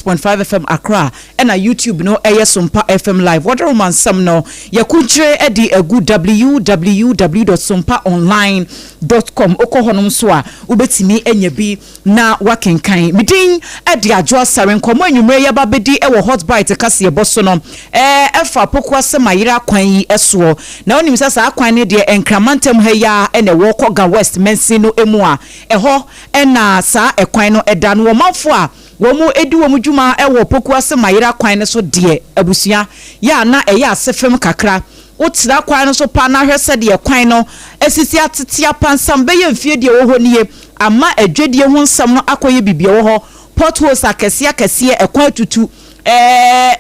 1.5 FM Accra, ɛna YouTube no ɛyɛ Sompa FM Live. Wɔde roma nsɛm no yɛkunkyire de agu www.sompaonline.com. Wokɔ hɔnom nso a, wobɛtumi anya bi na wakenkan. Medin de Adwo Asare. Nkɔmmɔ anwummerɛ yɛba bɛdi wɔ Hot Bite kaseɛbɔ so no, ɛfa Pokuase Mayera kwan yi soɔ. Na wonim sɛ saa kwan no deɛ, Nkramantam ha yi a ɛna ɛwɔ kɔ Ga West mansin no mu a, ɛhɔ ɛna saa ɛkwan no ɛda no. Wɔmanfo a wɔn di wɔn dwuma wɔ Pokuase Mayera kwan no so deɛ, abusua yɛ a na ɛyɛ ase fam kakra. Wotena kwan no so pa na ahwɛ sɛdeɛ kwan no asisi atete apansam bɛyɛ mfie deɛ ɛwɔ hɔ nie, ama adwadie ho nsɛm no akɔyɛ biribi. Ɛwɔ hɔ potholes akɛseɛ akɛseɛ, ɛkwan atutu,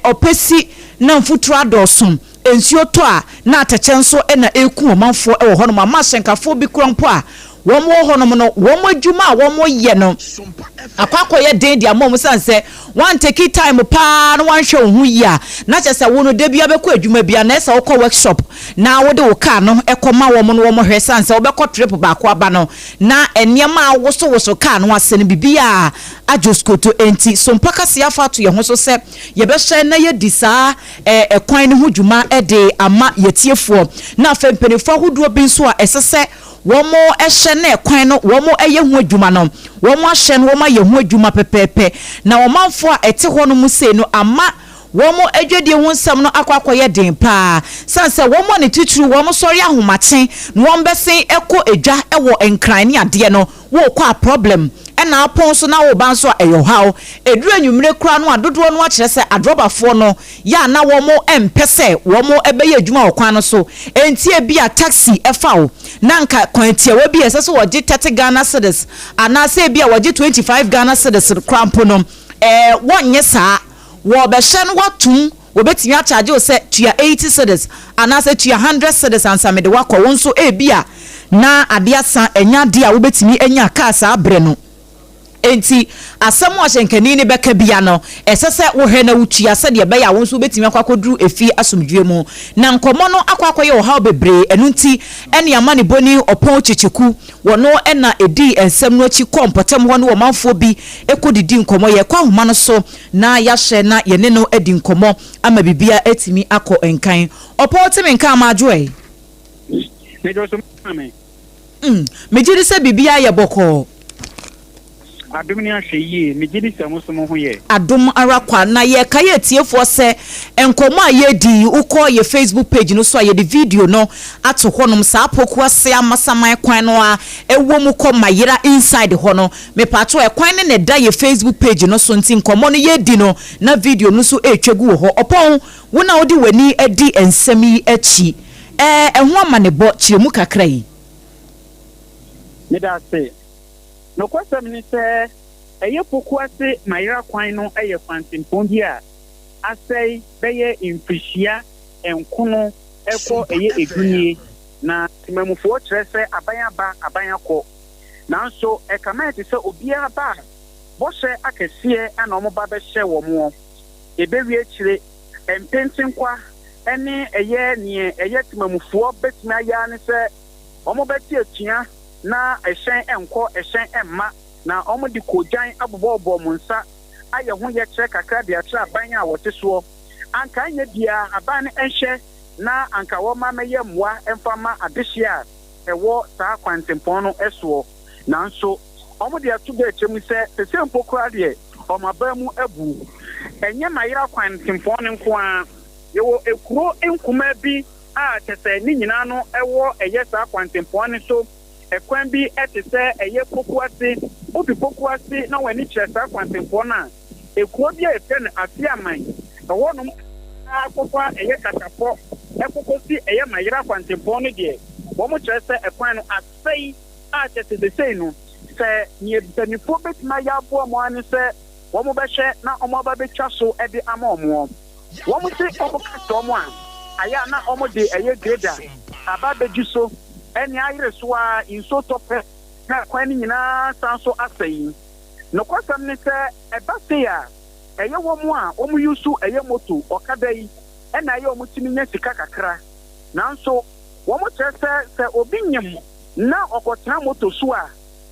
ɔpɛsi na mfuturo adɔɔso. Nsuo tɔ a, na atɛkyɛ nso na ɛreku ɔmanfoɔ wɔ hɔnom. Ama ahyɛnkafoɔ bi kura mpo a wɔn wɔ hɔnom no, wɔn adwuma a wɔyɛ no akɔ akɔyɛ den de ama wɔn, san sɛ wɔn take time paa na wɔanhwɛ wɔn ho yie a, na kyerɛ sɛ wɔn no da bi abɛkɔ adwuma bi a, na ɛsɛ wɔkɔ workshop na wɔde wo car no ɛkɔma wɔn no wɔn hwɛ, san sɛ wɔbɛkɔ trip baako aba no na nneɛma a wosowoso car no ase no bibi a adwo skoto. Enti Sompa kase afa ato yɛn ho so sɛ yɛbɛhyɛ na yɛdi saa ɛkwan no ho dwuma de ama yɛtiefoɔ. Na afei mpanimfoɔ ahodoɔ bi nso a ɛsɛ sɛ wɔn hyɛ na ɛkwan no wɔn yɛ ho adwuma no, wɔn ahyɛ no wɔn ayɛ ho adwuma pɛpɛɛpɛ. Na ɔmanfoɔ a ɛte hɔ no mu sei no, ama wɔn adwadie ho nsɛm no akɔ akɔyɛ den paa, san sɛ wɔn a ne titiri wɔn sɔre ahomakye na wɔn bɛsen kɔ edwa wɔ Nkran ne adeɛ no, wɔrekɔ a problem, ɛna apɔn so na wɔba nso a ɛyɛ ɔhaw. Eduru anwummere koraa no a, dodoɔ no akyerɛ sɛ adrɔbafoɔ no yɛ a na wɔn mpɛ sɛ wɔn bɛyɛ adwuma wɔ kwan no so. Nti ebi a taxi ɛfa wo na nka kwan tiawa bi a ɛsɛ sɛ wɔgye 30 Ghana cedis anaasɛ ebi a wɔgye 25 Ghana cedis koraa mpo no, wɔnyɛ saa. Wɔbɛhyɛ no watum, wɔbɛtumi akyagye wo sɛ tua 80 cedis anaasɛ tua 100 cedis ansa mede wakɔ. Wo nso ebi a na adeɛ asa, ɛnya adeɛ a wobɛtumi anya kaa saa berɛ no. Enti asɛm a ɔhyɛnkani ne bɛka bia no, ɛsɛ sɛ wohwɛ na wotua, sɛdeɛ ɛbɛyɛ a wo nso wobɛtumi akɔ akɔduru efie asomdwie mu. Na nkɔmmɔ no akɔ akɔyɛ ɔhaw bebree. Ɛno nti ɛne ama ne bɔni Ɔpɔn Kyekyeku, wɔno ɛna ɛdii nsɛm no akyi kɔɔ mpɔtam hɔ ne ɔmanfoɔ bi ɛkɔdidi nkɔmmɔ. Yɛkɔ ahoma no so na yɛahyɛ na yɛne no adi nkɔmmɔ ama biribia atumi akɔ nkan. Ɔpɔn, teme nka ama adwo ɛ. Megye di sɛ biribiara yɛ bɔkɔɔ. Adom ne ahwɛ yie. Megye di sɛ mo so mo ho yɛ. Adom ara kwa. Na yɛka yɛ atiefoɔ sɛ nkɔmmɔ a yɛdi yi, wokɔ yɛ Facebook page no so a, yɛde video no ato hɔnom. Saa Pokuase Amasaman kwan no a ɛwɔ mu kɔ Mayera inside hɔ no, mepatwo, ɛkwan ne na ɛda yɛ Facebook page no so. Nti nkɔmmɔ no yɛdi no na video no nso ɛretwa gu wɔ hɔ. Ɔpɔn, wo na wode w'ani adi nsɛm yi akyi, ɛho amanebɔ, kyerɛ mu kakra yi. Meda ase. Nokwasɛm ne sɛ ɛyɛ Pokuase Mayera kwan no yɛ kwantempɔn bi a asɛe bɛyɛ mfirihyia 9 kɔ ɛyɛ 10 nie. Na temamufoɔ kyerɛ sɛ aban aba, aban akɔ. Nanso ɛkame ayɛ te sɛ obiara ba a, bɔhyɛ akɛseɛ na wɔba bɛhyɛ wɔn. Ɛbɛwie akyire, mpentenkwa ne ɛyɛ neɛ ɛyɛ temamufoɔ bɛtumi ayɛ ara ne sɛ wɔbɛte atua na ɛhyɛn nkɔ, ɛhyɛn mma, na wɔde koogyan abobɔbobɔ wɔn nsa ayɛ ho yɛkyerɛ kakra de akyerɛ aban a wɔte soɔ. Anka anyɛ biara aban no nhyɛ na anka wɔma mɛyɛ mmoa mfa ma adehyeɛ a ɛwɔ saa kwantempɔn no soɔ. Nanso wɔde ato dwa akyerɛ mu sɛ sesei mpo koraa deɛ wɔn aban mu abu. Ɛnyɛ Mayera kwantempɔn no nko ara. Yɛwɔ ekuro nkumaa bi a kyɛ sɛ ne nyinaa no ɛwɔ ɛyɛ saa kwantempɔn no so. Ɛkwan bi te sɛ ɛyɛ Pokuase. Wofi Pokuase na wɔn ani kyerɛ saa kwantempɔn no a, ekuro bi a yɛfrɛ no Afiaman, ɛhɔnom akɔfa ɛyɛ Katapɔ ɛkɔkɔsi ɛyɛ Mayera kwantempɔn no deɛ, wɔn kyerɛ sɛ ɛkwan no asɛe a kyɛ sɛ sesei no, sɛ nea mpanimfoɔ bɛtumi ayɛ aboa wɔn ara ne sɛ wɔn bɛhwɛ na wɔn aba bɛtwa so de ama wɔn. Wɔn se wɔn ka kyerɛ wɔn a, ayɛ a na wɔn de ɛyɛ grader aba abɛgye so ɛne ayere so a nsuo tɔ pɛ na kwan no nyinaa san so asɛe. Nokwasɛm ne sɛ ɛba sei a, ɛyɛ wɔn a wɔn use ɛyɛ moto, ɔkada yi ɛna ɛyɛ wɔn tumi nya sika kakra. Nanso wɔn kyerɛ sɛ sɛ obi nyem na ɔkɔtena moto so a,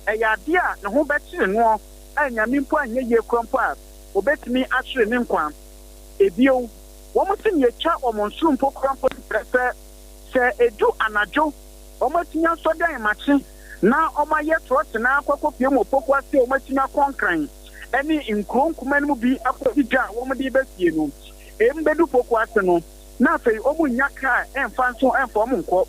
ɛyɛ adeɛ a ne ho bɛkyere noɔ a Nyame mpo anyɛ yie koraa mpo a. obetumi ahwere ne nkwa. Ebio, wɔn se nea etwa wɔn nsoro mpo koraa mpo no kyerɛ sɛ, sɛ edu anadwo, wɔatumi asɔ dan makye na wɔayɛ trɔte na akɔ akɔpue mu Opoku ase a wɔatumi akɔ Nkran ne nkuro nkumaa no mu bi akɔdi dwa a wɔde reba fie no, em bɛdu Poku ase no, na afei wɔnnya kaa mfa nso mfa wɔn nkɔ.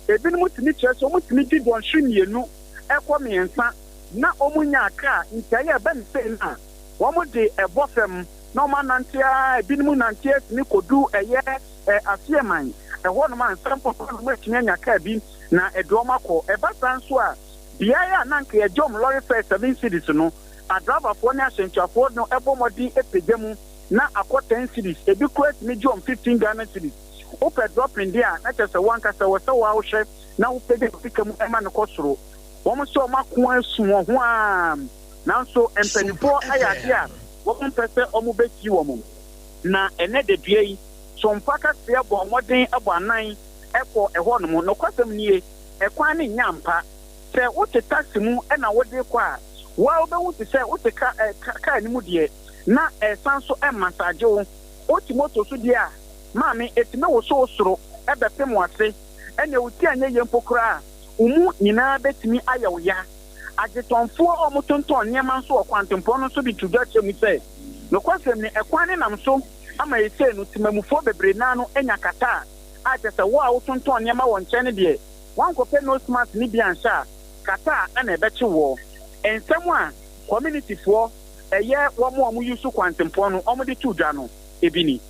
Ebinom tumi kyerɛ sɛ wɔtumi di dɔnhwere mmienu kɔ mmiɛnsa na wɔnnya kaa, nti ayɛ ɛba no sei no a, wɔde bɔ fam na wɔanante ara, ebinom nante ara tumi kɔdu ɛyɛ Aseɛman ɛhɔnom ansa mpo na wɔatumi anya kaa bi na ɛde wɔn akɔ. Ɛba saa nso a, beaeɛ a na anka yɛgye wɔn lɔre fare seven cedis no, adraivafoɔ ne ahyɛntuafoɔ no bɔ mmɔden pagya mu na akɔ ten cedis, ebi koraa tumi gye wɔn 15 Ghana cedis. Wopɛ dropping deɛ a, na kyerɛ sɛ wo ankasa ɛwɔ sɛ wo ara wohwɛ na wopagya wo sika mu ma no kɔ soro. Wɔn nso wɔn ako asu wɔn ho ara, nanso mpanimfoɔ ayɛ adeɛ a wɔmpɛ sɛ wɔbɛtie wɔn. Na ɛnnɛ dadua yi, Sompa kaseɛ bɔɔ mmɔden bɔ anan kɔɔ ɛhɔnom. Nokwasɛm nie, ɛkwan no nnyɛ ampa. Sɛ wote taxi mu na wode rekɔ a, wo ara wobɛhu te sɛ wote ka ɛ kaa no mu deɛ, na ɛsan nso massage wo. Wote moto so deɛ a, maame, ɛtumi woso wo soro bɛpem w'ase. Ɛnneɛ wo ti anyɛ yie mpo koraa a, wo mu nyinaa bɛtumi ayɛ wo ya. Adetɔnfoɔ a wɔtontɔn nneɛma nso wɔ kwantempɔn no so de to dwa kyerɛ mu sɛ, nokwasɛm ni, ɛkwan no nam so ama seesei no temamufoɔ bebree no ara no anya kata a kyerɛ sɛ wo a wotontɔn nneɛma wɔ nkyɛn no deɛ, woankɔpɛ nose mask no bi anhyɛ a, kata a na ɛbɛkye woɔ. Nsɛm a communityfoɔ, ɛyɛ wɔn a wɔn use kwantempɔn no, wɔde to dwa no, ebi ni.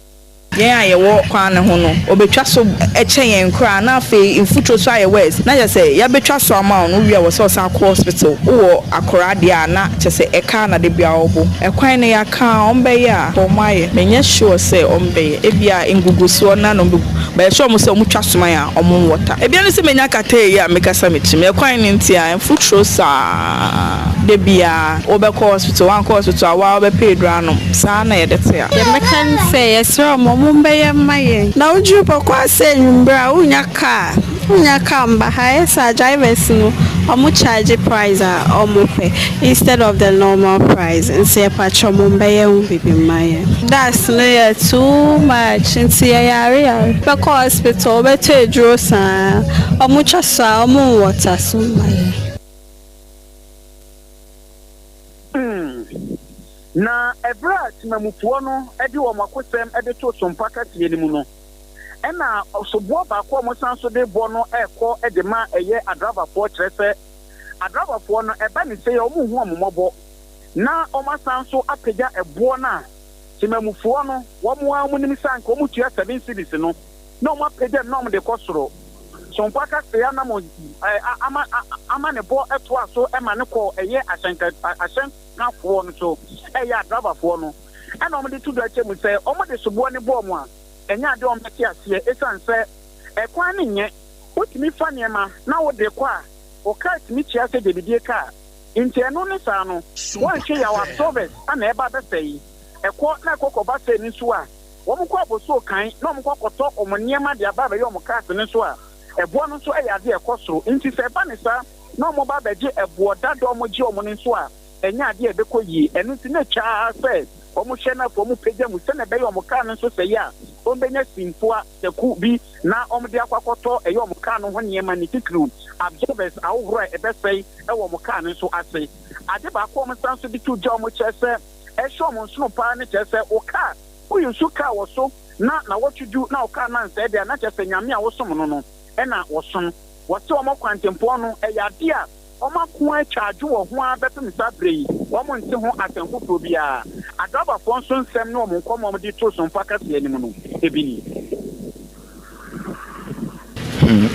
Yɛn a yɛwɔ kwan no ho no, wɔbɛtwa so kyɛ yɛn koraa na afei mfuturo nso ayɛ worse na kyerɛ sɛ yɛabɛtwa so ama wo no wowie a wɔ sɛ ɔsan kɔ hospital wowɔ akoraa deɛ a na kyerɛ sɛ ɛka na da biara wɔbɔ ɛkwan no yɛaka a wɔbɛyɛ a wɔn ayɛ menyɛ sure sɛ wɔbɛyɛ ebia ngugusoɔ no na wɔbɛgu but yɛhyɛ wɔn sɛ wɔtwa so ma yɛn a wɔn water ebia ne sɛ menya katee yi a mekasa metumi ɛkwan no nti a mfuturo saa da biara wobɛkɔ hospital woankɔ hospital a woa wobɛpɛ aduro anom saa na yɛde te a. Deɛ mɛka ne sɛ yɛsrɛ wɔn ɔmo mbɛyɛ mma yɛn. Na woduru Bɔkɔ ase anwummerɛ a wonnya car wonnya car mba ha ɛyɛ saa drivers no ɔmo charge price a ɔmo pɛ instead of the normal price nti yɛpakyɛ ɔmo mbɛyɛ ho bibi mma yɛn. Dust no yɛ too much nti yɛyare yare bɛkɔ hospital wobɛtɔ aduro saa ɔmo twa so a ɔmo nwɔta so mma yɛn. Na ɛberɛ a temamufoɔ no de wɔn akosɛm de too sompa kɛseɛ no mu no, ɛna soboɔ baako a wɔsan nso de bɔ no rekɔ de ma ɛyɛ adrabafoɔ, kyerɛ sɛ, adrabafoɔ no, ɛba ne sei a, wɔnhu wɔn mmɔbɔ, na wɔasan nso apagya ɛboɔ no a temamufoɔ no, wɔn ara wɔnim sɛ anka wɔtua seven cedis no, na wɔapagya no na wɔde kɔ soro. Sompa kɛseɛ anam ɛ, ama, ama ne bɔ toaa so ma no kɔɔ ɛyɛ ahyɛnka, ahyɛn. Kafoɔ no so ɛyɛ adrabafoɔ no ɛna wɔn de to dwa kyɛ mu sɛ wɔn de soboɔ no bɔɔ wɔn a ɛnyɛ adeɛ wɔn bɛte aseɛ ɛsiane sɛ ɛkwan no nyɛ wotumi fa nneɛma na wode kɔ a wo car tumi kyea sɛ gyabidie car nti ɛno ne saa no woanhwɛ yaw absorbers ana ɛba bɛsɛe ɛkɔ na ɛkɔ kɔba sɛe no nso a wɔn kɔ abosuo kan na wɔn kɔ kɔtɔ wɔn nneɛma de aba abɛyɛ wɔn cars no nso a ɛboɔ no nso ɛyɛ adeɛ ɛkɔ soro nti sɛ ɛba ne saa na wɔba abɛgye ɛboɔ dada a wɔgye wɔn no nso a, ɛnyɛ adeɛ a ɛbɛkɔ yie. Ɛno nti na ɛtwa ara sɛ wɔhwɛ na afei wɔpagya mu sɛdeɛ ɛbɛyɛ wɔn kaa no nso sɛe a, wɔbɛnya simfoa, taku, bi na wɔde akɔ akɔtɔ ɛyɛ wɔn kaa no ho nneɛma, ne titiriw absorbers ahohorɔ a ɛbɛsɛe wɔ wɔn kaa no nso ase. Ade baako a wɔsan nso de to dwa a wɔkyerɛ sɛ ɛhyɛ wɔn nsono pa ara ne kyerɛ sɛ wo kaa, wo use kaa wɔ so na nawɔtwe du na wo kaa no ansɛe deɛ a, na kyerɛ sɛ Nyame a wosom no no na wɔsom. Wɔse wɔn kwantempɔn no, ɛyɛ adeɛ a wɔn ako atwa adwo wɔ ho ara bɛpem saa berɛ yi, wɔn nte ho asɛm foforɔ biara. Adrabafoɔ nso nsɛm ne wɔn nkɔmmɔ a wɔde too Sompa kaseɛ no mu no, ebi nie.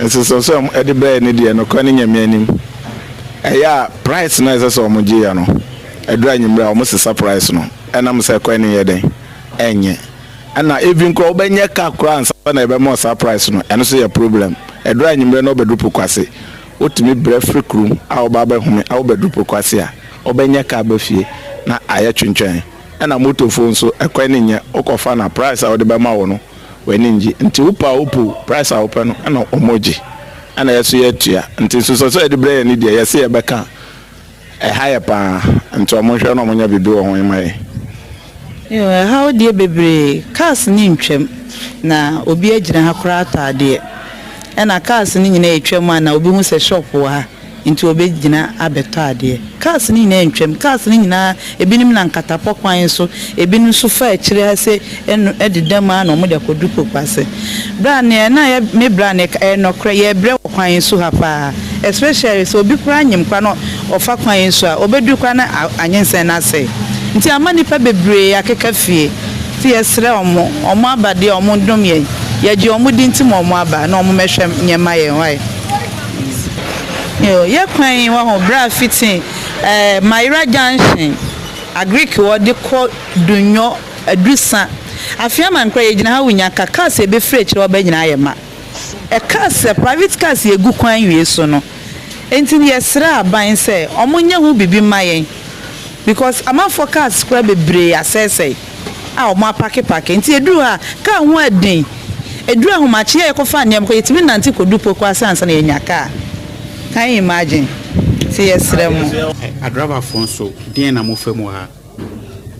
Ɛsɛ sɛ wɔn de brɛ yɛn no deɛ nokorɛ ne Nyame anim. Ɛyɛ a price no a ɛsɛ sɛ wɔn gye yɛ no, ɛduru anwummerɛ a wɔn sesa price no ɛnam sɛ kwan no nyɛ dɛn? Ɛnyɛ. Ɛna even koraa wobɛnyɛ car koraa ansa na yɛbɛma wo saa price no, ɛno nso yɛ problem. Ɛduru anwummerɛ na wobɛduru Pokuase, wotumi brɛ firi kurom a woba abɛhome a wobɛduru Pokuase a, wobɛnyɛ car ba fie na ayɛ twentwɛn. Ɛna motofoɔ nso, ɛkwan no nyɛ, wokɔfa no a price a wode bɛma wo no, w'ani ngye. Nti wopɛ a wopɛ o, price a wopɛ no ɛna wɔgye, ɛna yɛ nso yɛtua. Nti nsusuansoɔ a yɛde brɛ yɛn no deɛ, yɛse yɛbɛka a, ɛha yɛ paa. Nti wɔnhwɛ na wɔnyɛ biribi wɔ ho mma yɛn. Yoo ɛhaw deɛ bebree, cars no ntwam na obi agyina ha koraa atɔ adeɛ ɛna cars no nyinaa ɛtwam a na obi hu sɛ shop wɔ ha nti ɔbɛgyina abɛtɔ adeɛ. Cars no nyinaa ntwam, cars no nyinaa ebinom nam katapɔ kwan so, ebinom nso fa akyire ha se ɛno ɛdeda mu ara na wɔde akɔduru Pokuase. Bra neɛ na yɛ me bra no ɛyɛ nɔkorɛ yɛbrɛ wɔ kwan yi so ha paa especially sɛ obi koraa nyem koraa na ɔfa kwan yi so a ɔbɛduru koraa na anyinsɛn no asɛe nti ama nnipa bebree akeka fie nti yɛsrɛ ɔmo ɔmo aba deɛ ɔmo ndom yɛn yɛgye ɔmo di nti ma ɔmo aba na ɔmo mɛhwɛ nyɛ ma yɛn wai yoo yɛ kwan yi wahu bra fiti ɛɛ Mayera junction agric hɔ de kɔ Dunyɔ Adusa, Afei ama nkora yɛgyina ha wonya ka cars a ɛbɛfiri akyire hɔ ba nyinaa ayɛ ma. Ɛka sɛ private cars yɛgu kwan wie so no nti no yɛsrɛ aban sɛ ɔmo nyɛ ho biribi mma yɛn because amanfoɔ cars koraa bebree asɛesɛe a ɔmo apake pake nti ɛduru hɔ a car ho ɛden ɛduru ahomakye a yɛkɔfa nneɛma kɔ yɛtumi nante kɔdu Pokuase ansa na yɛanya car can you imagine nti yɛsrɛ mo. Adrabafoɔ nso, deɛn na mofa mu wɔ ha?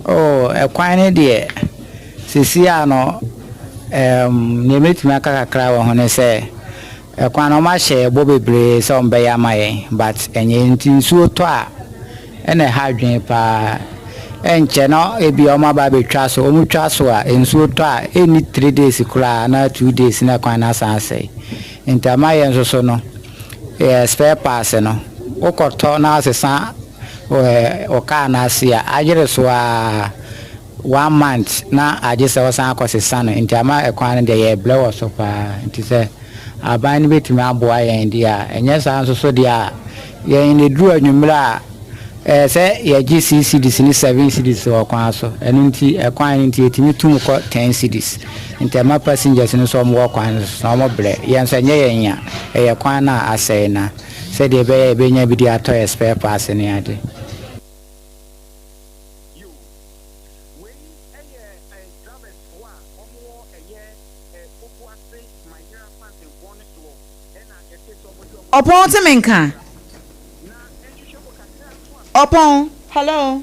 Oh, ɛkwan no deɛ, seesei ara no, ɛɛm, deɛ mɛtumi aka kakra wɔ ho ne sɛ, ɛkwan no wɔahyɛ yɛn bɔ bebree sɛ wɔbɛyɛ ama yɛn, but ɛnyɛ nti nsuo tɔ a, ɛna ɛha adwene pa ara. Ɛnkyɛ na ebia wɔaba abɛtwa so, wɔtwa so a, nsuo tɔ a, ɛnni 3 days koraa anaa 2 days na ɛkwan no asan asɛe. Nti ama yɛn nso so no, yɛ spare parts no, wokɔtɔ na asesa wo kaa no ase a, ayere so ara one month na agye sɛ wosan akɔsesa no. Nti ama ɛkwan no deɛ yɛrebrɛ wɔ so paa. Nti sɛ aban no bɛtumi aboa yɛn deɛ a, ɛnyɛ saa nso so deɛ a, yɛn ɛduru anwummerɛ a, ɛyɛ sɛ yɛgye 6 cedis ne 7 cedis wɔ kwan so. Ɛno nti ɛkwan no nti yɛtumi tum kɔ 10 cedis. Nti ɛma passengers no nso wɔwɔ kwan no so na wɔbrɛ. Yɛn nso ɛnyɛ yɛn ya, ɛyɛ kwan no a asɛe na sɛdeɛ ɛbɛyɛ a yɛbɛnya bi de atɔ yɛ spare parts ne ade. Yiw, wei yɛ drivers-foɔ a wɔwɔ ɛyɛ Pokuase Mayera kwantempɔn no soɔ na yɛtee sɛ wɔde wɔn Ɔpɔn te me nka. Na nhwehwɛmu kakra nso a. Ɔpɔn, hello.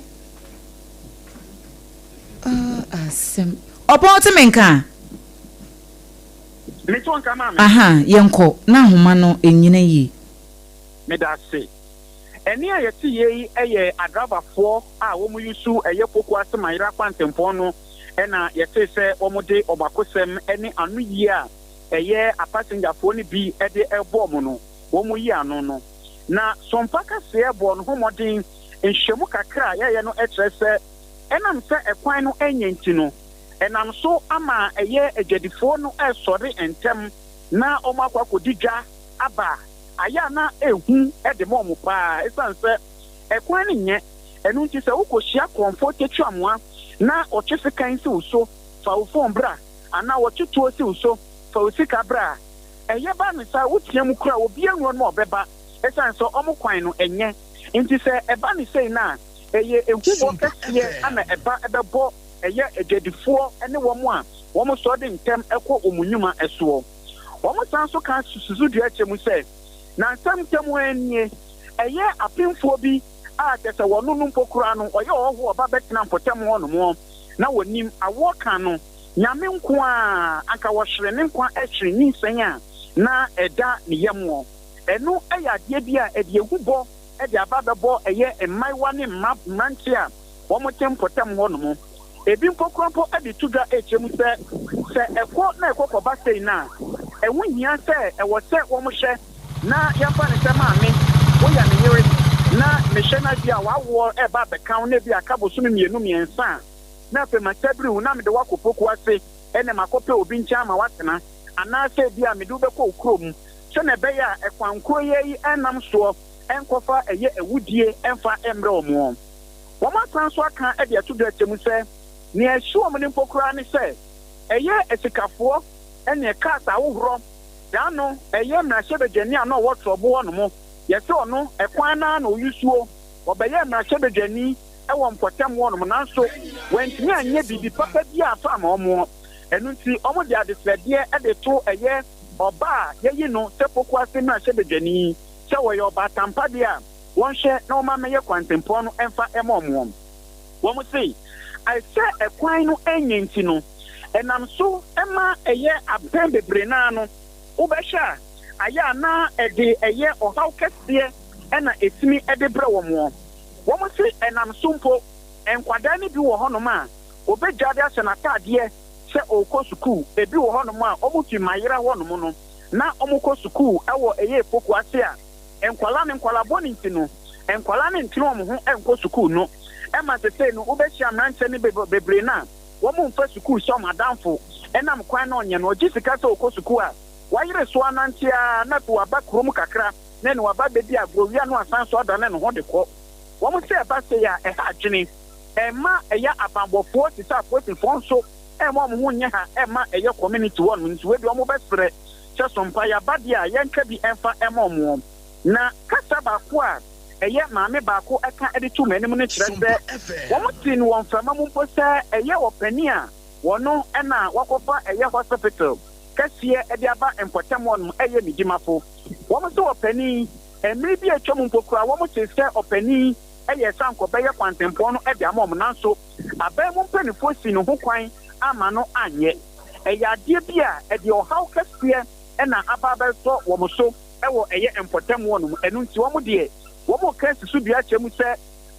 Uh, asɛm. Ɔpɔn te me nka. Mete wo nka maame. Aha, yɛnkɔ na ahoma no nnyina yie. Meda ase. Ɛnne a yɛte yie yi yɛ adrabafoɔ a wɔn use ɛyɛ Pokuase Mayera kwantempɔn no na yɛtee sɛ wɔn de wɔn akosɛm ne ano yie a ɛyɛ apasengyafoɔ no bi de rebɔ wɔn no wɔn yi ano no. Na Sompa kaseɛ bɔɔ ne ho mmɔden nhwehwɛmu kakra a yɛyɛ no kyerɛ sɛ ɛnam sɛ ɛkwan no nyɛ nti no ɛnam so ama ɛyɛ adwadifoɔ no resɔre ntɛm na wɔn akɔ akɔdi dwa aba ayɛ a na ehu de ma wɔn paa esiane sɛ ɛkwan no nyɛ. Ɛno nti sɛ wokɔhyia korɔmfoɔ tatuamoa na ɔtwe sekan si wo so fa wo fon bra anaa ɔtwe tuo si wo so fa wo sika bra a, ɛyɛ ba no saa wotea mu koraa obiara nni hɔ nom a ɔbɛba esiane sɛ wɔn kwan no nyɛ nti. Sɛ ɛba no sei no a, ɛyɛ ehubɔ kɛseɛ na ɛba bɛbɔ ɛyɛ adwadifoɔ ne wɔn a wɔsɔre de ntɛm kɔ wɔn nnwuma soɔ. Wɔsan nso ka susudua kyerɛ mu sɛ, Nnansa ntam ara nie, ɛyɛ apemfoɔ bi a kyerɛ sɛ wɔno no mpo koraa no, ɔyɛ ɔhɔhoɔ a ɔba bɛtena mpɔtam hɔnom na wɔnim awoɔ ka no, Nyame nko ara, anka wɔhwere ne nkwa hwere nyinsɛn a na ɛda ne yam hɔ. Ɛno yɛ adeɛ bi a ɛde ehubɔ de aba abɛbɔ ɛyɛ mmayewa ne mmeranteɛ a wɔte mpɔtam hɔnom. Ebi mpo koraa mpo de to dwa rekyerɛ mu sɛ, sɛ ɛkɔ na ɛkɔ kɔba sei no a, ɛho hia sɛ ɛwɔ sɛ wɔhwɛ na yɛmfa no sɛ maame, woyɛ me yere na mehwɛ na ebia w'awoɔ reba abɛka wo na ebia aka bosome mmienu mmiɛnsa a, na afei masabiri wo na mede wo akɔ Poku ase ne makɔpɛ obi nkyɛn ama woatena anaasɛ ebia mede wo bɛkɔ wo kurom sɛnea ɛbɛyɛ a ɛkwan koro yi ara yi nam soɔ nkɔfa ɛyɛ awudie mfa mmrɛ wɔn. Wɔasan nso aka de ato dwa akyɛ mu sɛ, nea ɛhye wɔn no mpo koraa ne sɛ, ɛyɛ asikafoɔ ne cars ahohorɔ. Da no, ɛyɛ mmarahyɛbadwani a na ɔwɔ Trɔbo hɔ nom, yɛse ɔno, ɛkwan no ara na ɔyusuo, ɔbɛyɛɛ mmarahyɛbadwani wɔ mpɔtam hɔ nom, nanso wantumi anyɛ biribi papa biara amfa amma wɔn. Ɛno nti, wɔde adesrɛdeɛ de to ɛyɛ ɔba a yɛayi no sɛ Pokuase mmarahyɛbadwani sɛ ɔyɛ ɔbaatampa deɛ a, wɔnhwɛ na wɔmma mmɛyɛ kwantempɔn no mfa mma wɔn. Wɔse, Sɛ ɛkwan no nyɛ nti no, ɛnam so ma ɛyɛ mpɛn bebree no ara no, wobɛhwɛ a, ayɛ a na ɛde ɛyɛ ɔhaw kɛseɛ na ɛtumi de brɛ wɔn. Wɔse ɛnam so mpo, nkwadaa no bi wɔ hɔnom a, wɔbɛgya de ahyɛ n'ataadeɛ sɛ ɔrekɔ sukuu. Ebi wɔ hɔnom a, wɔfi Mayera hɔnom no, na wɔkɔ sukuu wɔ ɛyɛ Poku ase a, nkwadaa no, nkwadaa bɔne nti no, nkwadaa no ntene wɔn ho nkɔ sukuu no. Ɛma sesei no, wobɛhyia mmeranteɛ no bebree no a, wɔmfa sukuu sɛ wɔn adamfo. Ɛnam kwan no ɔnyɛ no, ɔgye sika sɛ ɔkɔ sukuu a, wayere so anante ara na afei waba kurom kakra na ɛne waba abɛdi agorɔ wie a na wasan so adane ne ho de kɔ. Wɔn sɛ ɛba sei a, ɛha adwene. Ɛmma ɛyɛ abanbɔfoɔ te sɛ apolisifoɔ nso ɛmma wɔn ho nyɛ ha ɛmma ɛyɛ community hɔ nom nti wei deɛ wɔbɛsrɛ sɛ so mpa yɛaba deɛ a yɛnka bi ɛmfa ɛmma wɔn. Na kasa baako a ɛyɛ maame baako ɛka de too m'anim no kyerɛ sɛ wɔn tee no wɔ mframa mu mpo sɛ ɛyɛ ɔpanin a wɔno na wakɔfa ɛyɛ hospital kɛseɛ de aba mpɔtam hɔ nom ɛyɛ ne dimafo. Wɔn sɛ ɔpanin, mmere bi a atwam mpo koraa wɔn tee sɛ ɔpanin yɛɛ sɛ anka ɔbɛyɛ kwantempɔn no de ama wɔn nanso aban mu mpaninfoɔ sii ne ho kwan amma no anyɛ. Ɛyɛ adeɛ bi a ɛde ɔhaw kɛseɛ na aba abɛtɔ wɔn so wɔ ɛyɛ mpɔtam hɔ nom. Ɛno nti wɔn deɛ wɔn reka asi so dua kyerɛ mu sɛ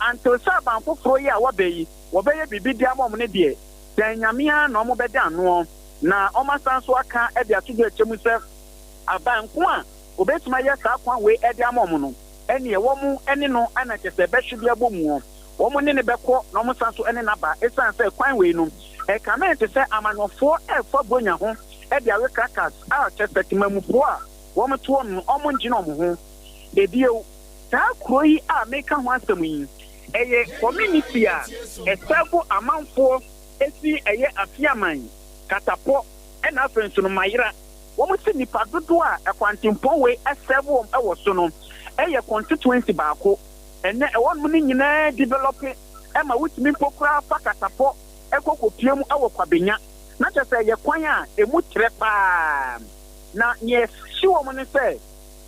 until sɛ aban foforɔ yi a waba yi wɔbɛyɛ biribi de ama wɔn no deɛ sɛ Nyame ara na wɔn bɛda anoɔ. Na wɔn asan nso aka de ato dwa kyerɛ mu sɛ aban ko a wɔbɛtumi ayɛ saa kwan wei de ama wɔn no ɛneɛ wɔn ne no na kyerɛ sɛ bɛhwe de abɔ muɔ. Wɔn ne no bɛkɔ na wɔn san nso ne no aba ɛsiane sɛ kwan wei no ɛkame te sɛ amanyɔfoɔ ɛrefa Buronya ho de awe krakas a kyerɛ sɛ temamufoɔ a wɔn toɔ no wɔn ngyene wɔn ho. Ebio, saa kuro yi a meka ho asɛm yi ɛyɛ community a ɛsɛvo amanfoɔ ɛfiri ɛyɛ Afiaman, Katapɔ ɛna afei nso no Mayera. Wɔn se nnipa dodoɔ a ɛkwantempɔn wei ɛsɛvo wɔn wɔ so no ɛyɛ constituency baako. Ɛnnɛ ɛhɔnom no nyinaa develɔpe ma wotumi mpo koraa fa Katapɔ kɔ kɔpue mu wɔ Kwabenya. Na kyerɛ sɛ ɛyɛ kwan a ɛmu trɛ pa ara. Na nea ɛhye wɔn ne sɛ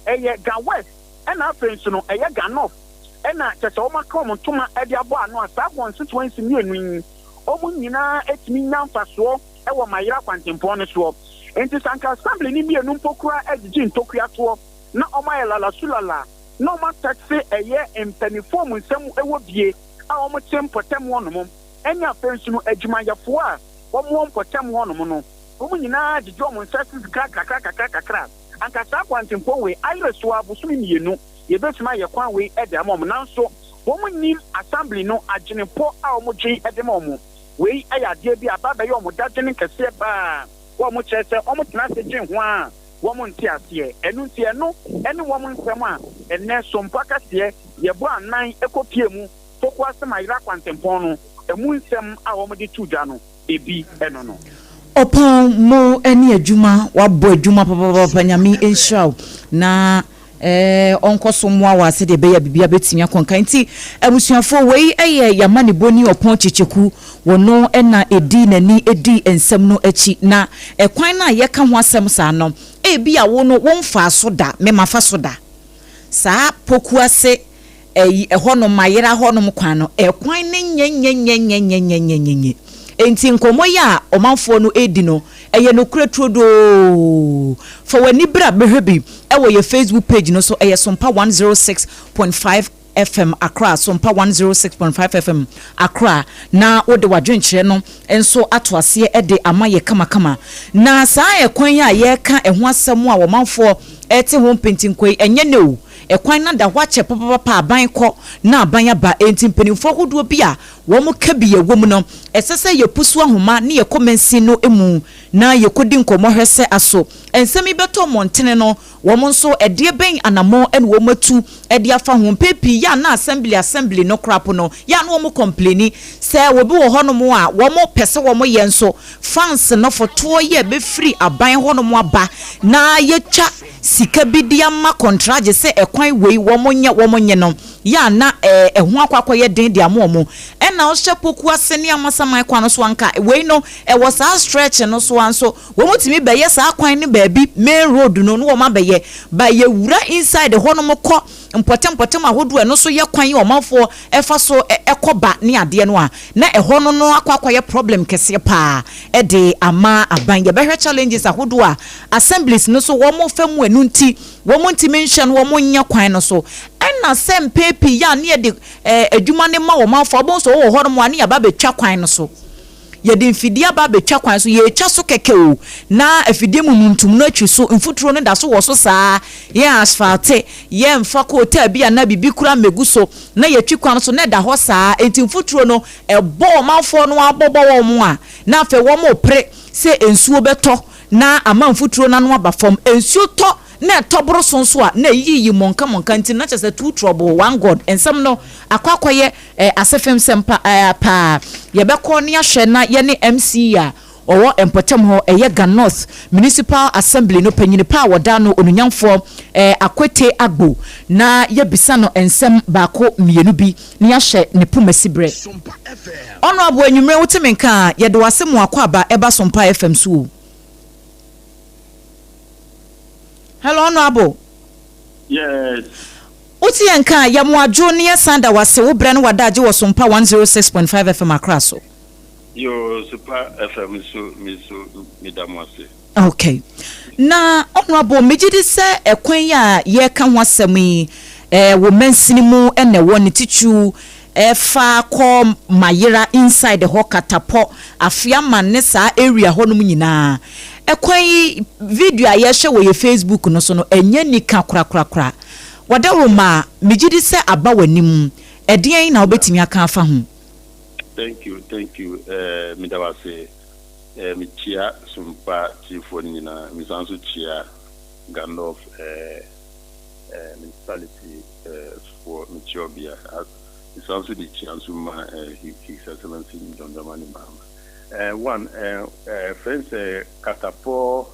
ɛyɛ Ga West ɛna afei nso no ɛyɛ Ga North ɛna kyerɛ sɛ wɔaka wɔn ntoma de abɔ ano a saa constituency mmienu yi wɔn nyinaa tumi nya mfasoɔ wɔ Mayera kwantempɔn no soɔ. Enti sɛ anka assembly no mmienu mpo koraa agyegye ntokua toɔ na wɔayɛ lalasulala na wɔatɛkse ɛyɛ mpaninfoɔ a wɔn nsam wɔ bie a wɔte mpɔtam hɔnom ɛne afei nso no adwumayɛfoɔ a wɔwɔ mpɔtam hɔnom no, wɔn nyinaa gyegye wɔn nsa si sika kakra kakra kakra a, anka saa kwantempɔn wei ayere so ara bosome mmienu yɛbɛtumi ayɛ kwan wei de ama wɔn. Nanso wɔn nnim assembly no adwenepɔ a wɔdwen de ma wɔn. Wei yɛ adeɛ bi a aba abɛyɛ wɔn dadwene kɛseɛ pa ara. Wɔkyerɛ sɛ wɔtena ase dwen ho ara a, wɔnte aseɛ. Ɛno nti ɛno ne wɔn nsɛm a ɛnnɛ Sompa kaseɛ yɛbɔ anan kɔpie mu Pokuase Mayera kwantempɔn no ɛmu nsɛm a wɔde to dwa no ebi ɛno no. Ɔpɔn mo ne adwuma wabɔ adwuma papapapa Nyame nhyira wo na ɔnkɔ so mmoa wo a sɛdeɛ ɛbɛyɛ a biribiara bɛtumi akɔ nkan. Nti abusuafoɔ wei yɛ y'amanebɔni Ɔpɔn Kyekyeku, wɔno na ɛdii n'ani dii nsɛm no akyi. Na ɛkwan no a yɛka ho asɛm saa no, ebia wo no womfaa so da, me mafa so da. Saa Pokuase ɛyi ɛhɔnom Mayera hɔnom kwan no, ɛkwan no nyɛnyɛnyɛnyɛnyɛnyɛnyɛnyɛ. Enti nkɔmmɔ yi a ɔmanfoɔ no redi no, ɛyɛ nokorɛ turodoo. Fa w'ani bra bɛhwɛ bi wɔ yɛ Facebook page no so, ɛyɛ Sompa 106.5 FM Accra, Sompa 106.5 FM Accra, na wode w'adwenkyerɛ no nso ato aseɛ de ama yɛ kamakama. Na saa ɛkwan yi a yɛreka ɛho asɛm a ɔmanfoɔ rete ho mpintinkɔ yi, ɛnyɛ nnɛ o. Ɛkwan no ada hɔ akyɛ papapapa, aban kɔ na aban aba, enti mpanimfoɔ ahodoɔ bi a wɔka bi a ɛwɔ mu no, ɛsɛ sɛ yɛpusu ahoma ne yɛkɔ mansin no mu na yɛkɔdi nkɔmmɔ hwɛ sɛ aso nsɛm yi bɛtɔ mmɔntene no, wɔn nso ɛdeɛ bɛn anammɔn na wɔatu de afa ho. Mpɛn pii yɛ a na assembly assembly no koraa po no, yɛ a na wɔn kɔmpleni sɛ obi wɔ hɔnom a wɔpɛ sɛ wɔyɛ nso fans no fotoɔ yɛ bɛfiri aban hɔnom aba na yɛtwa sika bi de ama kɔntragye sɛ ɛkwan wei wɔn nyɛ wɔn nyɛ no yɛ a na ɛho akɔ akɔyɛ den de ama wɔn. Ɛna wohyɛ Poku ase ne Amasaman kwan no so anka wei no ɛwɔ saa stretch no so ara nso wɔn tumi bɛyɛ saa kwan no baabi main road no na wɔn abɛyɛ but yɛwura inside hɔnom kɔ. mpɔtam mpɔtam ahodoɔ ɛno nso yɛ kwan ɔmanfoɔ ɛfa so ɛkɔ ba ne adeɛ no a, na ɛhɔ no akɔ akɔyɛ problem kɛseɛ paa ɛde ama aban. Yɛbɛhwɛ challenges ahodoɔ a assemblies no so wɔn fɛ mu, ɛno nti wɔn ntumi nhyɛ no wɔn nyɛ kwan no so. Ɛna sɛ mpɛn pii yɛ a, ne yɛde adwuma ne ma wɔn afɔ ɔbɛn so wɔwɔ hɔnom a, ne yɛaba abɛtwa kwan no so, yɛde mfidie aba abɛtwa kwan so, yɛretwa so kɛkɛ o, na afidie mu ntum no atwi so, mfuturo no da so wɔ so saa. Yɛn asphalt, yɛmfa kootaa bi anaa biribi kura mmɛgu so na yɛtwi kwan so na ɛda hɔ saa. Nti mfuturo no ɛbɔ ɔmanfoɔ no, abɔbɔ wɔn a, na afei wɔn pere sɛ nsuo bɛtɔ na ama mfuturo no ano aba fam. Nsuo tɔ na ɛtɔ boro so nso a, na ɛyiyi mmɔnka mmɔnka. Nti na kyerɛ sɛ two trouble one God, nsɛm no akɔ akɔyɛ asefem sɛm pa paa. Yɛbɛkɔ ne ahwɛ na yɛne MCE a ɔwɔ mpɔtam hɔ, ɛyɛ Ga North Municipal Assembly no panyini pa a wɔda no, ononyamfoɔ Akwete Agbo, na yɛbisa no nsɛm baako mmienu bi na yɛahyɛ ne poma si berɛ. Ɔno abo anwummerɛ, wote me nka a, yɛde wase mu akɔ aba ɛba Sompa FM so o. Hello, Honorable. Yes. Wote yɛn nka a, yɛmo adwo ne yɛsan da wase wo berɛ no wada agye wɔ Sompa 106.5 FM Akra so. Yo, Sompa FM so, mi so meda mo ase. Okay, na Honorable, megye di sɛ ɛkwan yi a yɛreka ho asɛm yi wɔ mansini mu ɛna ɛwɔ ne titiriw ɛfa kɔ Mayera inside hɔ, Katapɔ, Afiama ne saa area hɔnom nyinaa. Ɛkwan yi, video a yɛhwɛ wɔ yɛ Facebook no so no, ɛnyɛ nika korakorakora. Wɔdawuroma, megye di sɛ aba w'anim, ɛdeɛn na wobɛtumi aka afa ho? Thank you, thank you. Meda wo ase. Mekyia Sompa tiefoɔ no nyinaa. Mesan nso kyia Ga North Municipality foɔ, mekyia ɔbea. Mesan nso de kyia nso ma His Excellency John Dramani Mahama. One, fɛn sɛ Katapɔ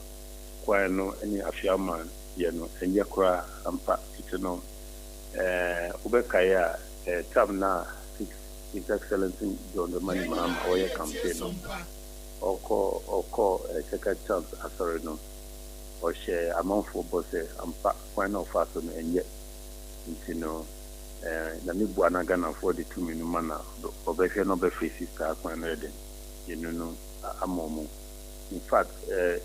kwan no ne Afiama yɛ no, ɛnyɛ koraa ampa. Tete no, wobɛkae a, tam na His Excellency John Dramani Mahama ɔyɛ campaign no, ɔkɔ Second Chance asɔre no, ɔhyɛ amanfoɔ bɔ sɛ ampa kwan na ɔfa so no ɛnyɛ. Nti no, Nyame bua na Ghanafoɔ de tumi no ma na ɔbɛhwɛ na ɔbɛfɛsi saa kwan no ɛdɛn yɛnu no ama ɔmo. In fact,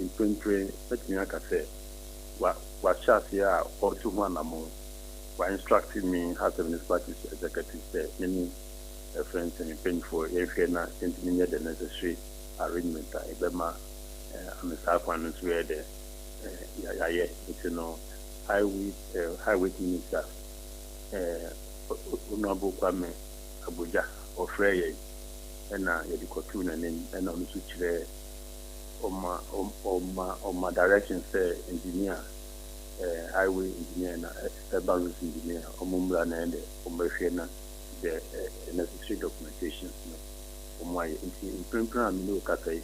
mprempren mɛtumi aka sɛ wahyɛ aseɛ a ɔreto ho anammɔn. Wa instruct me as a municipal chief executive sɛ me ne ɛfrɛ nsɛm mpanyinfoɔ yɛnhwɛ na yɛntumi nyɛ the necessary arrangement a ɛbɛma ame saa kwan no nso yɛ dɛ yɛayɛ. Nti no, highway minister, Honorable Kwame Agbodza, ɔfrɛ yɛn ɛna yɛde kɔtoo n'anim, ɛna ɔno nso kyerɛ ɔma direction sɛ engineer, highway engineer na urban roads engineer, ɔmo mmra na ɛdɛ ɔmo bɛhwɛ na the necessary documentations no ɔmo ayɛ. Nti mprempren a mene wo kasa yi,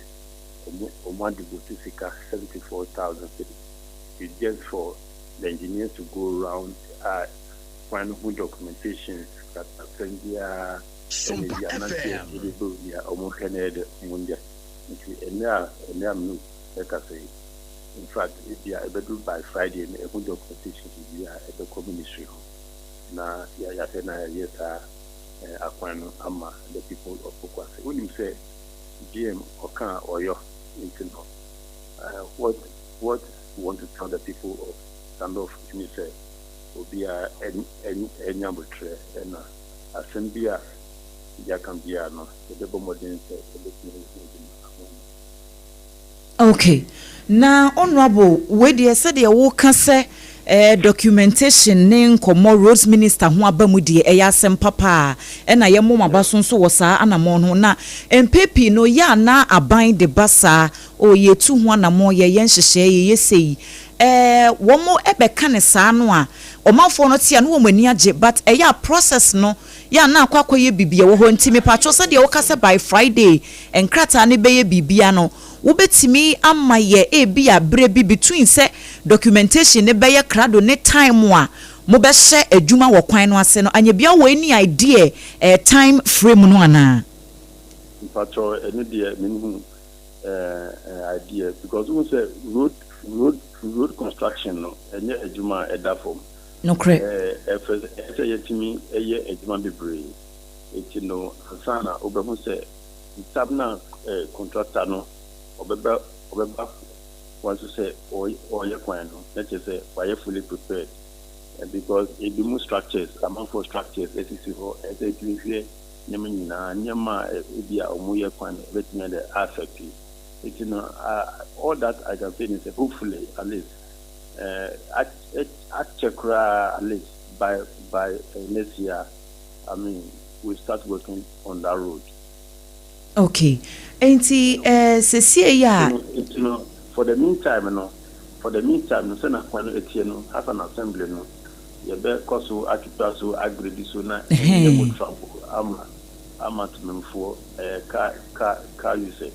ɔmo adevote sika 74,000 cedis. It's just for the engineers to go round a kwan no ho documentations asɛm biara ɛna bi ananteɛ ɛde bɛ obi a ɔmo hwɛ na ɛdɛ ɔmo nyɛ. Nti ɛnɛ a mene wo kasa yi, in fact, ebi a ɛbɛduru by Friday no, ɛho documentations bi a ɛbɛkɔ ministry hɔ na yɛahwɛ na yɛayɛ saa akwan no ama the people of Pokuase. Wonim sɛ JM ɔka a ɔyɔ. Nti no, what we want to tell the people of Ga North ne sɛ obiara ɛnya abotire, ɛna asɛm bi a yɛaka biara no, yɛbɛbɔ mmɔden sɛ yɛbɛtumi ayɛ ho adwuma ama no. Okay, na Honorable, wei deɛ, sɛdeɛ woka sɛ documentation ne nkɔmmɔ roads minister ho aba mu deɛ, ɛyɛ asɛm papa a ɛna yɛmmɔ mo aba so nso wɔ saa anammɔn no ho. Na mpɛ pii no yɛ ana aban de ba saa o, yɛtu ho anammɔn, yɛyɛ nhyehyɛeɛ, yɛyɛ sei, wɔn ɛbɛka ne saa no a, ɔmanfoɔ no te a, no wɔn ani agye, but ɛyɛ a process no yɛ ana akɔ akɔyɛ biribi ɛwɔ hɔ. Nti mepatwo, sɛdeɛ woka sɛ by Friday nkrataa no bɛyɛ biribia no, wobɛtumi ama yɛ ebi a berɛ bi between sɛ documentation ne bɛyɛ krado ne time a mobɛhyɛ adwuma wɔ kwan no ase no, anya bia wɔ any idea time frame no anaa? Mpatwɔ, ɛno deɛ menhu idea, because wohu sɛ road construction no ɛnyɛ adwuma a ɛda fam. Nokorɛ. Ɛfɛ sɛ yɛtumi yɛ adwuma bebree. Eti no, ansa na wobɛhu sɛ ntam na contractor no ɔbɛba kwan so sɛ ɔyɛ kwan no, na kyerɛ sɛ wayɛ fully prepared, because ebi mu structures, amanfoɔ structures esisi hɔ, ɛsɛ etumi hwɛ nneɛma nyinaa, nneɛma a ebi a wɔn yɛ kwan no ebɛtumi de affect. Eti no, all that I can say is sɛ hopefully at least akyɛ koraa, at least by next year, I mean, we start working on that road. Okay, nti sesie yi a. Nti no, for the meantime no, sɛ na kwan no etie no, as an assembly no, yɛbɛkɔ so atwitwa so, agrade so na ɛnyɛ mo trouble ama temamfoɔ, car users.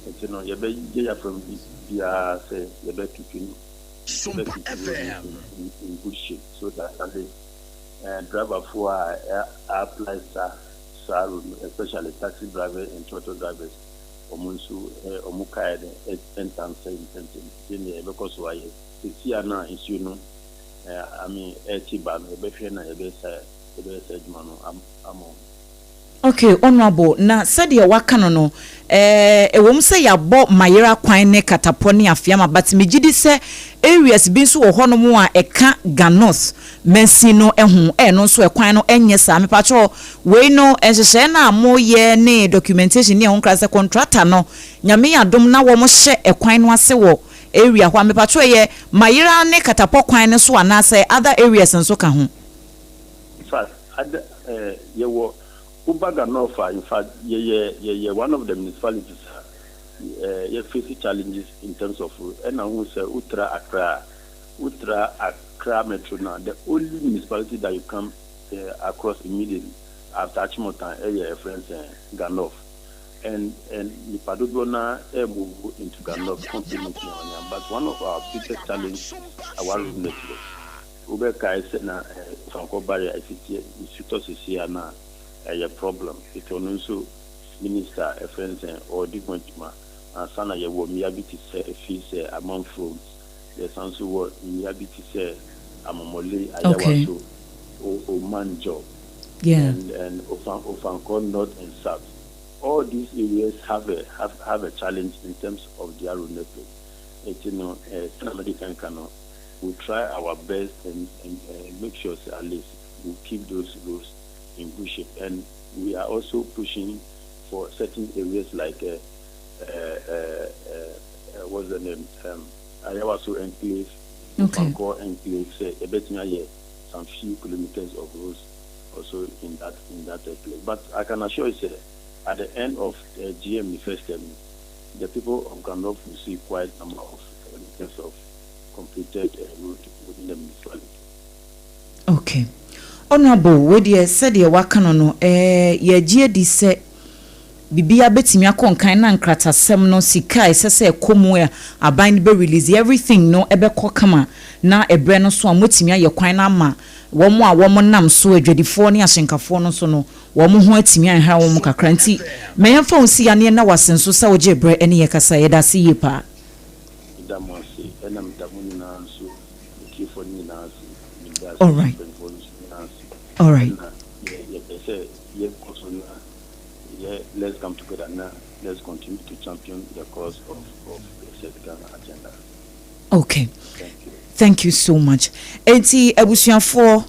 Nti no, yɛbɛgye yɛafam bi biara sɛ yɛbɛkeep no, yɛbɛkeep road in good shape so that at least driverfoɔ a apply saa road no, especially taxi drivers and trotro drivers, wɔn nso wɔn kaa no ntansɛ ntɛntɛm. Nti deɛ yɛbɛkɔ so ayɛ sisi a na nsuo no I mean, ɛte ba no, yɛbɛhwɛ na yɛbɛyɛ sɛ adwuma no ama wɔn. Okay, Honourable, na sɛdeɛ waka no, ɛwɔ mu sɛ yɛabɔ Mayera kwan ne Katapɔ ne Afiama, but megye di sɛ areas bi nso wɔ hɔnom a ɛka Ga North mansin no ho, ɛno nso ɛkwan no ɛnyɛ saa. Mepakyɛw, wei no, nhyehyɛeɛ no a moyɛ ne documentation ne ɛho nkra sɛ contractor no, Nyame yɛ adom na wɔn hyɛ ɛkwan no ase wɔ area hɔ a, mepakyɛw, yɛ Mayera ne Katapɔ kwan no so anaasɛ other areas nso ka ho? In fact, ada yɛwɔ woba Ga North a, in fact, yɛyɛ one of the municipalities a yɛ face challenges in terms of, ɛna ho sɛ wotra Accra Metro na the only municipality that you come across immediately after Achimotan ɛyɛ ɛfrɛ sɛ Ga North, and nipa dodoɔ na move into Ga North companies na ɔnya. But one of our biggest challenge is our road network. Wobɛkae sɛ na Fankɔ barrier ɛsisi, nsutɔ sisi a na ɛyɛ problem. Nti ɔno nso minister ɛfrɛ no sɛ ɔredi ho adwuma ansa na yɛwɔ mmea bi te sɛ efi sɛ Amanfurom, yɛsan nso wɔ mmea bi te sɛ Amamɔle, Ayawaso, Omanjo and Ofankor North and South. All these areas have a challenge in terms of their road network. Nti no, sɛnea mede kan no, we try our best and make sure say at least we keep those roads in good shape, and we are also pushing for certain areas like what's the name, Ayawaso Enclave, Ofankor Enclave, sɛ yɛbɛtumi ayɛ some few kilometers of roads also in that place. But I can assure you sɛ at the end of GM the first term, the people of Ga North will see quite a number of kilometers of completed road within the municipality. Okay, Honourable, wei deɛ, sɛdeɛ waka no, yɛgye adi sɛ biribiara bɛtumi akɔ nkan na nkratasɛm no, sika a ɛsɛ sɛ ɛkɔ mu a aban no bɛ release everything no, ɛbɛkɔ kama na ɛbrɛ no so a motumi ayɛ kwan no ama wɔn a wɔn nam so, adwadifoɔ ne ahyɛnkafoɔ no so no, wɔn ho atumi anhra wɔn kakra. Nti mɛyɛmfa wo si aneɛ na wase nso sɛ wogye berɛ ne yɛ kasa. Yɛda ase yie paa. Meda mo ase, ɛna meda mo nyinaa nso, etiefoɔ no nyinaa ase. Meda ase mpanyinfoɔ no nso nyinaa ase. Ɛna yɛpɛ sɛ yɛkɔ so na yɛ, let's come together na let's continue to champion the cause of the Set Ghana agenda. Okay. Thank you. Thank you so much. Enti abusuafoɔ,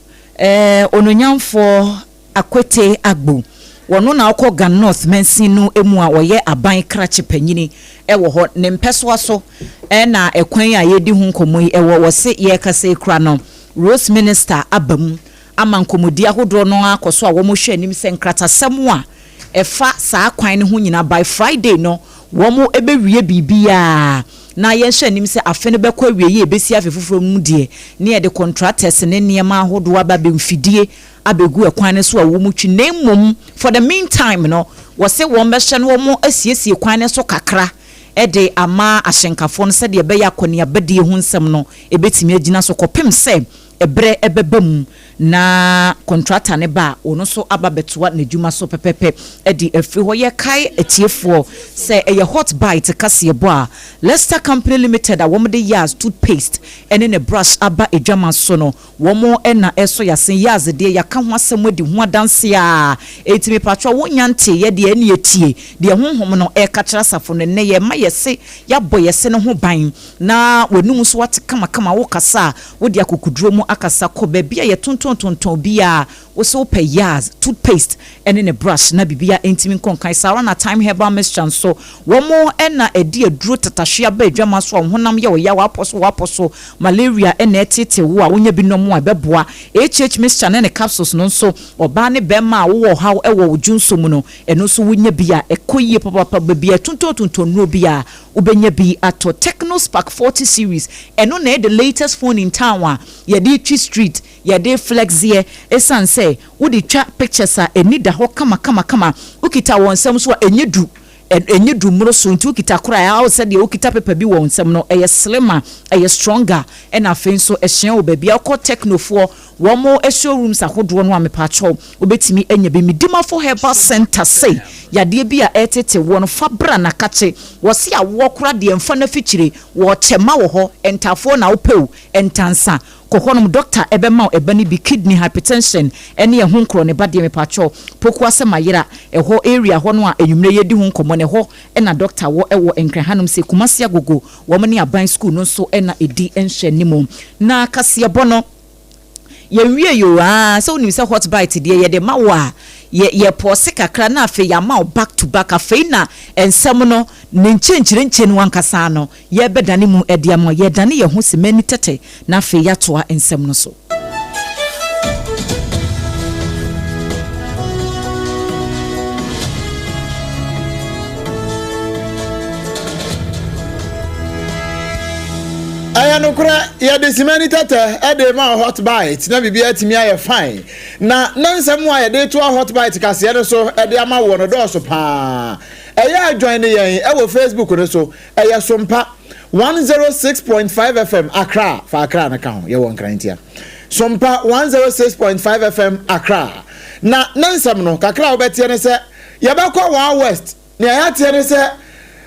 ononyamfoɔ Akwete Agbo, wɔno na ɔkɔ Ga North mansin no mu a wɔyɛ aban krakye panyini ɛwɔ hɔ ne mpɛsoa so, ɛna ɛkwan a yɛdi ho nkɔmmɔ yi ɛwɔ wɔse yɛrekasa ekura no, Roads Minister aba mu ama nkɔmmɔdi ahodoɔ no akɔ so a wɔn hwɛ anim sɛ nkratasɛm a ɛfa saa kwan no ho nyinaa, by Friday no wɔn bɛwie biribiara, na yɛnhyɛ anim sɛ afe no bɛkɔ awie yie, ebesi afe foforɔ mu deɛ, ne yɛde contractors ne nneɛma ahodoɔ aba bɛ mfidie abɛgu ɛkwan no so a wɔn twi. Na mmom for the meantime no, wɔsɛ wɔn bɛhyɛ no, wɔn asiesie kwan no so kakra ɛde ama ahyɛnkafoɔ no sɛdeɛ ɛbɛyɛ akɔneabadie ho nsɛm no ebɛtumi agyina so kɔpem sɛ ɛbrɛ ɛbɛba mu. na kɔntrata no ba a, ɔno nso aba abɛtoa n'adwuma so pɛpɛpɛ de afiri hɔ. Yɛkae atiefoɔ sɛ ɛyɛ Hot Bite kaseɛbɔ a Lester Company Limited a wɔde Yaz toothpaste ne ne brush aba adwama so no, wɔn na ɛresɔ yɛn asen. Yaz deɛ yɛaka ho asɛm adi ho adanseɛ ara, enti mepakyɛw wonnya nteeɛ deɛ ɛnneɛ tie deɛ Honhom no reka kyerɛ asafo no nnɛ. Yɛrema yɛse yɛabɔ yɛse no ho ban na w'anum nso ate kamakama, wokasa a Wode akokoduro mu akasa kɔ baabi a yɛtontɔntontɔn biara, wo se wopɛ Yaz toothpaste ne ne brush na biribiara ntumi nkɔ nkan. Saa ara na Thyme Herbal Mixture nso, wɔn na ɛde aduro tatahwe aba adwaman so a wo honam yɛ wo yaw, apɔ so apɔ so, malaria na ɛreteetee wo a, wonya bi nom a ɛbɛboa. HH Mixture ne ne capsules no nso, ɔbaa ne barima a wowɔ ɔhaw wɔ wo dwonsɔ mu no, ɛno nso wonya bi a, ɛkɔ yie papaapa. Baabi a yɛtontɔntontɔn nnuro biara, Wobɛnya bi atɔ Tecno Spark 40 series, ɛno na ɛyɛ the latest phone in town a yɛde retwi street, yɛde reflexeɛ, ɛsiane sɛ wode twa pictures a ani da hɔ kamakamakama, wokita wɔ nsam nso a ɛnyɛ du, ɛnyɛ du mmoro so, nti wokita koraa a ayɛ sɛ deɛ wokita paper bi wɔ wo nsam no, ɛyɛ slimmer, ɛyɛ stronger, ɛna afei nso ɛhyɛn wɔ baabiara. Wokɔ Tecno foɔ Wɔn show rooms ahodoɔ no a mepaakyɛw wobɛtumi anya bi. Medimafo Herbal Centre se yadeɛ bi a ɛretete woɔ no fa bra na kakye. Wɔse awoɔ kora deɛ mfa no afikyire, wɔkyɛ ma wɔ hɔ, ntaafoɔ na wopɛ o, ntansa. Kɔ hɔnom doctor bɛma wo ɛba no bi, kidney, hypertension ɛne ɛho nkorɔ ne ba deɛ mepaakyɛw. Pokuase Mayera ɛhɔ area hɔ no a anwummerɛ yɛredi ho nkɔmmɔ no ɛhɔ na doctor wɔ ɛwɔ Nkran hanom se Kumasi Agogo wɔn ne aban school no nso na ɛdi nhwɛanimu. Na kaseɛbɔ no. Yɛnwiei oo aa sɛ wonim sɛ hot bite deɛ yɛde ma wo a yɛ yɛ pɔɔse kakra na afei yɛama wo back to back afei na nsɛm no ne nkyɛnkyerɛnkyɛ no ankasa no yɛrebɛdane mu de ama wo yɛredane yɛn ho simma ani tɛtɛ na afei yɛatoa nsɛm no so. Ɛyɛ nokorɛ, yɛde simani tɛtɛ de rema wo Hot Bite na biribiara atumi ayɛ fine. Na na nsɛm a yɛde retoa Hot Bite kaseɛ no so de ama woɔ no dɔɔso paa. Ɛyɛ a join yɛn wɔ Facebook no so, ɛyɛ Sompa 106.5 FM Accra, fa Accra no ka ho, yɛwɔ Nkran ntia. Sompa 106.5 FM Accra. Na ne nsɛm no, kakra a wobɛteɛ ne sɛ, yɛbɛkɔ Waa West Nea yɛateɛ ne sɛ,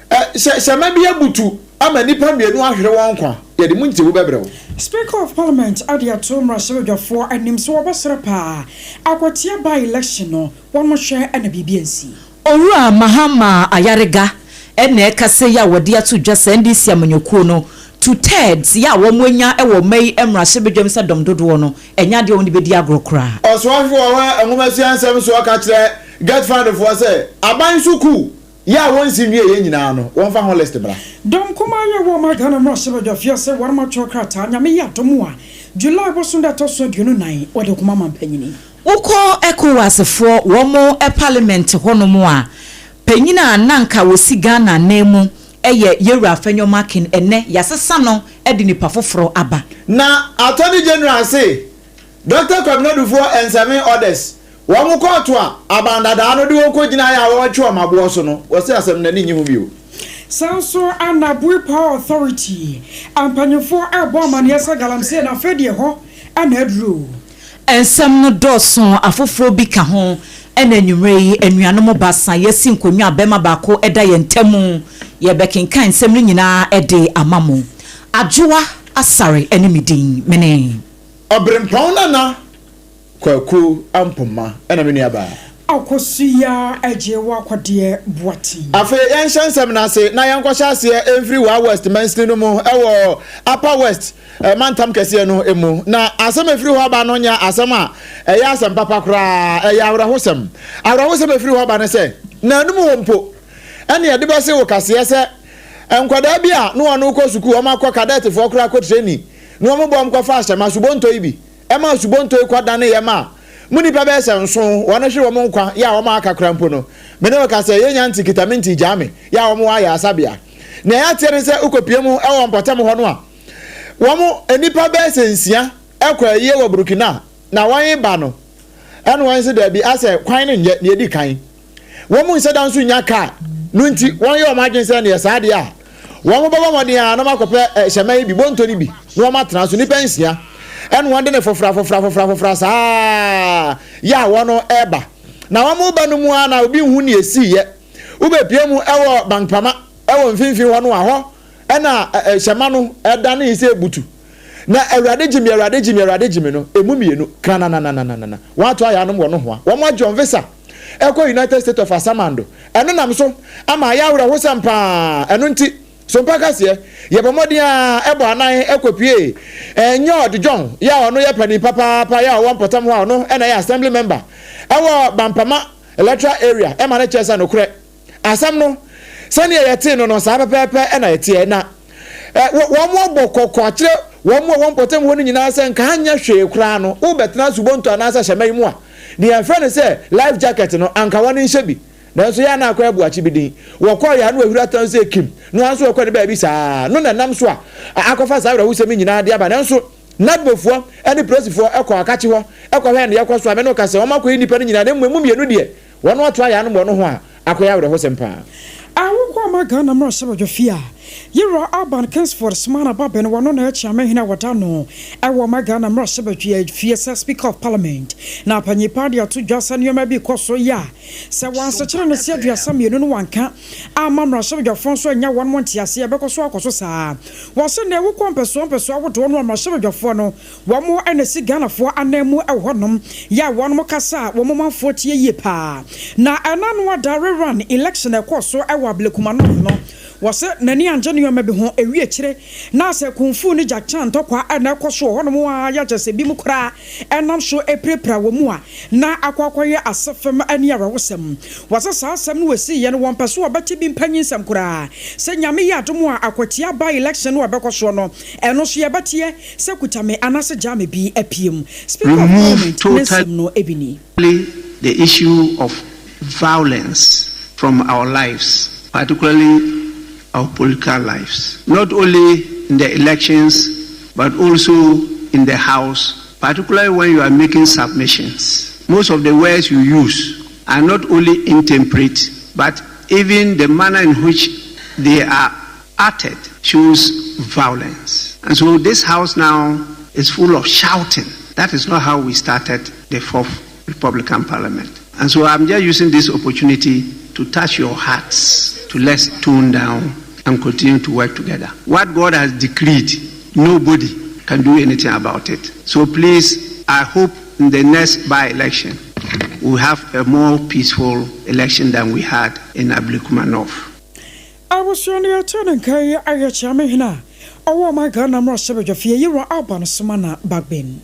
hyɛ hyɛmma bi abutu ama nnipa mmienu ahwere wɔn nkwa. Yɛde mu ntewu bɛbrɛ wo. Speaker of Parliament de ato mmarahyɛbadwafoɔ anim sɛ wɔbɛsrɛ paa akwatia by election no wɔn hwɛ na biribi ansi. Owura Mahama Ayariga na ɛkasa yi a wɔde ato dwa sɛ NDC amanyɔkuo no two thirds yɛ a wɔn anya wɔ ɔma yi mmarahyɛbadwam sɛ dɔm dodoɔ no ɛnyɛ adeɛ a wɔn de bɛdi agorɔ koraa. Ɔsoafo a ɔhwɛ nwomasua nsɛm soɔ ka kyerɛ GetFund foɔ sɛ aban sukuu yɛ a wɔnsi nwieɛ nyinaa no wɔmfa ho list bra. Dɔm kumaa yi a ɛwɔ ɔman Ghana mmarahyɛbadwafie ase wɔnom atwerɛ krataa Nyame yɛ adom a July bosom da ɛtɔ so 24 wɔde kɔma mampanyini. Wokɔ Ecowas foɔ wɔn parliament hɔ nom a, panyin a na anka wɔsi Ghana anan mu yɛ Yewura Afenyo Markin, ɛnnɛ yɛasesa no de nipa foforɔ aba. Na Attorney General se Doctor Kwabena Dufour and seven others Wɔn kɔɔto a aban dadaa no de wɔn kɔgyinaeɛ a wɔretwe wɔn aboɔ so no, wɔse asɛm no n'ani nnye ho bio. Saa nso na Aburi Power Authority mpanyimfoɔ rebɔ amaneɛ sɛ galamsey no afei deɛ ɛhɔ na aduru. Nsɛm no dɔɔso, afoforɔ bi ka ho. Ɛna anwummerɛ yi, anuanom baasa, yɛasi nkonnwa a bɛrima baako da yɛn ntam. Yɛrebɛkenkan nsɛm no nyinaa de ama mo. Adwoa Asare ne me din. Mene. Ɔberempɔn Nana Kwaku Ampoma na me nua baa. Akosua Agyewa Akwadeɛ Boateng. Afei yɛnhyɛ nsɛm no ase na yɛnkɔhyɛ aseɛ mfiri Wa West mansini no mu wɔ Upper West mantam kɛseɛ no mu. Na asɛm a ɛfiri hɔ ba no nyɛ asɛm a ɛyɛ asɛm papa koraa, ɛyɛ awerɛhosɛm. Awerɛhosɛm a ɛfiri hɔ ba ne sɛ, nnanum hɔ mpo ɛne yɛde bɛse wo kaseɛ sɛ nkwadaa bi a na wɔn rekɔ sukuu, wɔn akɔ kadɛɛtefoɔ koraa kɔ training, na wɔn bɔ wɔn kɔfa ahyɛma subonto yi bi. Ɛmaa asubɔnto yi kɔdaneeɛ maa mo nnipa bɛyɛ sɛ nson, wɔn hwere wɔn nkwa, yɛ a wɔn a aka koraa mpo no, me ne wo ka sɛ, yɛnnya nte kita me nti gyaa me, yɛ a wɔn wɔ ayaresabea. Nea yɛateɛ ne sɛ wokɔpue mu wɔ mpɔtam hɔ no a, wɔn nnipa bɛyɛ sɛ nsia kɔ ayie wɔ Burkina, na wɔn ba no, ɛna wɔn se daabi, asɛ kwan no nyɛ nea ɛdi kan. Wɔn nhyɛ da nso nnya kaa no nti, wɔyɛ wɔn adwene sɛ neɛ saa deɛ a, wɔbɛbɔ mmɔden ara na wɔakɔpɛ hyɛmma yi bi, bonto no bi, na wɔatena so, nnipa nsia. Ɛna wɔn de no fofra fofra fofra fofra saa yɛ a wɔn reba. Na wɔn reba no mu ara na obi nhu nea esiiɛ. Wobɛpue mu wɔ Bankpama wɔ mfimfini hɔ no a, hɔ na hyɛma no danee sɛ butu. Na Awurade gye me, Awurade gye me, Awurade gye me no, emu mmienu, krananananana, wɔn ato ayɛ anom wɔ nohoa. Wɔn agye wɔn visa ɛkɔ United States of Asamando. Ɛno nam so ama ayɛ awerɛhosɛm paa. Ɛno nti, Sompa kaseɛ, yɛbɔ mmɔden ara bɔ anan kɔpue Nyod John yɛ a ɔno yɛ panin papaapa yɛ a ɔwɔ mpɔtam hɔ a ɔno na ɛyɛ Assembly member ɛwɔ Bampama Electoral Area ɛma no kyerɛ sɛ nokorɛ asɛm no sɛdeɛ yɛtee no no saa pɛpɛɛpɛ na ɛteɛ na wɔn abɔ kɔkɔ akyerɛ wɔn a wɔwɔ mpɔtam hɔ no nyinaa sɛ nka anyɛ hwee koraa no wobɛtena subonto anaasɛ hyɛma yi mu a deɛ yɛfrɛ no sɛ life jacket no anka wɔn nhyɛ bi. Nanso yɛ a na akɔyɛ boakye bi din. Wɔkɔeɛ a na wahuri atɛn sɛ Kim, na wɔn nso wɔkɔ ne baabi saa ara. No na ɛnam so a akɔfa saa awerɛhosɛm yi nyinaa de aba. Nanso Nadmofoɔ ne Presifoɔ kɔɔ akakye hɔ kɔhwɛɛ deɛ ɛrekɔ so a me ne wo ka sɛ wɔakɔyi nnipa no nyinaa na mmom emu mmienu deɛ wɔn ato ayɛ anom wɔ no ho a akɔyɛ awerɛhosɛm paa. Awokɔ ama Ghana mmarahyɛbadwafie a Yewura Alban Kingsford Sumana Bagbin wɔno na ɛkyea hene a wɔda ano wɔ ma Ghana mmarahyɛbadwafie sɛ Speaker of Parliament na panyin paa de ato dwa sɛ nneɛma bi rekɔ so yɛ a Sɛ wɔansekyere no se 32 no wɔanka amma mmarahyɛbadwafoɔ nso annya wɔn mo nteaseɛ ɛbɛkɔ so akɔ so saa. Wɔse nnɛ wokɔ mpɛsoa mpɛsoa ahodoɔ no a mmarahyɛbadwafoɔ no wɔn na ɛsi Ghanafoɔ anan mu wɔ hɔ nom yɛ a wɔn kasa a wɔn manfoɔ tie yie paa. Na ɛna ano ada rerun election a ɛkɔɔ so wɔ Ablekuma North no wɔse n'ani angye nnoɔma bi ho ɛwie akyire na sɛ Kung Fu ne Jack Chan ntɔkwa na ɛkɔ so wɔ hɔ nom a yɛ kyerɛ sɛ binom koraa ɛnam so apirapira wɔn mu a na akɔ akɔyɛ asefem ne awerɛhosɛm. Wɔse saa asɛm no wɔsiiɛ no wɔmpɛ so wɔbɛte bi mpanyinsɛm koraa. Sɛ Nyame yɛ adom a akwatia by election no a ɛbɛkɔ soɔ no ɛno nso yɛbɛteɛ sɛ kuta me anaase gyaa me bi apue mu. Speaker of Remove Parliament ne totally nsɛm no bi ni. the issue of violence from our lives, particularly our political lives, not only in the elections, but also in the house, particularly when you are making submissions. Most of the words you use are not only intemperate, but even the manner in which they are uttered shows violence. And so this house now is full of shouting. That is not how we started the Fourth Republican Parliament. And so I'm just using this opportunity to touch your hearts, to let's tone down and continue to work together. What God has decreed, nobody can do anything about it. So please, I hope in the next by-election, we'll have a more peaceful election than we had in Ablekuma North. Abusua no yɛtee ne nka yi ayɛ Kyeame hene a ɔwɔ ɔman Ghana mmarahyɛbadwafie Yewura Alban Sumana Bagbin.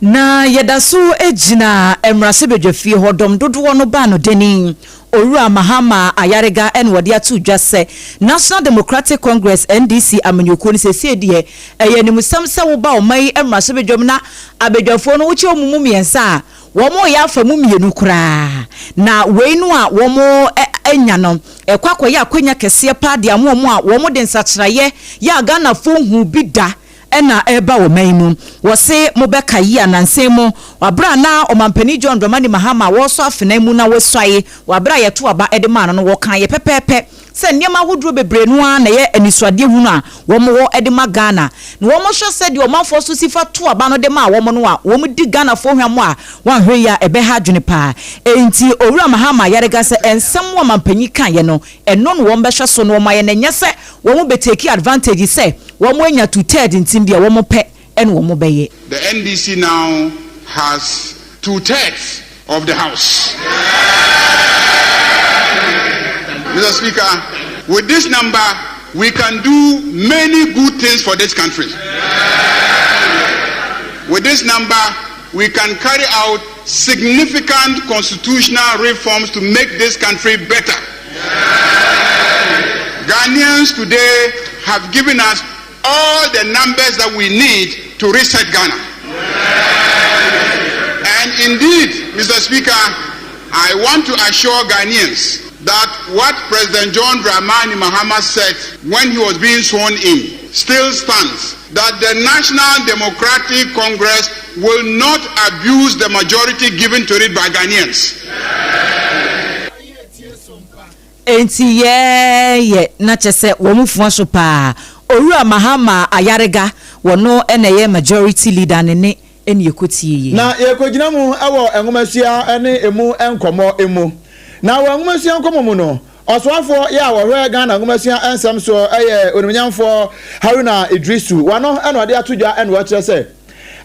Na yɛda so gyina mmarahyɛbadwafie hɔ, dɔm dodoɔ no baa no dani. Owura Mahama Ayariga na ɔde ato dwa sɛ National Democratic Congress, NDC, amanyɔkuo no seesei deɛ ɛyɛ animsɛm sɛ woba ɔman yi mmarahyɛbadwam na abadwafoɔ no wokyɛ wɔn mu mmiɛnsa a, wɔreyɛ afa mu mmienu koraa. Na wei no a wɔanya no, ɛkɔ akɔyɛ akwanya kɛseɛ paa de ama wɔn a wɔde nsakyeraeɛ yɛ a Ghanafoɔ nhuu bi da na ɛreba ɔman yi mu. Wɔse mobɛka yi a nansa yi mu wɔ aberɛ a na Ɔmanpanin John Dramani Mahama wɔresɔ afena mu na wasuae wɔ aberɛ a yɛto aba de maa no no wɔkaeɛ pɛpɛɛpɛ sɛ nneɛma ahodoɔ bebree no ara na ɛyɛ anisoadeɛ hunu a wɔn wɔ de ma Ghana na wɔn hwɛ sɛdeɛ ɔmanfoɔ so si fa to aba no de maa wɔn no a wɔn di Ghanafoɔ hwammɔ a wɔanhwɛ yie a ɛbɛha adwene paa. Enti Owura Mahama ayarega sɛ nsɛm a ɔmanpanin kaeɛ no ɛno na wɔn bɛhwɛ so na wɔn ayɛ na ɛnyɛ sɛ wɔn bɛ take advantage sɛ wɔn anya two third nti deɛ wɔn pɛ ɛna wɔn bɛyɛ. The NDC now has two thirds of the house. Mr. Speaker, with this number, we can do many good things for this country. With this number, we can carry out significant constitutional reforms to make this country better. Ghanaians today have given us all the numbers that we need to reset Ghana. And indeed, Mr. Speaker, I want to assure Ghanaians that what President John Dramani Mahama said when he was being sworn in still stands that the National Democratic Congress will not abuse the majority given to it by Ghanaians. Enti yɛɛyɛ na kyɛ sɛ wɔn fua so paa. Owura Mahama Ayariga, wɔno na ɛyɛ majority leader ne ne ɛne yɛkɔtie yei. Na yɛrekɔgyina mu wɔ nwomasua ne ɛmu nkɔmmɔ mu. Na wɔ nwomasua nkɔmmɔ mu no, Ɔsoafoɔ yɛ a wɔhwɛ Ghana nwomasua nsɛm soɔ yɛ Onimnyamfoɔ Haruna Iddrisu. Wano na ɔde ato dwa na ɔkyerɛ sɛ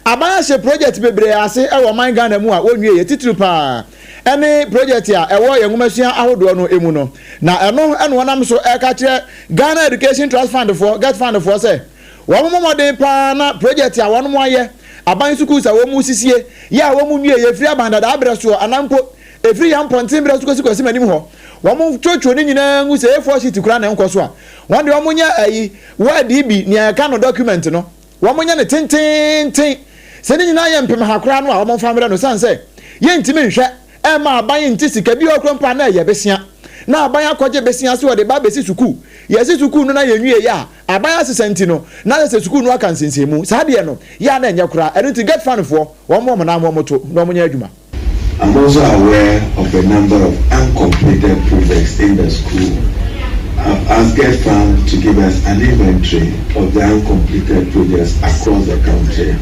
aban ahyɛ project bebree ase wɔ ɔman Ghana mu a wɔnwieɛ, titiriw paa ne project a ɛwɔ yɛn nwomasua ahodoɔ no mu no. Na ɛno na wɔnam so reka akyerɛ Ghana Education Trust Fund foɔ, GETFund foɔ sɛ wɔn mmɔ mmɔden paa na project a wɔn ayɛ, aban sukuus a wɔn resisie, yɛ a wɔn nwieɛ firi aban dadaa berɛ soɔ anaa mpo ɛfiri yɛn mpɔnten berɛ so kɔsi Kwasi Manim hɔ, wɔn twotwo ne nyinaa ngu sɛ A4 sheet koraa na ɛnkɔ so a, wɔn deɛ wɔn nyɛ ayi, word yi bi, nea yɛka no document no, wɔn nyɛ no tenteenten. Sɛ ne nyinaa yɛ mpemha koraa no a, wɔn mfa mmerɛ no, sane sɛ yɛntumi nhwɛ ɛmma aban nte sika bi wɔ hɔ koraa mpo a na ɛyɛ besea, na aban akɔgye besea sɛ wɔde ba abɛsi sukuu, yɛsi sukuu no na yɛnwieɛ a, aban asesa nti no, na ayɛ sɛ sukuu no aka nsensɛnmu. Saa deɛ no, yɛ a na ɛnyɛ koraa. Ɛno nti GetFund foɔ, wɔn mmɔ wɔn nan wɔn to na wɔnyɛ adwuma. I'm also aware of a number of uncompleted projects in the school. I've asked GetFund to give us an inventory of the uncompleted projects across the country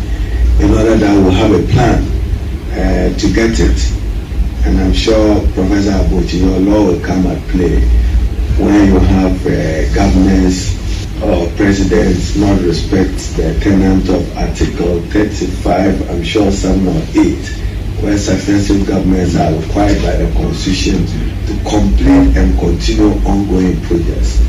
in order that we'll have a plan uh, to get it. And I'm sure, Professor Abuchi, your law will come at play when you have uh, governors or presidents not respect the tenant of Article 35, I'm sure 7 or 8, where successive governments are required by the Constitution to complete and continue ongoing projects.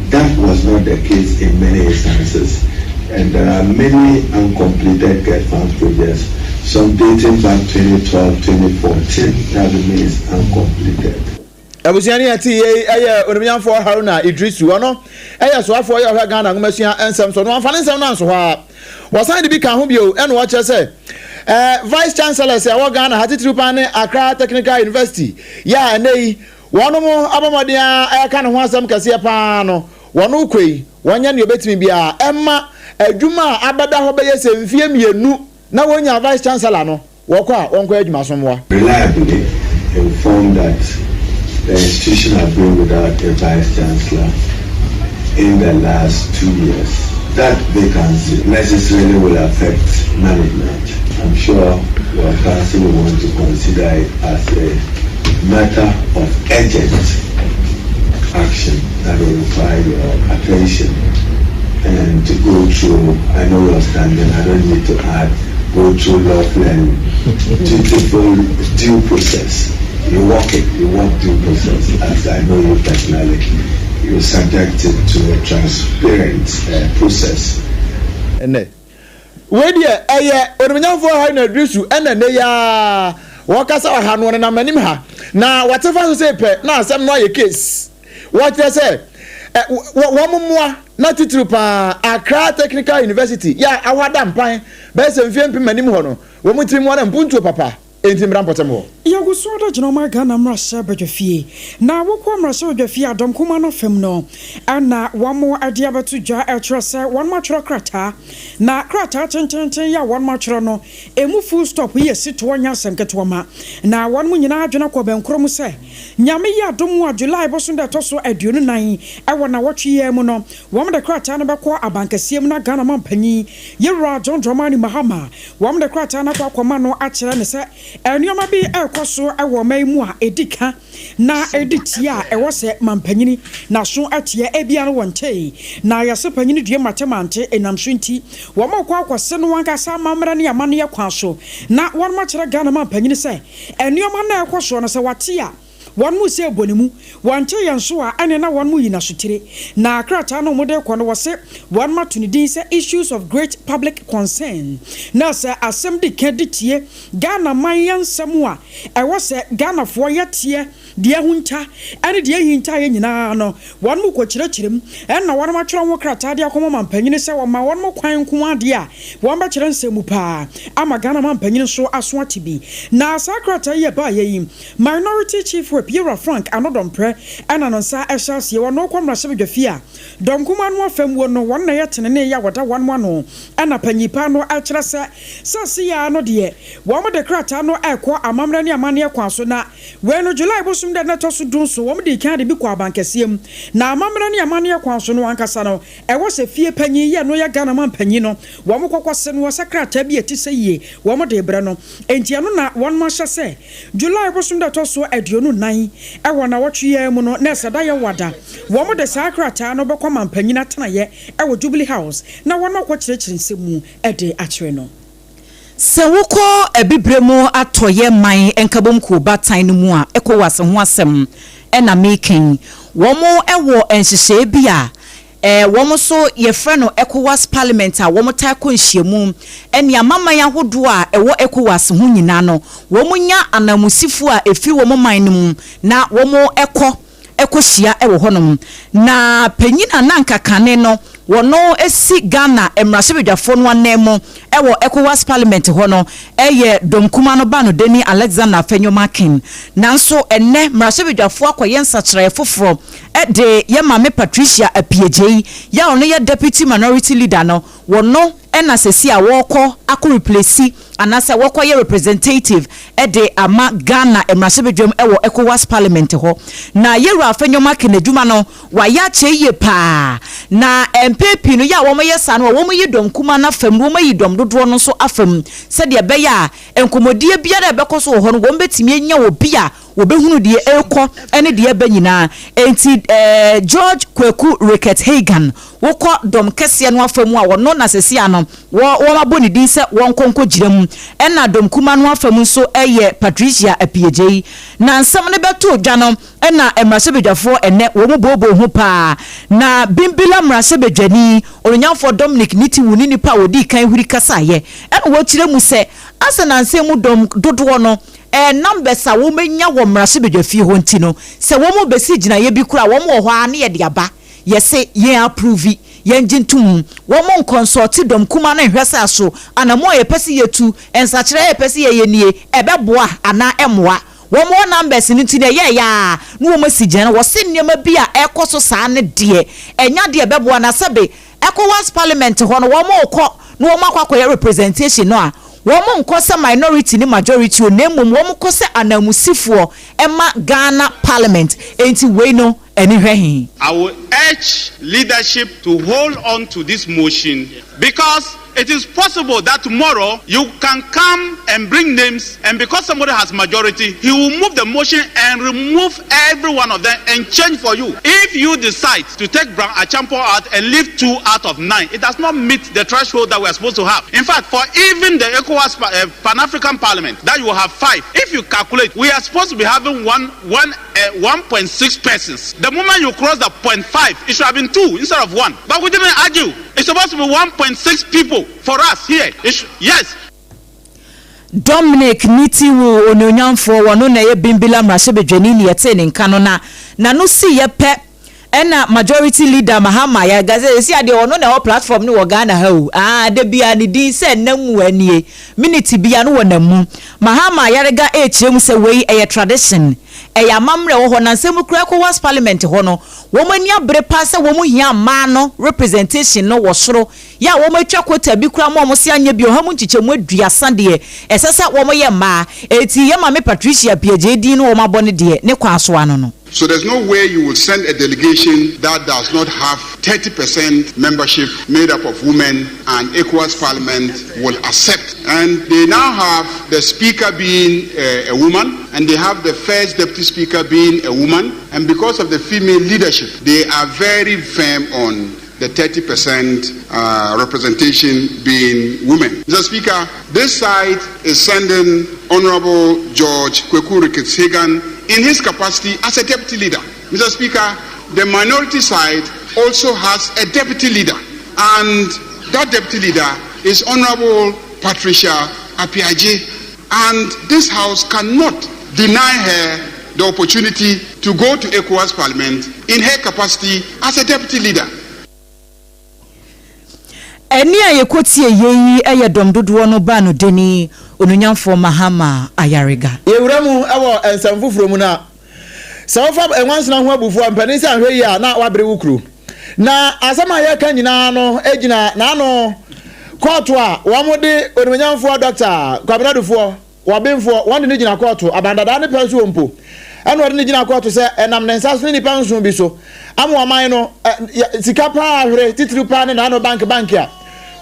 That was not the case in many instances, and there are many uncompleted GetFund projects, some dating back 2012, 2014, that remains uncompleted. Abusua no yɛte yei yɛ Onimnyamfoɔ Haruna Iddrisu, ɔno yɛ soafoɔ yɛ ɔhwɛ Ghana nwomasua nsɛm so no wamfa ne nsɛm no anso hɔ ara. Wɔsan de bi kaa ho bio ɛna wɔkyerɛ sɛ eh, Vice Chancellors a ɛwɔ Ghana ha titiriw paa ne Accra Technical University yɛ a ɛnɛ yi wɔnom abɔ mmɔden a ɛreka ne ho asɛm kɛseɛ paa no wɔn kɔ yi wɔnyɛ nea obetumi biara ɛma adwuma a abɛda hɔ bɛyɛ sɛ mfie mmienu na wɔnya Vice Chancellor no wɔkɔ a wɔnkɔyɛ adwumaso mmoa. Reliably informed that the institution has been without a vice chancellor in the last two years. That vacancy necessarily will affect management. I'm sure your council will want to consider it as a matter of urgent action that will require your attention and to go through, I know your standing, I don't need to add, go through lawful and dutiful due process. You walk it, you walk due process, as I know you personally. You're subjected to a transparent process. Ɛnɛ wei deɛ ɛyɛ onimnyamfoɔ Haruna Iddrisu ɛna ɛnɛ yi ara wɔkasa wɔ ha no ɔnenam anim ha na wɔte fa so sɛ pɛ na asɛm no ayɛ case wɔkyerɛ sɛ wɔn mmoa na titiriw paa Accra Technical University yɛ a awɔ ada mpan bɛyɛ sɛ mfeɛ mpem anim hɔ no wɔn tiri mmoa na mpuntuo papa enti mmra mpɔtam hɔ. Yɛgu so ara gyina ɔman Ghana mmarahyɛbadwafie na wokɔ mmarahyɛbadwafie a dɔm kumaa no fam no na wɔn de abɛto dwa ɛkyerɛ sɛ wɔn atwerɛ krataa na krataa tententen yi a wɔn atwerɛ no emu full stop yi esi toɔ nyɛ asɛm ketewa ma na wɔn nyinaa adwene kɔ bɛnkorɔ mu sɛ Nyame yɛ adom a July bosom da ɛtɔ so 24 ɛwɔ nawɔtwe yi mu no wɔn de krataa no bɛkɔ abankɛseɛ mu na Ghana mampanyin Yewura John Dramani Mahama wɔn de krataa no akɔ akɔma no akyerɛ ne sɛ nneɛma bi ɛrekɔ so ɛwɔ ɔman yi mu a ɛdi ka na ɛdi tie a ɛwɔ sɛ mampanyini n'aso ateɛ ebia no wɔntee na yɛsɛ panyini due mate mante ɛnam so nti wɔn kɔ akɔse no ankasa amammerɛ ne amanneɛ kwan so na wɔn akyerɛ Ghana mampanyini sɛ nneɛma no a ɛkɔ soɔ no sɛ wate a wɔn mu sɛ bɔ ne mu wɔnte yɛn so a ɛne na wɔn mu yi n'asotire na krataa no wɔde kɔ no wɔse wɔn ato ne din sɛ issues of great public concern na sɛ asɛm di ka di tie Ghana man yɛ nsɛm a ɛwɔ sɛ Ghanafoɔ yɛteɛ deɛ ahunta ɛne deɛ ahinta yɛ nyinaa no wɔn mu kɔkyerɛkyerɛ mu ɛna wɔn atwerɛ ho krataa de akɔma mampanyini sɛ wɔma wɔn mu kwan nko adeɛ a wɔn bɛkyerɛ nsɛm mu paa ama Ghana mampanyini nso aso ate bi na saa krataa yi ɛbaayɛ yi Minority Chief Whip Yewura Frank Annoh-Dompreh ɛna no nsa ɛhyɛ aseɛ wɔn kɔ mmarahyɛbadwafie a dɔm kumaa no afam wuo no wɔn na ɛyɛ tenene yɛ a wɔda wɔn ano ɛna panyin no ɛkyerɛ sɛ sɛ seyaa no deɛ wɔn de krataa no ɛkɔ amammerɛ ne amanneɛ kwan so na wei no July bosom. bosom da na ɛtɔ so dunson, wɔn dii kan de bi kɔɔ abankɛseɛ mu. Na amammerɛ ne amanneɛ kwan so no ankasa no, ɛwɔ sɛ fie panyin yi a ɛno yɛ Ghana manpanyin no, wɔn kɔkɔ se no wɔ sɛ krataa bi a ɛte sɛ yie wɔn de rebrɛ no. Enti ɛno na wɔn ahyɛ sɛ July bosom da ɛtɔ so 24 wɔ nnawɔtwe yi ara mu no na ɛsɛ da yɛ wada. Wɔn de saa krataa no bɛkɔ manpanyin atenaeɛ wɔ Jubilee House na wɔn akɔ kyerɛkyerɛ nsɛm mu de akyerɛ no. Sɛ wokɔ Abibire mu Atɔeɛ Man Nkabom Kuo Baatan no mu a, ECOWAS ho asɛm na mereka yi. Wɔn wɔ nhyehyɛeɛ bi a wɔn nso yɛfrɛ no ECOWAS Parliament a wɔtaa kɔ nhyiamu. Ɛne amanaman ahodoɔ a ɛwɔ ECOWAS ho nyinaa no, wɔnya ananmusifoɔ a ɛfiri wɔn man no mu na wɔkɔ kɔhyia wɔ hɔnom. Na panyin a na anka kane no wɔno si Ghana mmarahyɛbadwafoɔ no ananmu wɔ Ecowas Parliament hɔ no yɛ dɔm kumaa no baanodani Alexander Afenyo-Markin. Nanso ɛnnɛ mmarahyɛbadwafoɔ akɔyɛ nsakyeraeɛ foforɔ de yɛ Maame Patricia Appiagyei yɛ a ɔno yɛ Deputy Minority Leader no wɔno na sɛsi a wɔrekɔ akɔ replace anaasɛ wɔkɔyɛ representative de ama Ghana mmarahyɛbadwam wɔ Ecowas parliament hɔ. Na Yɛwura Afenyo-Markin adwuma no wayɛ akyɛ yie paa. Na mpɛn pii no yɛ a wɔyɛ saa no wɔyi dɔm kumaa no afa mu na wɔayi dɔm dodoɔ no nso afa mu sɛdeɛ ɛbɛyɛ a nkɔmmɔdie biara a ɛbɛkɔ so wɔ hɔ no wɔbɛtumi anya obi a wɔbɛhunu deɛ ɛrekɔ ne deɛ ɛreba nyinaa. Enti eh, George Kwaku Ricketts Hagan, wokɔ dɔm kɛseɛ no afa mu a, ɔno na seesei ano wɔ, wɔabɔ ne din sɛ wɔnkɔ nkɔgyina mu. Ɛna dɔm kumaa no afa mu nso yɛ Patricia Appiagyei. Na nsɛm no bɛtoo dwa no na mmarahyɛbadwafoɔ ɛnnɛ wɔn booboo ho paa. Na Bimbilla mmarahyɛbadwani, Onuonyamfoɔ Dominic Nitiwul ne nipa a ɔdii kan huri kasaeɛ. Ɛna wɔkyerɛ mu sɛ, asɛ nansa mu dɔm dodoɔ no Ɛɛ numbers a wɔn anya wɔ mmarahyɛbadwafie hɔ nti no, sɛ wɔn rebɛsi gyinaeɛ bi koraa a, wɔn wɔ hɔ ara ne yɛde aba. Yɛse yɛn approve, yɛn gye nto mu. Wɔn nkɔnsɔɔte dɔm kumaa no nhwɛ sɛ aso anammɔn a yɛpɛ sɛ yɛtu, nsakyeraɛ a yɛpɛ sɛ yɛyɛ nie, ɛbɛboa anaa ɛmmoa. Wɔn wɔ numbers no nti no ɛyɛɛyɛ ara na wɔn asi gyinaeɛ no. Wɔse nneɛma bi a ɛrekɔ so saa no deɛ, ɛnyɛ adeɛ a ɛbɛboa na sɛbe Ecowas parliament hɔ no wɔn rekɔ na wɔn akɔ akɔyɛ representation no a, wɔn nkɔ sɛ minority ne majority o na mmom wɔn kɔ sɛ ananmusifoɔ ma Ghana parliament. Enti wei no ani hwɛ he? I will urge leadership to hold on to this motion because it is possible that tomorrow you can come and bring names and because somebody has majority, he will move the motion and remove every one of them and change for you. If you decide to take Brown Achampo out and leave two out of nine, it does not meet the threshold that we are supposed to have. In fact, for even the ECOWAS uh, Pan-African Parliament, that you have five. If you calculate, we are supposed to be having one, one, uh, 1.6 persons. The moment you cross the 0.5, it should have been two instead of one. But we didn't argue. It's supposed to be 1.6 people for us here. yes. Dominic Nitiwul Onuonyamfoɔ, ɔno na ɛyɛ Bimbilla mmarahyɛbadwani ne yɛtee ne nka no na n'ano siiɛ pɛ ɛna Majority Leader Mahama yɛka sɛ seesei adeɛ ɔno na ɛwɔ platform no wɔ Ghana ha o, aa da biara ne din sɛ nna mu nie, minute biara no wɔnam mu. Mahama Ayariga ɛrekyerɛ mu sɛ wei ɛyɛ tradition, ɛyɛ amammerɛ ɛwɔ hɔ na nsɛm koraa ECOWAS Parliament hɔ no wɔn ani abere paa sɛ wɔn hia mmaa no representation no wɔ soro Yɛ a wɔatwa quota bi koraa ma wɔn se anyɛ bi ɔha mu nkyekyɛmu aduasa deɛ ɛsɛ sɛ wɔyɛ mmaa. Enti yɛ Maame Patricia Appiagyei din no wɔabɔ no deɛ ne kwan so ano no. So there's no way you will send a delegation that does not have 30% membership made up of women and ECOWAS Parliament will accept. And they now have the speaker being a, a woman and they have the first deputy speaker being a woman. And because of the female leadership, they are very firm on the 30% uh, representation being women. Mr. Speaker, this side is sending Honorable George Kweku Ricketts Hagan in his capacity as a deputy leader. Mr. Speaker, the minority side also has a deputy leader, and that deputy leader is Honorable Patricia Apiaji. And this house cannot deny her the opportunity to go to ECOWAS Parliament in her capacity as a deputy leader. Ɛnne a yɛkɔtie yei yi yɛ dɔm dodoɔ no baanodani, Onuonyamfoɔ Mahama Ayariga. Yɛwura mu wɔ nsɛm foforɔ mu na sɛ wofa nwansena ho abufuo a, mpanin sɛ anhwɛ yie a na wabere wo kuro. Na asɛm a yɛreka nyinaa no gyina n'ano kɔɔto a wɔde Onimuonyamfoɔ Dɔkta Kwabena Dufoɔ, Ɔbenfoɔ, wɔn de no gyina kɔɔto, abandadaa ne pɛ so mpo. Ɛna ɔde no gyina kɔɔto sɛ ɛnam ne nsa so ne nnipa nson bi so ama ɔman no sika paa ahwere, titiriw paa ne n'ano bank bank a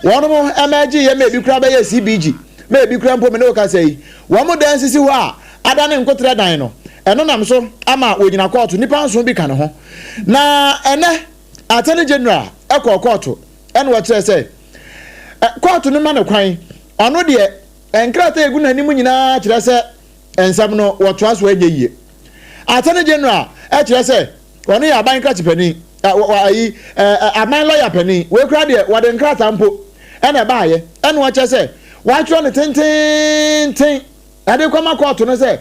wɔnom ɛma ɛgye yɛ ma ebi koraa bɛyɛ CBG, ma ebi koraa mpo me ne wo kasa yi wɔn dan sisi hɔ a adane nkoterɛ dan no. Ɛno nam so ama wɔgyina kɔɔto, nnipa nson bi ka ne ho. Na ɛnɛ Attorney General kɔɔ kɔɔto ɛna ɔkyerɛ sɛ kɔɔto no ma no kwan, ɔno deɛ nkrataa a egu n'anim nyinaa kyerɛ sɛ nsɛm no wɔtoa so ɛnyɛ yie. Attorney General kyerɛ sɛ ɔno yɛ aban krakye panin, ayi aban lɔya panin, wei koraa deɛ wɔde nkrataa mpo ɛna ɛbaayɛ ɛna ɔkyerɛ sɛ wɔatwerɛ no tenteenten ɛde kɔma kɔɔto no sɛ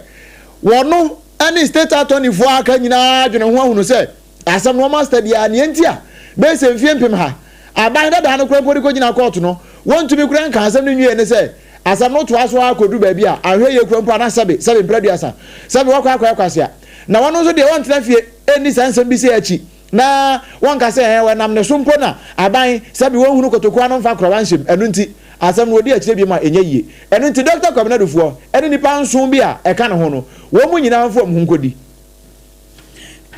wɔno ɛne state attorney foɔ aka nyinaa dwene ho ahunu sɛ Asɛm no wɔn aseta biara, nea enti a bɛyɛ sɛ mfie mpemha aban dadaa no koraa mpo de kɔgyina kɔɔto no, wɔntumi koraa nka asɛm no nwiei ne sɛ, asɛm no toa so ara kɔduru baabi a, anhwɛ yie koraa mpo a na sɛbe, sɛbe mprɛ aduasa, sɛbe wɔakɔ akɔyɛ kwasea. Na wɔn nso deɛ wɔntena fie nni saa nsɛm bi sei akyi na wɔnka sɛ ɛɛ wɔnam ne so mpo na aban, sɛbe wɔnhunu kotokuo ano mfa korɔwa nhyem, ɛno nti asɛm no wɔdi akyire biom a ɛnyɛ yie. Ɛno nti Dɔkta Kwabena Dufoɔ ne nnipa nson bi a ɛka ne ho no, wɔn mu nyinaa mfa wɔn ho nkɔdi.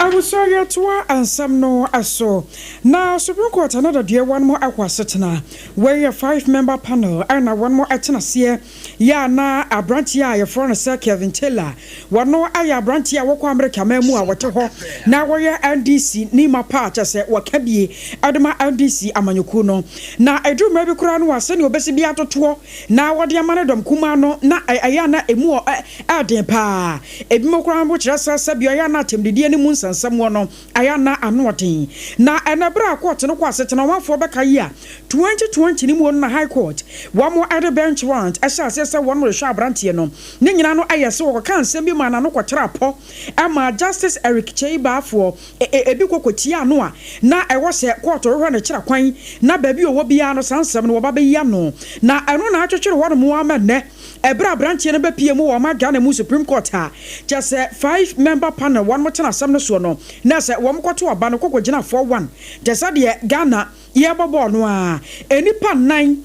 Abusua yɛtoa nsɛm no so. Na Supreme Court ɛna dadeɛ wɔnom ɛkɔ asetena. Wei yɛ five member panel ɛna wɔnom ɛtena aseɛ yɛ a na abranteɛ a yɛfrɛ no sɛ Kevin Taylor wɔno ɛyɛ abranteɛ a wɔkɔ America man mu a wɔte hɔ na wɔyɛ NDC ni mapa a kyɛsɛ wɔka bie ɛde ma NDC amanyɔkuo no. Na ɛduru mmerɛ bi koraa no a sɛdeɛ ɔbɛsi bi atotoɔ na wɔde ama no dɔm kumaa no na ɛyɛ a na ɛmu ɔ den paa. Ebinom koraa mpo kyerɛ sɛ sɛbea ɔyɛ a na atɛmdidie no mu nsɛnsɛm wɔ no ayɛ a na ano ɔden. Na ɛnnɛ berɛ a kɔɔte no kɔ asetena ɔmanfoɔ bɛka yi a 2020 no mu no na High Court wɔn de bench warrant hyɛɛ aseɛ sɛ wɔn rehwɛ abranteɛ no. Ne nyinaa no ɛyɛ sɛ wɔkɔkaa nsɛm bi maa n'ano kɔtraa pɔ maa Justice Eric Kyei Baafoɔ ebi kɔ kɔtiaa no a na ɛwɔ sɛ kɔɔto hwehwɛ no kyerɛ kwan na baabi a ɔwɔ biara no saa nsɛm no wɔba bɛyi ano. Na ɛno na atwetwere hɔnom ara ma nnɛ Ɛberɛ a aberanteɛ no bɛpue mu wɔ ɔman Ghana mu Supreme Court a kyerɛ sɛ five member panel wɔnom tena asɛm no soɔ no na sɛ wɔn kɔto aba no kɔkɔ gyina 4-1 te sɛ deɛ Ghana yɛrebɔ bɔɔl no ara nnipa nnan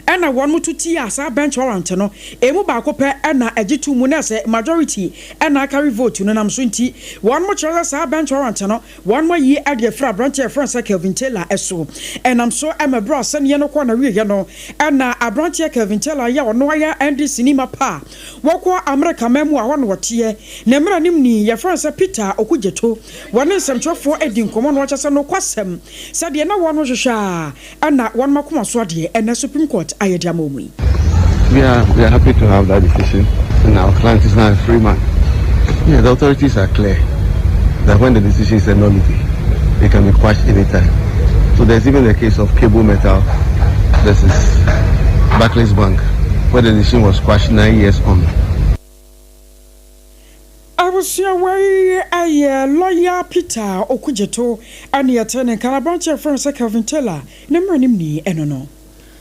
ɛna wɔnom to tiaa saa bench warrant no ɛmu baako pɛ ɛna ɛgye too mu na sɛ majority ɛna akari vote no nam so nti wɔnom kyerɛ sɛ saa bench warrant no Wɔn ayi de afiri aberanteɛ a yɛfrɛ no sɛ Kelvin Taylor so. Ɛnam so ma berɛ a asɛnniiɛ no kɔɔ n'awieɛ no, ɛna aberanteɛ Kelvin Taylor yi a ɔno ayɛ NDC ni mapa a wɔkɔ Amerika man mu a hɔ na ɔteɛ, ne mmaranimni yɛfrɛ no sɛ Peter Okudzeto, wɔne nsɛmtwerɛfoɔ adi nkɔmmɔ na ɔkyerɛ sɛ nokwasɛm sɛ deɛ na wɔn hwehwɛ ara ɛna wɔn akoma so adeɛ ɛnɛ Supreme Court ayɛ de ama wɔn yi. We are, we are happy to have that decision and our client is now a free man. Yeah, the authorities are clear that when the decision is a nullity, it can be quashed anytime. So there's even the case of Cable Metal versus Barclays Bank, where the decision was quashed nine years on. Abusua wei yɛ lɔya Peter Okudzeto ne yɛtee ne nka no aberanteɛ a yɛfrɛ no sɛ Kelvin Taylor ne mmaranimni ɛno no.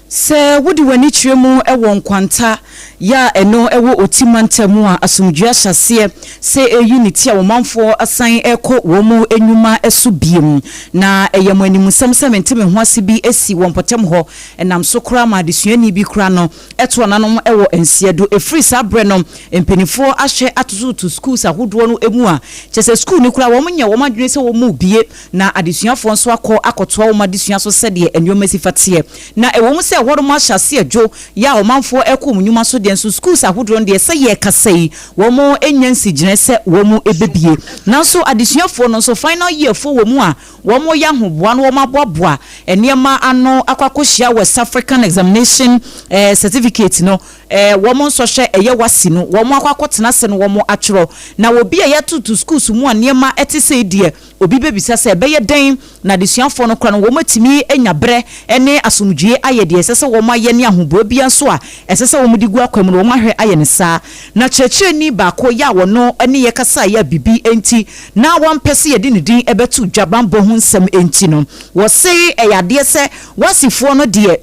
Sɛ wode w'ani kyerɛ mu wɔ nkwanta yɛ a ɛno wɔ Oti mantam a asomdwoeɛ ahyɛ aseɛ sɛ ɛreyi ne ti a ɔmanfoɔ asan rekɔ wɔn nnwuma so biom. Na ɛyɛ mo animsɛm sɛ mente me ho ase bi asi wɔ mpɔtam hɔ ɛnam so koraa ma adesuani bi koraa no to ananom wɔ nseɛ do. Ɛfiri saa berɛ no, mpanimfoɔ ahwɛ atototo schools ahodoɔ no mu a, kyerɛ sɛ sukuu no koraa wɔn nyɛ wɔn adwene sɛ wɔn rebue na adesuafoɔ nso akɔ akɔtoa wɔn adesua so sɛdeɛ nneɛma si fa teɛ. Na ɛwɔ mu sɛ ɛhɔnom ahyɛ aseɛ dwo yɛ a ɔmanfoɔ rekɔ wɔn nnwuma so deɛ nso schools ahodoɔ no deɛ sɛ yɛrekasa yi wɔn nnya nsigyinaɛ sɛ wɔn bɛbue. Nanso adesuafoɔ no nso final year foɔ wɔ mu a Wɔreyɛ ahoboa na wɔaboaboa nneɛma ano akɔ akɔhyia West African Examination Certificate no, wɔn nsɔhwɛ ɛyɛ WASSCE no, wɔakɔ akɔtena ase na wɔatwerɛ. Na obi a yɛatoto schools mu a nneɛma te sei deɛ, obi bɛbisa sɛ ɛbɛyɛ dɛn na adesuafoɔ no koraa no wɔatumi anya berɛ ne asomdwoeɛ ayɛ deɛ ɛsɛ sɛ wɔayɛ ne ahoboa biara nso a ɛsɛ sɛ wɔde gu akwan mu no wɔahwɛ ayɛ no saa. Na kyerɛkyerɛni baako yɛ a wɔno ne yɛ kasaeɛ a biribi nti na wɔmpɛ sɛ yɛde ne din bɛto dwa bammɔ ho nsɛm nti no, wɔse ɛyɛ adeɛ sɛ Wasifoɔ no deɛ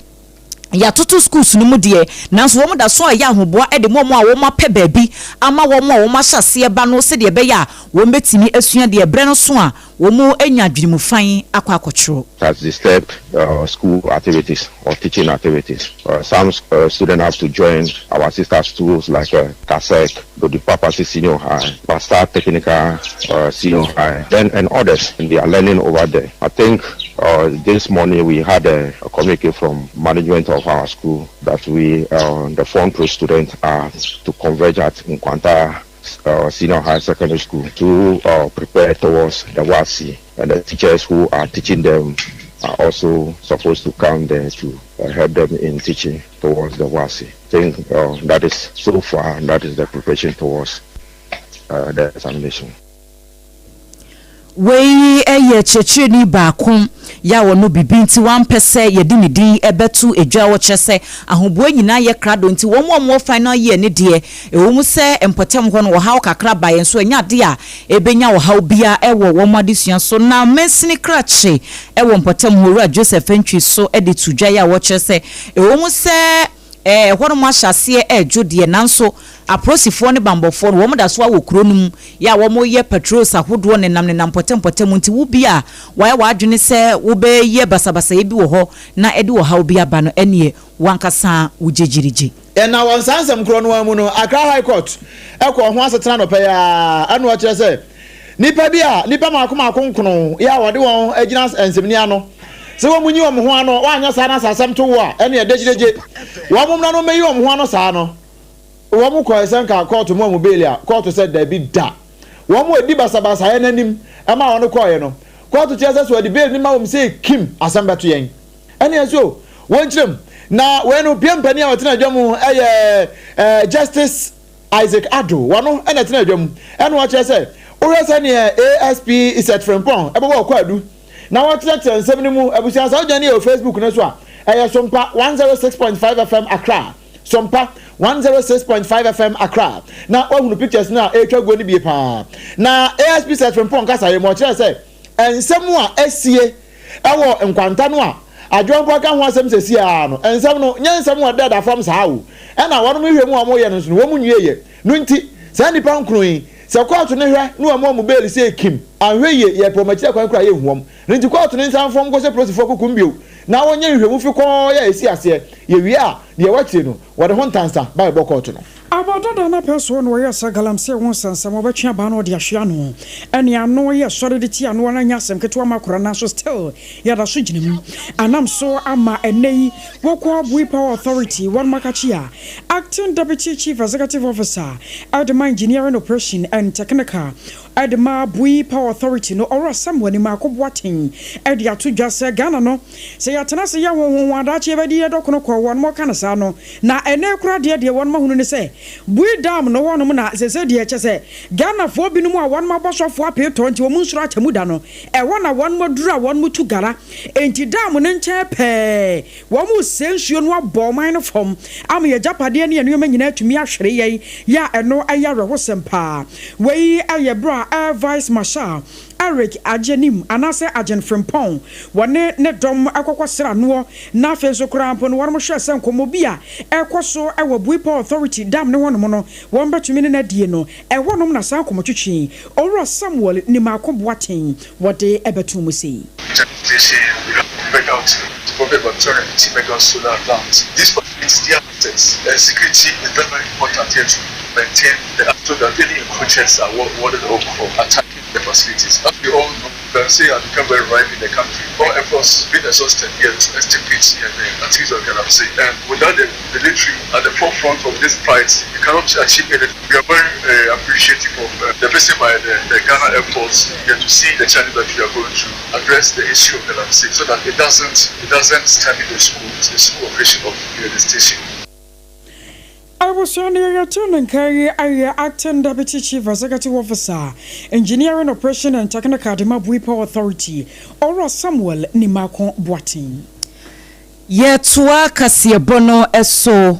yɛatoto schools no mu deɛ, nanso wɔn da so reyɛ ahoboa de ma wɔn a wɔapɛ baabi ama wɔn a wɔahyɛ aseɛ ba no sɛdeɛ ɛbɛyɛ a wɔbɛtumi asua deɛ berɛ no so a wɔanya adwene mu fann akɔ akɔtwerɛ. Has disturbed school activities or teaching activities. Some students have to join our sister schools like KASEC. Dodi Senior High, Basta Technical Senior High, then and others. And they are learning over there. I think this morning we had a communique from management of our school that we, the front row students, are to converge at Nkwanta Senior High Secondary School to prepare towards the WASSCE. And the teachers who are teaching them are also supposed to come there to help them in teaching towards the WASSCE. I think that is so far, that is the preparation towards the examination. Wei yɛ kyerɛkyerɛni baako yɛ a wɔno bibi nti wampɛ sɛ yɛde ne din bɛto edwa. Wɔkyerɛ sɛ ahoboa nyinaa yɛ krado, nti wɔn a wɔwɔ final year ne deɛ, ɛwɔ mu sɛ mpɔtam hɔ no wɔhaw kakra ba yɛn so, ɛnyɛ ade a ɛbɛnya wɔhaw bia ɛwɔ wɔn adesua so. Na mansini krakye ɛwɔ mpɔtam hɔ, Owura Joseph Ntwi, so de to dwa yɛ a wɔkyerɛ sɛ ɛwɔ mu sɛ ɛhɔnom ahyɛ aseɛ ɛredwo deɛ, nanso apolisifoɔ ne bambɔfoɔ no wɔn da so awɔ kuro no mu yɛ a wɔn yɛ patrols ahodoɔ nenam nenam pɔtɛmpɔtɛm, nti wo bi a wɔayɛ w'adwene sɛ wobɛyɛ basabasayɛ bi wɔ hɔ na ɛde ɔhaw bi aba no, ɛneɛ wankasa wogyegyirigye. Ɛna wɔn saa nsɛm korɔ no mu no, Accra High Court ɛkɔ ho asetena nɔpɛ yi a, ɛna ɔkyerɛ sɛ nipa bi a nipa mako mako nkono yɛ a wɔde wɔn agyina nsɛmni ano sɛ wɔn nyi wɔn ho ano, wɔanyɛ saa na asɛm to wo a, ɛne ɛdegyedegye wɔn mo mmra no mmɛyi wɔn ho ano. Saa no wɔn kɔ ɛsɛ nka kɔɔto mu a wɔn bail a, kɔɔto sɛ dabi da. Wɔn mo edi basabasayɛ n'anim ɛma wɔn kɔɔɛ no, kɔɔto kyerɛ sɛ so wɔde bail ni ma wɔn sɛ kim asɛm bɛto yɛn ɛne ɛso wɔn kyerɛm. Na wɔn no pie mpanin a wɔtena adwa mu ɛyɛ Justice Isaac Ado, wɔn ɛna ɛtena adwa mu, ɛna wɔkyerɛ sɛ wohwɛ sɛ neɛ ASP Isaac Frimpong ɛbɛbɔ ɔkɔ adu na wɔkyerɛkyerɛ nsɛm no mu. Abusua, sɛ wogya ne yɛ wɔ Facebook no so a, ɛyɛ Sompa 106.5 FM Accra, Sompa 106.5 FM Accra, na wahunu pictures no a ɛretwa guo no bie paa. Na ASP Seth Frimpong kasa yɛ mu, ɔkyerɛ sɛ nsɛm a asie ɛwɔ Nkwanta no a Adwonkɔ ka ho asɛm sɛsi a no, nsɛm no nyɛ nsɛm a ɛda fam saa o, ɛna wɔn hwɛ mu a wɔyɛ no nso no wɔn nwie yɛ no. Nti saa nipa nkron yi, sɛ kɔɔto no hwɛ ne wɔn mu bail sɛ kim ahwɛ yie, yɛ pɛ wɔn akyire kwan kora yɛ nhuam no. Nti kɔɔto no nsan fɔm kɔhyɛ polisifoɔ kokum bio na wɔnyɛ nhwehwɛmu fi kɔɔ yɛ esi aseɛ. Yɛwie a, deɛ wɔakyire no wɔde ho ntansa ba ɛbɔ kɔɔto no. Abɔdɔdɔ no pɛ soɔ na wɔyɛ sɛ galamsey ho nsɛnsɛm wɔbɛtwe abaa no ɔde ahwe ano, ɛne ano yɛ sɔre de ti ano no anya asɛm ketewa ma kora, nanso still yɛda so gyina mu anam so ama ɛnɛ yi wɔkɔ Bui Power Authority wɔn makakye a Acting Deputy Chief Executive Officer ɛde ma Engineering Operation and Technical ɛde ma Bui Power Authority no, Ɔwura Samuel Nimako Boateng, ɛde ato dwa sɛ Ghana no, sɛ yɛatena se yɛ honhom adakye yɛbɛde yɛ dɔkono kɔ wɔn mo ka no saa no. Na ɛnɛ kora deɛ wɔn mahunu ne sɛ Bui Dam no hɔnom na sɛsɛ deɛ kyɛ sɛ Ghanafoɔ binom a wɔn abɔ sɔfoɔ apeetɔ nti wɔn nsoro akyɛmu da no ɛhɔ na wɔn aduru a wɔn tu gara, enti dam no nkyɛn pɛɛ wɔn mo sɛ nsuo no abɔ ɔman no fam ama yɛ agyapadeɛ ne yɛ nneɛma nyinaa atumi ahwere yɛn yɛ a, ɛno ɛyɛ awerɛhosɛm paa. Wei ɛyɛ berɛ a Air Vice Marshal Eric Agyenim anaasɛ Agyen Frimpɔn wɔne ne dɔm ɛkɔkɔ sra noɔ, na afei nso koraa mpo no wɔn hwɛ sɛ nkɔmmɔ bi a ɛkɔ so ɛwɔ Bui Power Authority dam ne hɔnom no wɔn bɛtumi ne n'adie no ɛhɔnom. Na saa nkɔmmɔtwitwi Owura Samuel Nimako Boateng wɔde ɛbɛto mu sei. Station, we have megawatt, developed about 250 megawatt solar plant. This facility, their assets and security is very, very important here to maintain the so that any encroachers are warded off from attacking the facilities. As we all know, galamsey has become very rife in the country. All efforts been exhausted here to extirpate the activities of galamsey. And without the military at the forefront of this fight, you cannot achieve anything. We are very appreciative of the visit by the Ghana Air Force here to see the challenge that we are going to address the issue of galamsey so that it doesn't stymie the school operation of the station. Abusua no yɛyɛto ne nka yi ayɛ Acting Deputy Chief Executive Officer, Engineering Operation and Technical de ma Bui Power Authority, Owura Samuel Nimako Boateng. Yɛtoa kaseɛbɔ no so.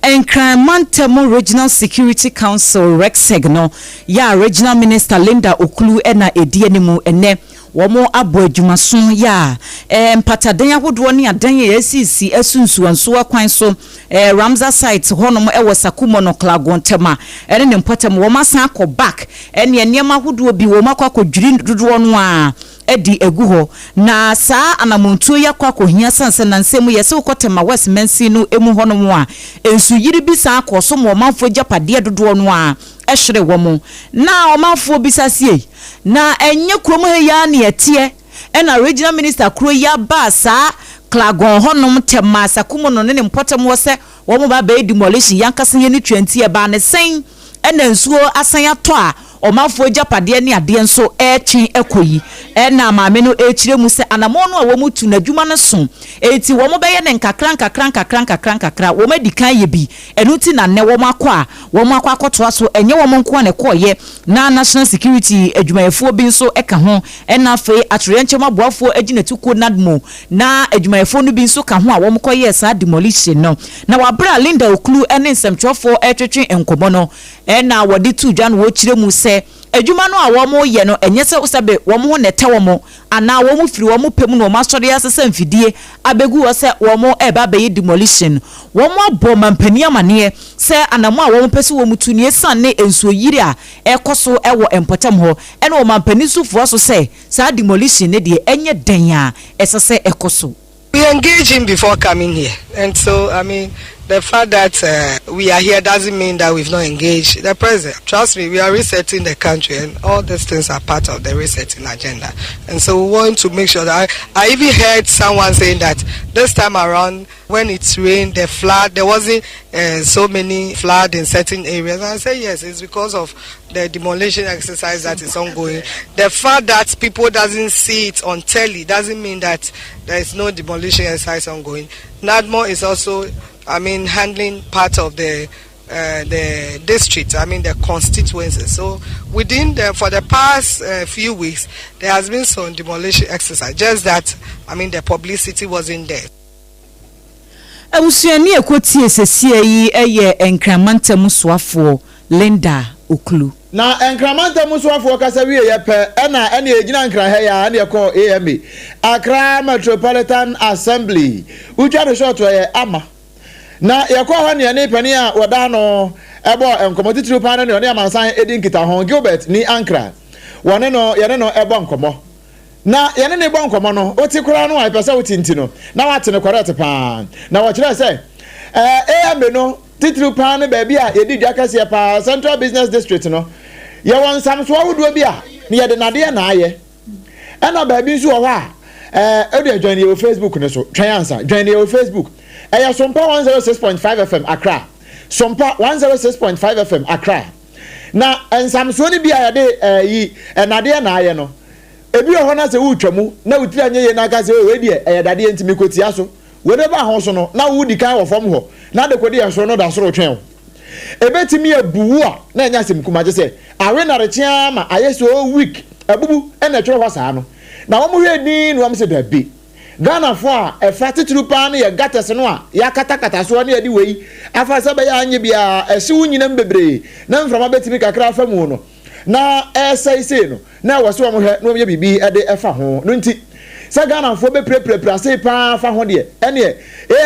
Nkran Mantam Regional Security Council, REGSEC no, yɛ a Regional Minister Linda Okulu ɛna ɛdi anim, ɛnɛ wɔn abɔ adwumaso yɛ a mpatadan ahodoɔ ne adan a yɛasiesie asunsuansoɔ kwan so Ramsar site hɔnom ɛwɔ Sakumo no Klago ntɛm a ɛne ne mpɔtam, wɔn asan akɔ back ɛne nneɛma ahodoɔ bi wɔn akɔ akɔdwiri dodoɔ no a ɛde agu hɔ. Na saa anamontuo yi akɔ akɔhia san sɛ nansɛm mu yɛsɛ wokɔ Tema West mansin no mu hɔnom a, nsuyiri bi san akɔ so ma ɔmanfoɔ agyapadeɛ dodoɔ no a hwere wɔn. Na ɔmanfoɔ bisa se, Na ɛnyɛ kurom ha yi ara na yɛteɛ ɛna Regional Minister koro yi aba saa Klagon hɔnom Tema Sakumono ne ne mpɔtam hɔ sɛ wɔn ba abɛyɛ demolition, yɛankasa yɛn ani tua nti ɛbaa ne sɛn ɛna nsuo asan atɔ a ɔmanfoɔ agyapadeɛ ne adeɛ nso retwe kɔ yi? Ɛna maame no rekyerɛ mu sɛ anamɔn no a wɔtu no adwuma no so enti wɔbɛyɛ no nkakra nkakra nkakra nkakra nkakra, wɔn adi kan ayɛ bi ɛno nti na nnɛ wɔn akɔ a wɔn akɔ akɔtoa so, ɛnyɛ wɔn nko ara na ɛkɔeɛ na National Security adwumayɛfoɔ bi nso ka ho ɛna afei atoyerɛnkyɛm aboafoɔ agyinatukuo NADMO na adwumayɛfoɔ no bi nso ka ho a wɔkɔyɛɛ saa demolition no. Na wɔ aberɛ a Linda Ocloo ne nsɛmtwerɛfoɔ retwetwe nkɔmmɔ no na wɔde too dwa na wɔrekyerɛ mu sɛ adwuma no a wɔreyɛ no ɛnyɛ sɛ sɛbe wɔn ho na ɛtɛ wɔn anaa wɔn firi wɔn pɛ mu na wɔn asɔre asesa mfidie abɛgu hɔ sɛ wɔreba abɛyɛ demolition. Wɔabɔ ɔmampanin amaneɛ sɛ anammɔn a wɔpɛ sɛ wɔtu no ɛsiane ne nsuoyiri a ɛrekɔ so wɔ mpɔtam hɔ ɛna ɔmampanin nso foa so sɛ saa demolition no deɛ ɛnyɛ dɛn a ɛsɛ sɛ ɛkɔ so. We engage him before coming here and so I mean the fact that uh, we are here doesn't mean that we've not engaged the president. Trust me, we are resetting the country and all these things are part of the resetting agenda. And so we want to make sure that I, I even heard someone saying that this time around when it rained, the flood, there wasn't uh, so many flood in certain areas. And I say yes, it's because of the demolition exercise that is ongoing. The fact that people doesn't see it on telly doesn't mean that there is no demolition exercise ongoing. NADMO is also, I mean, handling part of the uh, the district, I mean the constituencies. So within the, for the past few weeks, there has been some demolition exercise. Just that, I mean, the publicity wasn't there. Abusuani a ɛkɔtie sesie yi yɛ Nkran mantam soafoɔ Linda Ocloo. Na Nkran mantam soafoɔ kasa wieɛ pɛ ɛna ɛne ɛgyina Nkran ha yi ara ɛne ɛkɔɔ AMA, Accra Metropolitan Assembly, wotwa no short ɛyɛ ama. Na yɛkɔɔ hɔ ne yɛne panin a wɔda ano bɔɔ nkɔmmɔ titiriw paa no ne ɔne amansan di nkitaho, Gilbert Nii Ankrah, wɔne no yɛne no bɔ nkɔmmɔ. Na yɛne no rebɔ nkɔmmɔ no, wote koraa no a epɛ sɛ wote nti no, na wate no correct paa. Na wɔkyerɛɛ sɛ, ɛɛ, AMA no titiriw paa ne baabi a yɛdi dwa kɛseɛ paa, Central Business District no. Yɛwɔ nsamsoɔ ahodoɔ bi a yɛde nnadeɛ na ayɛ. Ɛna baabi nso wɔ hɔ a, ɛɛ, wodeɛ join yɛ wɔ Facebook no so. Twɛn ansa, join yɛ wɔ Facebook. Ɛyɛ Sompa 106.5 FM Accra. Sompa 106.5 FM Accra. Na nsamsoɔ no bi a yɛde ɛɛ, nnadeɛ na ayɛ no, Ebi wɔ hɔ na sɛ woretwa mu na wo tiri anyɛ yie na aka sɛ, oh, wei deɛ ɛyɛ dadeɛ nti mekɔtia so. Wei bɛba ho so no, na wodi kan wɔ fam hɔ, na dekode a ɛsoro no da soro retwɛn wo. Ɛbɛtumi abu wo a na ɛnyɛ asɛm kumaa, kyerɛ sɛ awe nnarekye ara ma ayɛ so weak, abubu na ɛtwere hɔ saa no. Na wɔhwɛɛ dinn na wɔse dabi. Ghanafoɔ a ɛfa titiriw paa no yɛ gutters no a yɛakatakata soɔ na yɛde wei afa sɛ ɛbɛyɛ a anyɛ biara ɛhyew nnyinam bebree na mframa bɛtumi kakra afa mu no. na ɛresɛe sei no, na ɛwɔ sɛ wɔhwɛ na wɔyɛ biribi de fa ho. No nti, sɛ Ghanafoɔ bɛpirapirapira sei pa ara fa ho deɛ, ɛnneɛ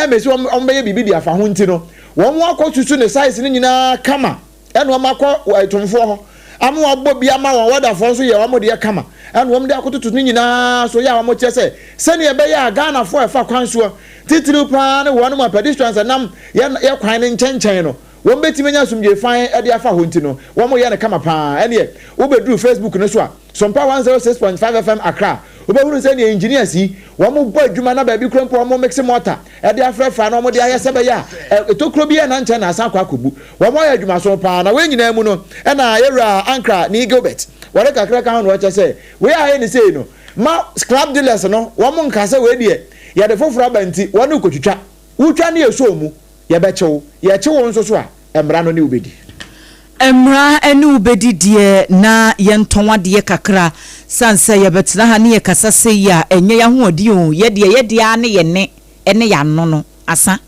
AMA sɛ wɔbɛyɛ biribi de afa ho nti no, wɔakɔsusu ne size no nyinaa kama, ɛna wɔakɔ atomfoɔ hɔ ama wɔabɔ bi ama wɔn, wɛdafoɔ nso yɛ wɔn deɛ kama, ɛna wɔde akɔtoto ne nyinaa so yɛ a wɔkyerɛ sɛ sɛdeɛ ɛbɛyɛ a Ghanafoɔ a ɛfa kwan soɔ, titiriw pa ara ne wɔn a pedestrians nam yɛ kwan no nkyɛnkyɛn no, Wɔbɛtumi anya asomdwoe fann de afa hɔ nti no, wɔyɛ no kama pa ara. Ɛnneɛ, wobɛduru Facebook no so a, Sompa 106.5 FM Accra, wobɛhunu sɛdeɛ engineers yi, wɔbɔ adwuma na baabi koraa mpo wɔn mixe mortar de afrafra na wɔde ayɛ sɛ ɛbɛyɛ a tokuro biara nna nkyɛn na asan akɔ akɔbu. Wɔayɛ adwumaso pa ara. Na wei nyinaa mu no, ɛna yɛn wura Ankra Nii Gilbert, wɔde kakra ka ho na ɔkyerɛ sɛ, wei a ayɛ no sei no, ma scrap dealers no, wɔn nka sɛ wei deɛ yɛde foforɔ aba nti wɔne rekɔtwitwa. Wotwa ne yɛsɔ mu. Yɛbɛkye wo. Yɛkye wo nso so a, mmara no ne wo bɛdi. Mmara ne wo bɛdi deɛ na yɛntɔn adeɛ kakra. Sane sɛ yɛbɛtena ha ne yɛkasa sei a, ɛnyɛ y'ahoɔden o. Yɛ deɛ, yɛ deɛ ara ne yɛ nne ne y'ano no. Asa.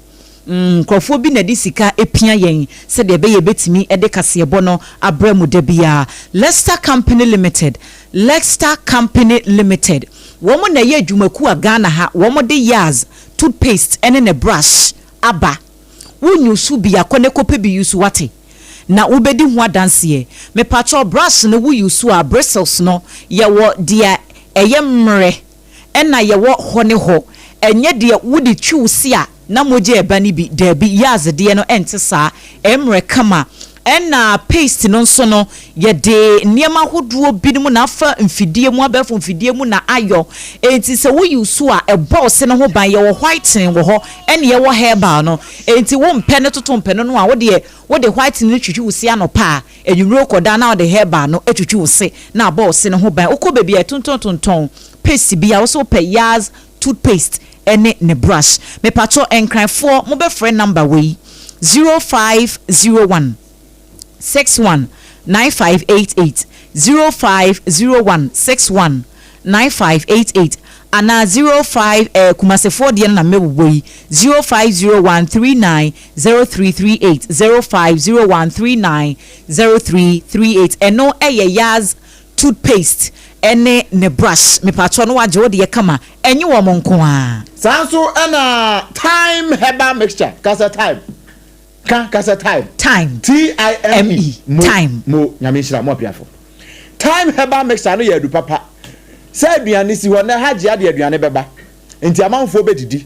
Mm, nkurɔfoɔ bi na ɛde sika pia yɛn sɛdeɛ ɛbɛyɛ yɛbɛtumi de kaseɛbɔ no abrɛ mo da biara. Lester Company Limited, Lester Company Limited, wɔn na ɛyɛ adwumakuo a Ghana ha wɔde Yaz toothpaste ne ne brush aba. Wo nyusu bi a kɔ ne kɔpɛ bi yusu wate na wo bɛdi ho adanseɛ. Mepakyɛw brush no wo yusu a bristles no yɛwɔ deɛ ɛyɛ mmerɛ ɛna yɛwɔ hɔ ne hɔ ɛnyɛ deɛ wo de twi wo se a na mogya ɛba no bi daabi Yaz deɛ no ɛnte saa ɛmmerɛ kama. Ɛna paste no nso no, yɛde nneɛma ahodoɔ binom na afa mfidie mu, abɛɛfo mfidie mu na ayɔ. Enti sɛ wo use a, ɛbɔ wo se no ho ban. Yɛwɔ whitening wɔ hɔ, ɛne yɛwɔ herbal no. Enti wo mpɛ no toto mpɛ no no a, wo deɛ wode whitening no twitwi wo se anɔpa a, anwummere wokɔda na wode herbal no atwitwi wo se na abɔ wo se no ho ban. Wokɔ baabi a yɛtontɔntontɔn paste bi a, wo se wopɛ Yaz toothpaste ɛne ne brush. Mepakyɛw Nkranfoɔ mobɛfrɛ number wei, 0501 61 9588, 0501 61 9588, anaa 05 eh, Kumasefoɔ deɛ no na mɛbobɔ yi, 0501 39 0338, 0501 39 0338. Ɛno ɛyɛ Yaz toothpaste ɛne ne brush. Mepakyɛw no wagye wo deɛ kama, ɛnye wɔn nko ara. Saa nso na Thyme Herbal Mixture, ka sɛ thyme, ka, ka sɛ thyme. Thyme. T-I-M-E, mo, Thyme. mo, Nyame nhyira mo apiafo. Thyme Herbal Mixture no yɛ adu papa. Sɛ aduane si hɔ nnɛ, Hajia de aduane bɛba, nti amanfoɔ bɛdidi.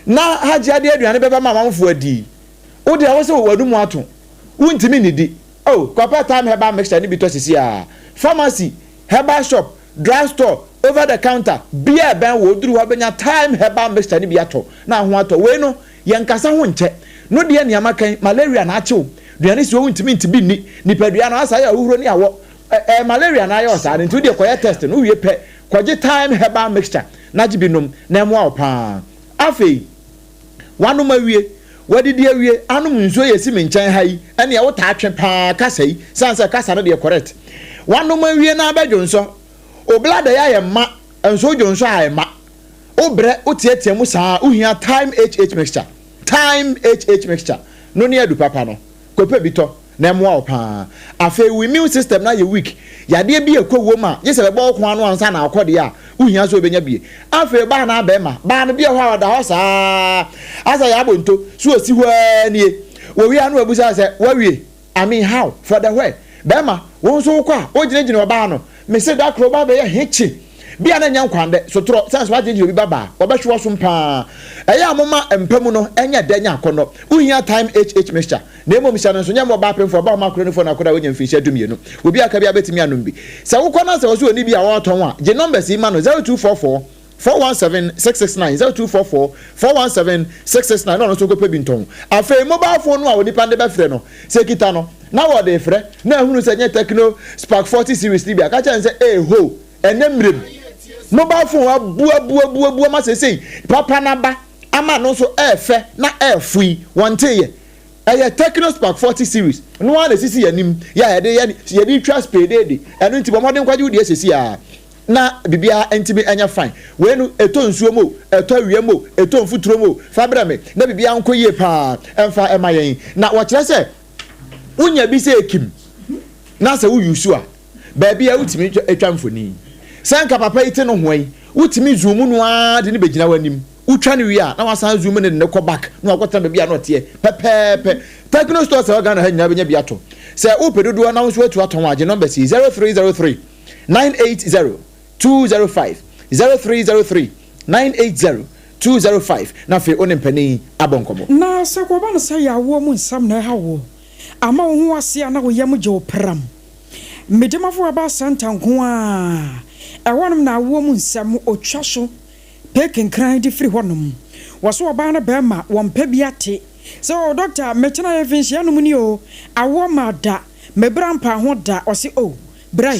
Na Hajia de aduane bɛba ma amanfoɔ adi. Wo deɛ wo se w'anomu ato, wontumi nnidi. Oh, kɔpɛ Thyme Herbal Mixture no bi tɔ sisi ara. Pharmacy, herbal shop, drug store, over the counter, biaa ɛbɛn wo, woduru hɔ a wobɛnya Thyme Herbal Mixture no bi atɔ na ho atɔ. Wei no, yɛnkasa ho nkyɛ. No deɛ nea maka yi, malaria na akye wo, duane si hɔ wontumi nte bi nni, nipadua no asa ayɛ ahuhuro ne awɔ, ɛ, ɛyɛ malaria na ayɛ wo saa no, nti wodeɛ kɔyɛ test no, wowie pɛ, kɔgye Thyme Herbal Mixture na gye bi nom na ɛmmoa wo paa. Afei. Wanom awie, wadidi awie, anom nsuo yi esi me nkyɛn ha yi, ɛneɛ wo taa twe paa kasa yi, sane sɛ kasa no deɛ correct. Wanom awie na abɛ dwonsɔ, wo bladder yi ayɛ ma, nso wo dwonsɔ a ɛma. Wo brɛ, wo teatea mu saa, wo hia Thyme HH mixture, Thyme HH mixture no ne adu papa no. Kɔpɛ bi tɔ na ɛmmoa wo paa. Afei wo immune system no ayɛ weak, yadeɛ bi ɛkɔ wom a gye sɛ bɛbɔ wo ko ano ansa na akɔ deɛ a, wohia sɛ wobɛnya bie. Afei baa anaa bɛɛma, baa no bi wɔ hɔ a ɔda hɔ saa asɛ yɛabɔ nto so ɔsi hɔ ara nie. Wɔwie a na wabusa sɛ wawie? I mean how? For the where? Bɛɛma, wo nso wokɔ a wogyinagyina ɔbaa no, mese da koro woba bɛyɛ hekye bi a na ɛnyɛ nkwandɛ, sotorɔ, sane sɛ woagyinagyina obi ba baa, wɔbɛhwe w'asom paa. Ɛyɛ a momma mpa mu no nyɛ dɛ nyɛ akɔnnɔ. Wohia Thyme HH mixture, na mmom hyɛ no nso nyɛ mma ɔbaa pemfoɔ, ɔbaa ɔma akorɔnifoɔ na akwadaa a wanya mfirinhyia 12. Obi a aka biara bɛtumi anom bi. Sɛ wokɔ na sɛ ɔse ɔnni bi a ɔretɔn a, gye numbers yi ma no, 0244 417 669, 0244 417 669, na ɔno nso nkɔpɛ bi ntɔn. Afei mobile phone no a onipa no de bɛfrɛ no, sɛ ɛkita no na wɔde refrɛ na ahunu sɛ ɛnyɛ Tecno Spark 40 series no bi a, ka kyerɛ no sɛ, Eho, ɛnnɛ mmerɛ mu mobile phone abuabuabuabua ma seesei papa no aba ama no nso ɛɛfɛ na ɛɛfo yi, wɔnteeɛ. Ɛyɛ Tecno Spark 40 series no ara na ɛsisi yɛn anim yi a yɛde yɛ yɛde retwa speedeede. Ɛno nti bɔ mmɔden kɔgye wo deɛ seesei ara na biribiara ntumi nyɛ fine. Wei no, ɛtɔ nsuo mu o, ɛtɔ awia mu o, ɛtɔ mfuturo mu o, fa brɛ me na biribiara nkɔ yie pa ara mfa mma yɛn. Na wɔkyerɛ sɛ wonya bi sɛ ekim na sɛ wo use a, baabi a wotumi twa mfoni. Sɛ nka papa yi te nohoa yi, wotumi zoom no ara de no bɛgyina w'anim. Wotwa no wie a, na wasan zoom no de no kɔ back na wakɔtena baabi a na ɔteɛ pɛpɛɛpɛ. Techno stores a ɛwɔ Ghana ha nyinaa bɛnya bi atɔ. Sɛ wopɛ dodoɔ na wo nso woatu atɔn a, gye numbers yi, 0303 980 205, 0303 980 205, na afei wo ne mpanin abɔ nkɔmmɔ. Na sɛ kɔba no sɛ yɛ awoɔ mu nsɛm na ɛha woɔ, ama wo ho ase a na wo yam gye wo pram. Medemafo Herbal Centre nko ara, ɛhɔnom na awoɔ mu nsɛm ɔtwa so pekenkran de firi hɔnom. Wɔso ɔbaa ne bɛɛma wɔmpɛ bi ate sɛ oh doctor mekyena yɛ mfinhyia num ni o, awoɔ maa da, me bra mpaa ho da, ɔse oh bra yi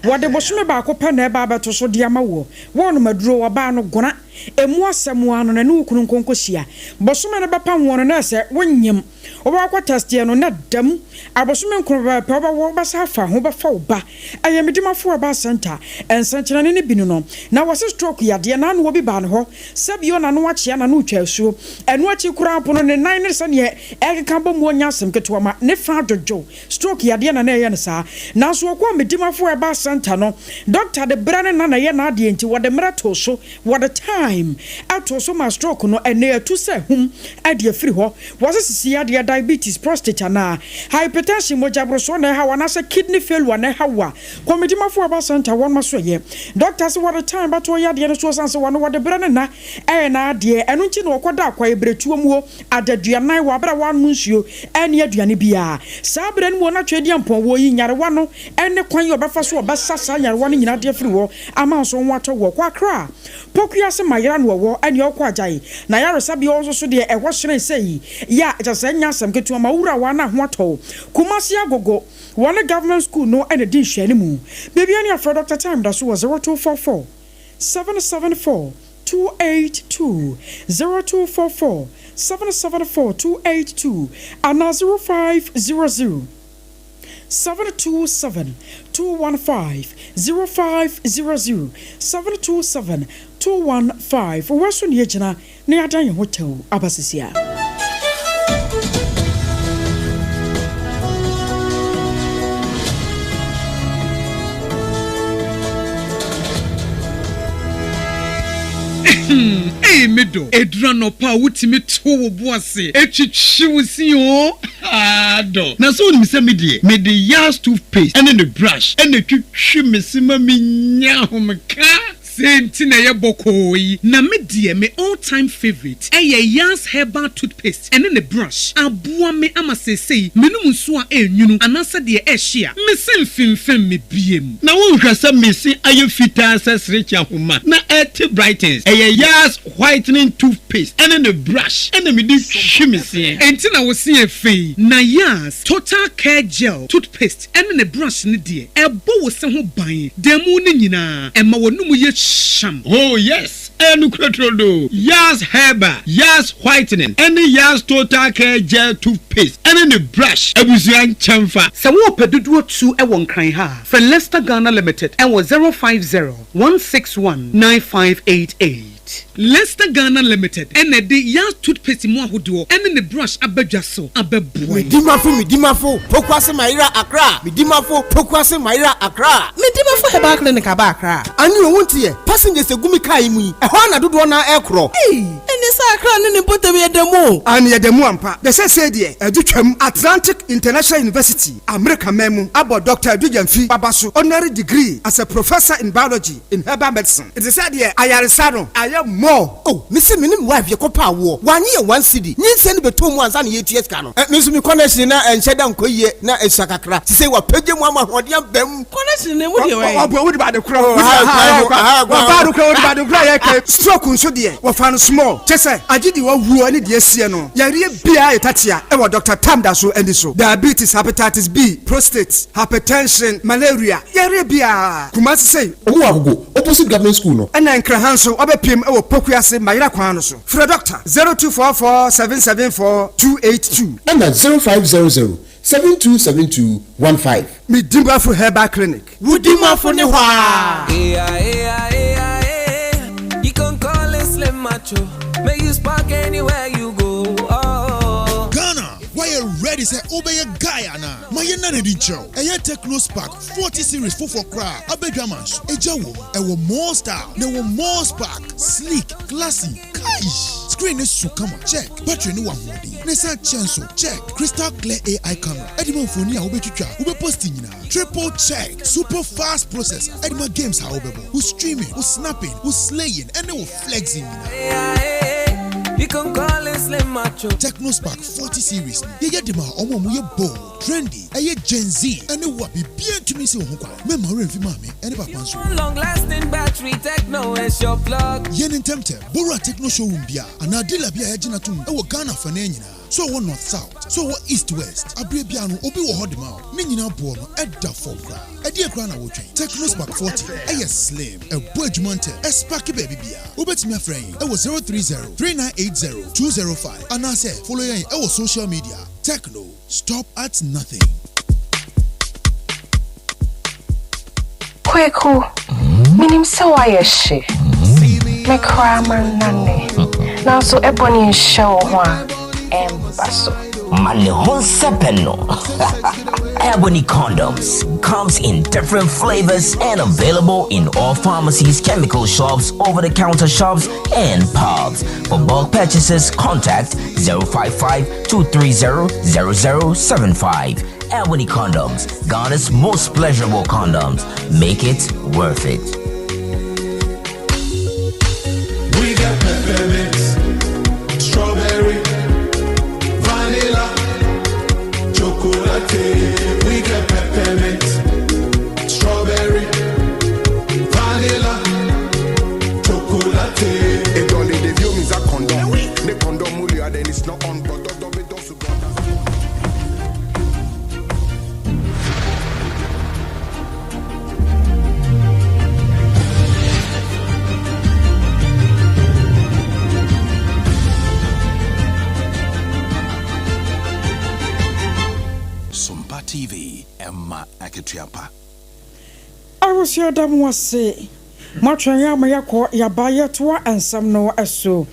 wɔde bosome baako pɛ na ɛba abɛto so de ama woɔ, wɔnom aduro ɔbaa no gona ɛmu asɛm ara no na ɛne wo kunu nkonko hyia, bosome no bɛpa hoɔ no na ɛsɛ wonyem. Wobɛkɔ akɔ tɛsteɛ no na dam abosome nkron pɛpɛɛpɛ wobɛwɔ wobɛsa afa ho bɛfa wo ba. Ɛyɛ Medimafo Herbal Centre nsɛnkyerɛnne no bi no no. Na wɔse stroke yadeɛ na ano obi baa ne hɔ sɛ bio n'ano akyea n'ano retwa asuo. Ɛno akyi koraa mpo no ne nan ne sɛdeɛ ɛrekeka bɔ mu ɔnyɛ asɛm ketewa ma ne fa adwodwo. Stroke yadeɛ na na ɛyɛ no saa. Nanso ɔkɔɔ Medimafo Herbal Centre no doctor de berɛ ne na na ɛyɛ n'adeɛ nti wɔde mmerɛ too so wɔde time. Time too so maa stroke no, ɛnnɛ atu sɛ ahum de afiri hɔ. Wɔse sisi yadeɛ, diabetes, prostate anaa hypertension, mogyaborosoɔ na ɛha wo anaasɛ kidney failure na ɛha wo a, kɔ Medimafo Herbal Centre wɔn asoɛeɛ. Dɔkta se wɔde time bɛto yadeɛ no so ɔsiane sɛ wɔno wɔde berɛ ne nna ɛyɛ n'adeɛ, ɛno nti na ɔkɔda akwaebiretuo muo adaduanan wɔ aberɛ a wannom nsuo ɛne aduane biara. Saa berɛ no mu na Tweaduampɔn wɔ yi nyarewa no ne kwan a ɔbɛfa so ɔbɛsa saa nyarewa no nyinaa de afiri hɔ ama nso ho atɔ wɔ. Kɔ Accra, Pokuase Mayera no ɔwɔ ɛne ɔkɔ Agyae na ayaresabea hɔ nso so deɛ ɛhɔ hyerɛn sɛi yɛ a kyerɛ sɛ ɛnyɛ asɛm ketewa ma wowura hɔ a na ho atɔ wo. Kumasi Agogo wɔne Government School no na ɛdi nhwɛanimu. Biribiara ni a frɛ Doctor Time da so wɔ 0244 774 282, 0244 774 282 anaa 0500 727 215, 0500 727 215. Wɔ so na yɛgyina na yɛadan yɛn ho tɛw aba sisi a. Ei me dɔ, ɛduru anɔpa a wotumi to wo bo ase twitwi wo se oo, haa dɔ. Na sɛ wonim sɛ me deɛ, mede Yas toothpaste ne ne brush na ɛtwitwi me se ma menya ahomeka. Sei nti na ɛyɛ bɔkɔɔ yi. Na me deɛ me all time favourite ɛyɛ Yas herbal toothpaste ɛne ne brush. Aboa me ama seesei menom nsuo a ɛnwunu anaasɛ deɛ ɛhye a, me se mfemfem me biem. Na wonhwɛ sɛ me se ayɛ fitaa sɛ serekye ahoma na ɛte brightens. Ɛyɛ Yas whitening toothpaste ɛne ne brush ɛna mede twi me seɛ. Enti na wo se yɛ fɛ yi. Na Yas total care gel toothpaste ɛne ne brush no deɛ, ɛbɔ wo se ho ban da mu no nyinaa, ɛma w'anomu yɛ hyeam. Oh yes, ɛyɛ nokorɛ turodoo. Yas Herbal, Yas Whitening ɛne Yas Total Care Gel Toothpaste ɛne ne brush abusua nkyɛnfa. Sɛ worepɛ dodoɔ tu wɔ Nkran ha a, frɛ Lester Ghana Limited wɔ 050 161 9588. Lester Ghana Limited na ɛde Yas Toothpaste mu ahodoɔ ne ne brush aba dwa so abɛboa yɛn. Medimafo Medimafo Pokuase Mayera Accra Medimafo Pokuase Mayera Accra. Medimafo Herbal Clinic aba Accra. Ane o wonte yɛ passengers egu me car yi mu yi ɛhɔ ara na dodoɔ no ara ɛrekorɔ. Ei ɛne sɛ Accra ne ne mpɔtam yɛ da mu o. Aane yɛda mu ampa. Na seesei deɛ adu twam. Atlantic International University, Amerika man mu abɔ Doctor Adu Gyamfi aba so honorary degree as a Professor in Biology in Herbal Medicine. Nti sɛ deɛ ayaresa no ayɛ more. Oh me se me ne me wife yɛkɔ pɛ awoɔ wanye yɛn one cedi nyinsɛn no bɛtɔ mu ansa na yɛtua sika no eh me nso me connection na ɛnhyɛ da nkɔ yie na ɛsua kakra sisei wapagya mu ama ahoɔden aba mu. Connection no emu deɛ wɛn. Ɔboa wode bade korɔ wode bade korɔ wode bade korɔ yɛ kɛ stroke nso deɛ wɔfa no small kyɛ sɛ agye deɛ wawuo ne deɛ asie no yareɛ biara yɛ tatea ɛwɔ Doctor Tam da so ani so diabetes hepatitis B prostate hypertension malaria yareɛ biara Kumasi sei. Ɔmo wɔ Agogo, opposite government school no. Ɛna Nkran ha nso wabɛpiem wɔ Pokuase Mayera kwan no so. Frɛ Dɔkta, 0244 774 282. Ɛna 0500 7272 15. Medimafo Herbal Clinic. Wo dimafo ne hɔ aa. You can call it Slim Macho. May you spark anywhere you go. Oh. Ghana, woayɛ ready sɛ wobɛyɛ guy anaa? Ma yɛnna no adi nkyerɛ wo. Ɛyɛ Tecno Spark 40 series foforɔ koraa a aba adwaman so. Egya wom, ɛwɔ more style, na ɛwɔ more spark. Sleek, classy, kaish! Screen no so kama, check. Battery no wɔ ahoɔden, na ɛsan kyɛ nso, check. Crystal clear AI camera ɛde ma mfoni a wobɛtwitwa, wobɛposti nyinaa, triple check. Super fast processor ɛde ma games a wobɛbɔ, wo streaming, wo snapping, wo slaying, ɛne wo flexing nyinaa. You can call it Slim Macho. Tecno Spark 40 series no, yɛyɛ de ma wɔn a wɔyɛ bold, trendy, ɛyɛ Gen Z, ɛne wo a biribiara ntumi nsi wo ho kwan. Mɛmma wo werɛ mfi maame ɛne papa nso. Long lasting battery, Tecno is your plug. Yɛ no ntɛmntɛm. Bowura Tecno showroom biara anaa dealer bi a yɛagye no atom wɔ Ghana afanan nyinaa. Sɛ ɔwɔ North South, sɛ ɔwɔ East West, aberɛ biara no obi wɔ hɔ de ma wo. Ne nyinaa boɔ no ɛda fam koraa. Ɛdeɛn koraa na wotwɛn? Tecno Spark 40 ɛyɛ slim, ɛbɔ adwuma ntɛm, ɛsparke baabi biara. Wobɛtumi afrɛ yɛn ɛwɔ 030 3980 205 anaasɛ follow yɛn ɛwɔ social media. Tecno, stop at nothing. Kweku, menim sɛ woayɛ hye. Me koraa mannane. Nanso ɛbɔne nhyɛ wo ho a, ɛmba so. Ma ne ho nsɛpɛ no. Ebony Condoms comes in different flavors and available in all pharmacies, chemical shops, over the counter shops, and pubs. For bulk purchases, contact 055 230 0075. Ebony Condoms, Ghana's most pleasurable condoms. Make it worth it. We got peppermint, strawberry, vanilla, chocolate. We got peppermint, strawberry, vanilla, chocolate. Edole de view means a condom. Ne condom mulia then it's not on but do be do Sompa TV, ɛma akatua pa. Abusua da mo ase moatwɛn yɛn ama yɛakɔ yɛaba yɛtoa nsɛm no so.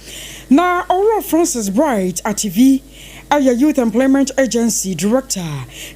Na Owura Francis Bright Ativi yɛ Youth Employment Agency Director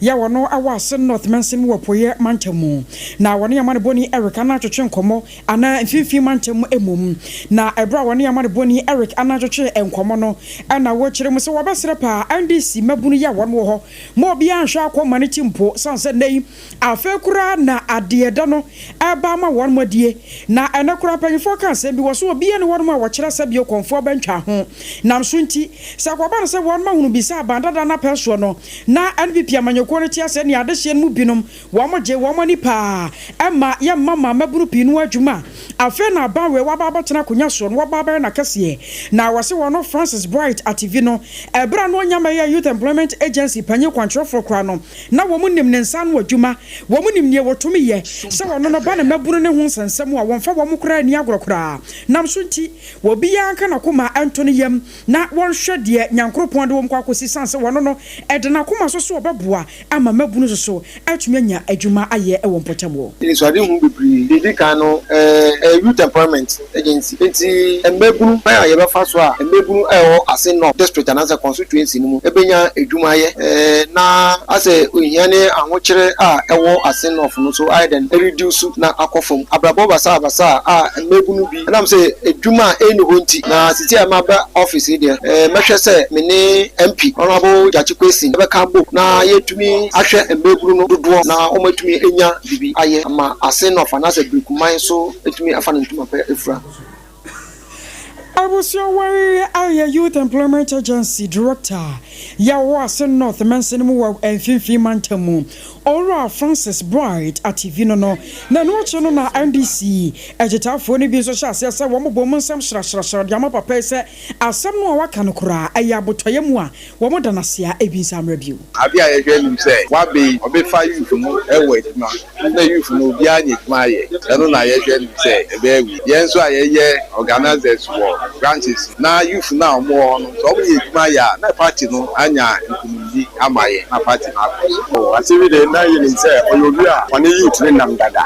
yɛ a ɔno wɔ Ase North Mansin mu wɔ Apueɛ Mantam mu. Na wɔne amanebɔni Eric Annan twetwe nkɔmmɔ anaa Mfimfini Mantam mu mmom. Na ɛberɛ a wɔne amanebɔni Eric Annan twetwee nkɔmmɔ no na wɔkyerɛ mu sɛ wɔbɛsrɛ paa NDC mmabunu yi a wɔn wɔ hɔ ma obiara nhwɛ akɔ mma no ti mpo sane sɛ nnɛ yi Afei koraa na adeɛ da no reba ama wɔnom adie. Na ɛnnɛ koraa mpanyinfoɔ ka asɛm bi, wɔ so obiara nni hɔnom a wɔkyerɛ sɛ bio kɔmfoɔ bɛntwa ho. Nam so nti, sɛ ɛkɔba no sɛ wɔnom ahunu bi sɛ aban dada no apɛn soɔ no, na NPP amanyɔkuo no te aseɛ ne adehyeɛ no mu binom, wɔn gye wɔn ani paa ɛma yɛmma ma mmabunu pii no adwuma. Afei na aban wei waba abɛtena akonwa soɔ no waba abɛyɛ no akɛseɛ. Na wɔse wɔno Francis Bright Ativi no, ɛberɛ a na ɔnya mmɛyɛɛ Youth Employment Agency panyin kwankyerɛfoɔ koraa no, Na wɔn nim ne nsa ano adwuma, wɔn nim nea wɔtumi yɛ, sɛ wɔno no ba ne mmabunu ne ho nsɛnsɛm a, wɔmfa wɔn koraa nni agorɔ koraa. Nam so nti, obiara nka n'akoma nto ne yam na wɔnhwɛ deɛ Nyankoropɔn de wɔn kɔ akɔsi, sane sɛ wɔno no, ɛda n'akoma so sɛ ɔbɛboa ama mmabunu nso so atumi anya adwuma ayɛ wɔ mpɔtam hɔ. Anisoadehu bebree. Deɛ ɛdi kan no, ɛyɛ Youth Employment Agency. Enti mmabunu, kwan a yɛbɛfa so a mmabunu a ɛwɔ Ase North District anaasɛ Constituency no mu bɛnya adwuma ayɛ na asɛ ohia ne ahokyere a ɛwɔ Ase North no so ayɛ dɛn ɛreduce na akɔ fam. Abrabɔ basabasa a mmabunu bi ɛnam sɛ adwuma a ɛnni hɔ nti. Na seesei a maba office yi deɛ, mɛhwɛ sɛ me ne MP, Honourable Gyakye Quayson bɛka abom na yɛatumi ahwɛ mmabunu no dodoɔ na wɔatumi anya biribi ayɛ ama Ase North anaasɛ Birikuman nso atumi afa ne ntoma pa afura. Abusua wei ayɛ Youth Employment Agency Director yɛ wɔ Ase North mansini mu wɔ Mfimfini Mantam mu, Owura Francis Bright Ativi no no. Na ɛno akyi no na NDC akyitaafoɔ no bi nso hyɛ aseɛ sɛ wɔn bɔ mu nsɛm hyrahyrahyra de ama papa yi sɛ asɛm no a waka no koraa ɛyɛ abotɔyam a wɔn da no ase a ebi nsa mmra bio. Ade a yɛhwɛ anim sɛ waba yi ɔbɛfa youth no wɔ adwuma na youth no obiara anya adwuma ayɛ ɛno na yɛhwɛ anim sɛ ɛbɛyɛ wei. Yɛn nso a yɛyɛ organisers wɔ branches no na youth no a wɔn wɔ hɔ no sɛ wɔn nya adwuma yɛ a na party no anya nkunimdi ama yɛn na party no akɔ so. Oh asɛm yi de na yɛnim sɛ ɔyɛ obi a ɔne youth no nam dada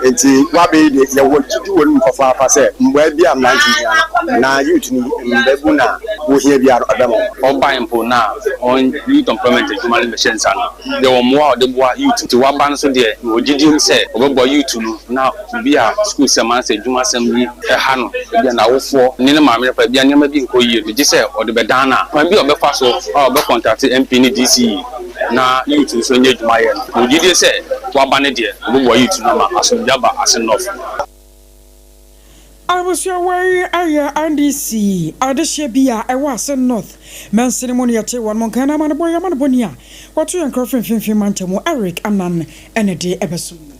nti waba yi de yɛwɔ gyidi wɔ ne mu papaapa sɛ mmoa bi a mmerante hia no anaa youth no mmabu no a wɔhia biara no ɔbɛma wɔn. Ɔbae mpo na ɔn youth employment adwuma no bɛhyɛ nsa no deɛ wɔ mmoa a ɔde boa youth nti waba no nso deɛ mewɔ gyidie mu sɛ ɔbɛboa youth no na obi a sukuu sɛm anaasɛ adwuma sɛm bi ɛha no ebia n'awofoɔ ne ne maame no koraa ebia nneɛma bi nkɔ yie no gye sɛ ɔde bɛdan no a kwan bi a ɔbɛfa so a ɔbɛ contact MP ne DCE na youth nso anya adwuma ayɛ no mewɔ gyidie sɛ waba no deɛ ɔbɛboa youth no ama asomdwie aba Ase North. Abusua wei yɛ NDC adehyeɛ bi a ɛwɔ Ase North mansini mu na yɛte wɔn nka na amanebɔ yi amanebɔni a wɔto yɛn nkra firi mfimfini mantam mu Eric Annan na ɛde ɛbɛsom mo.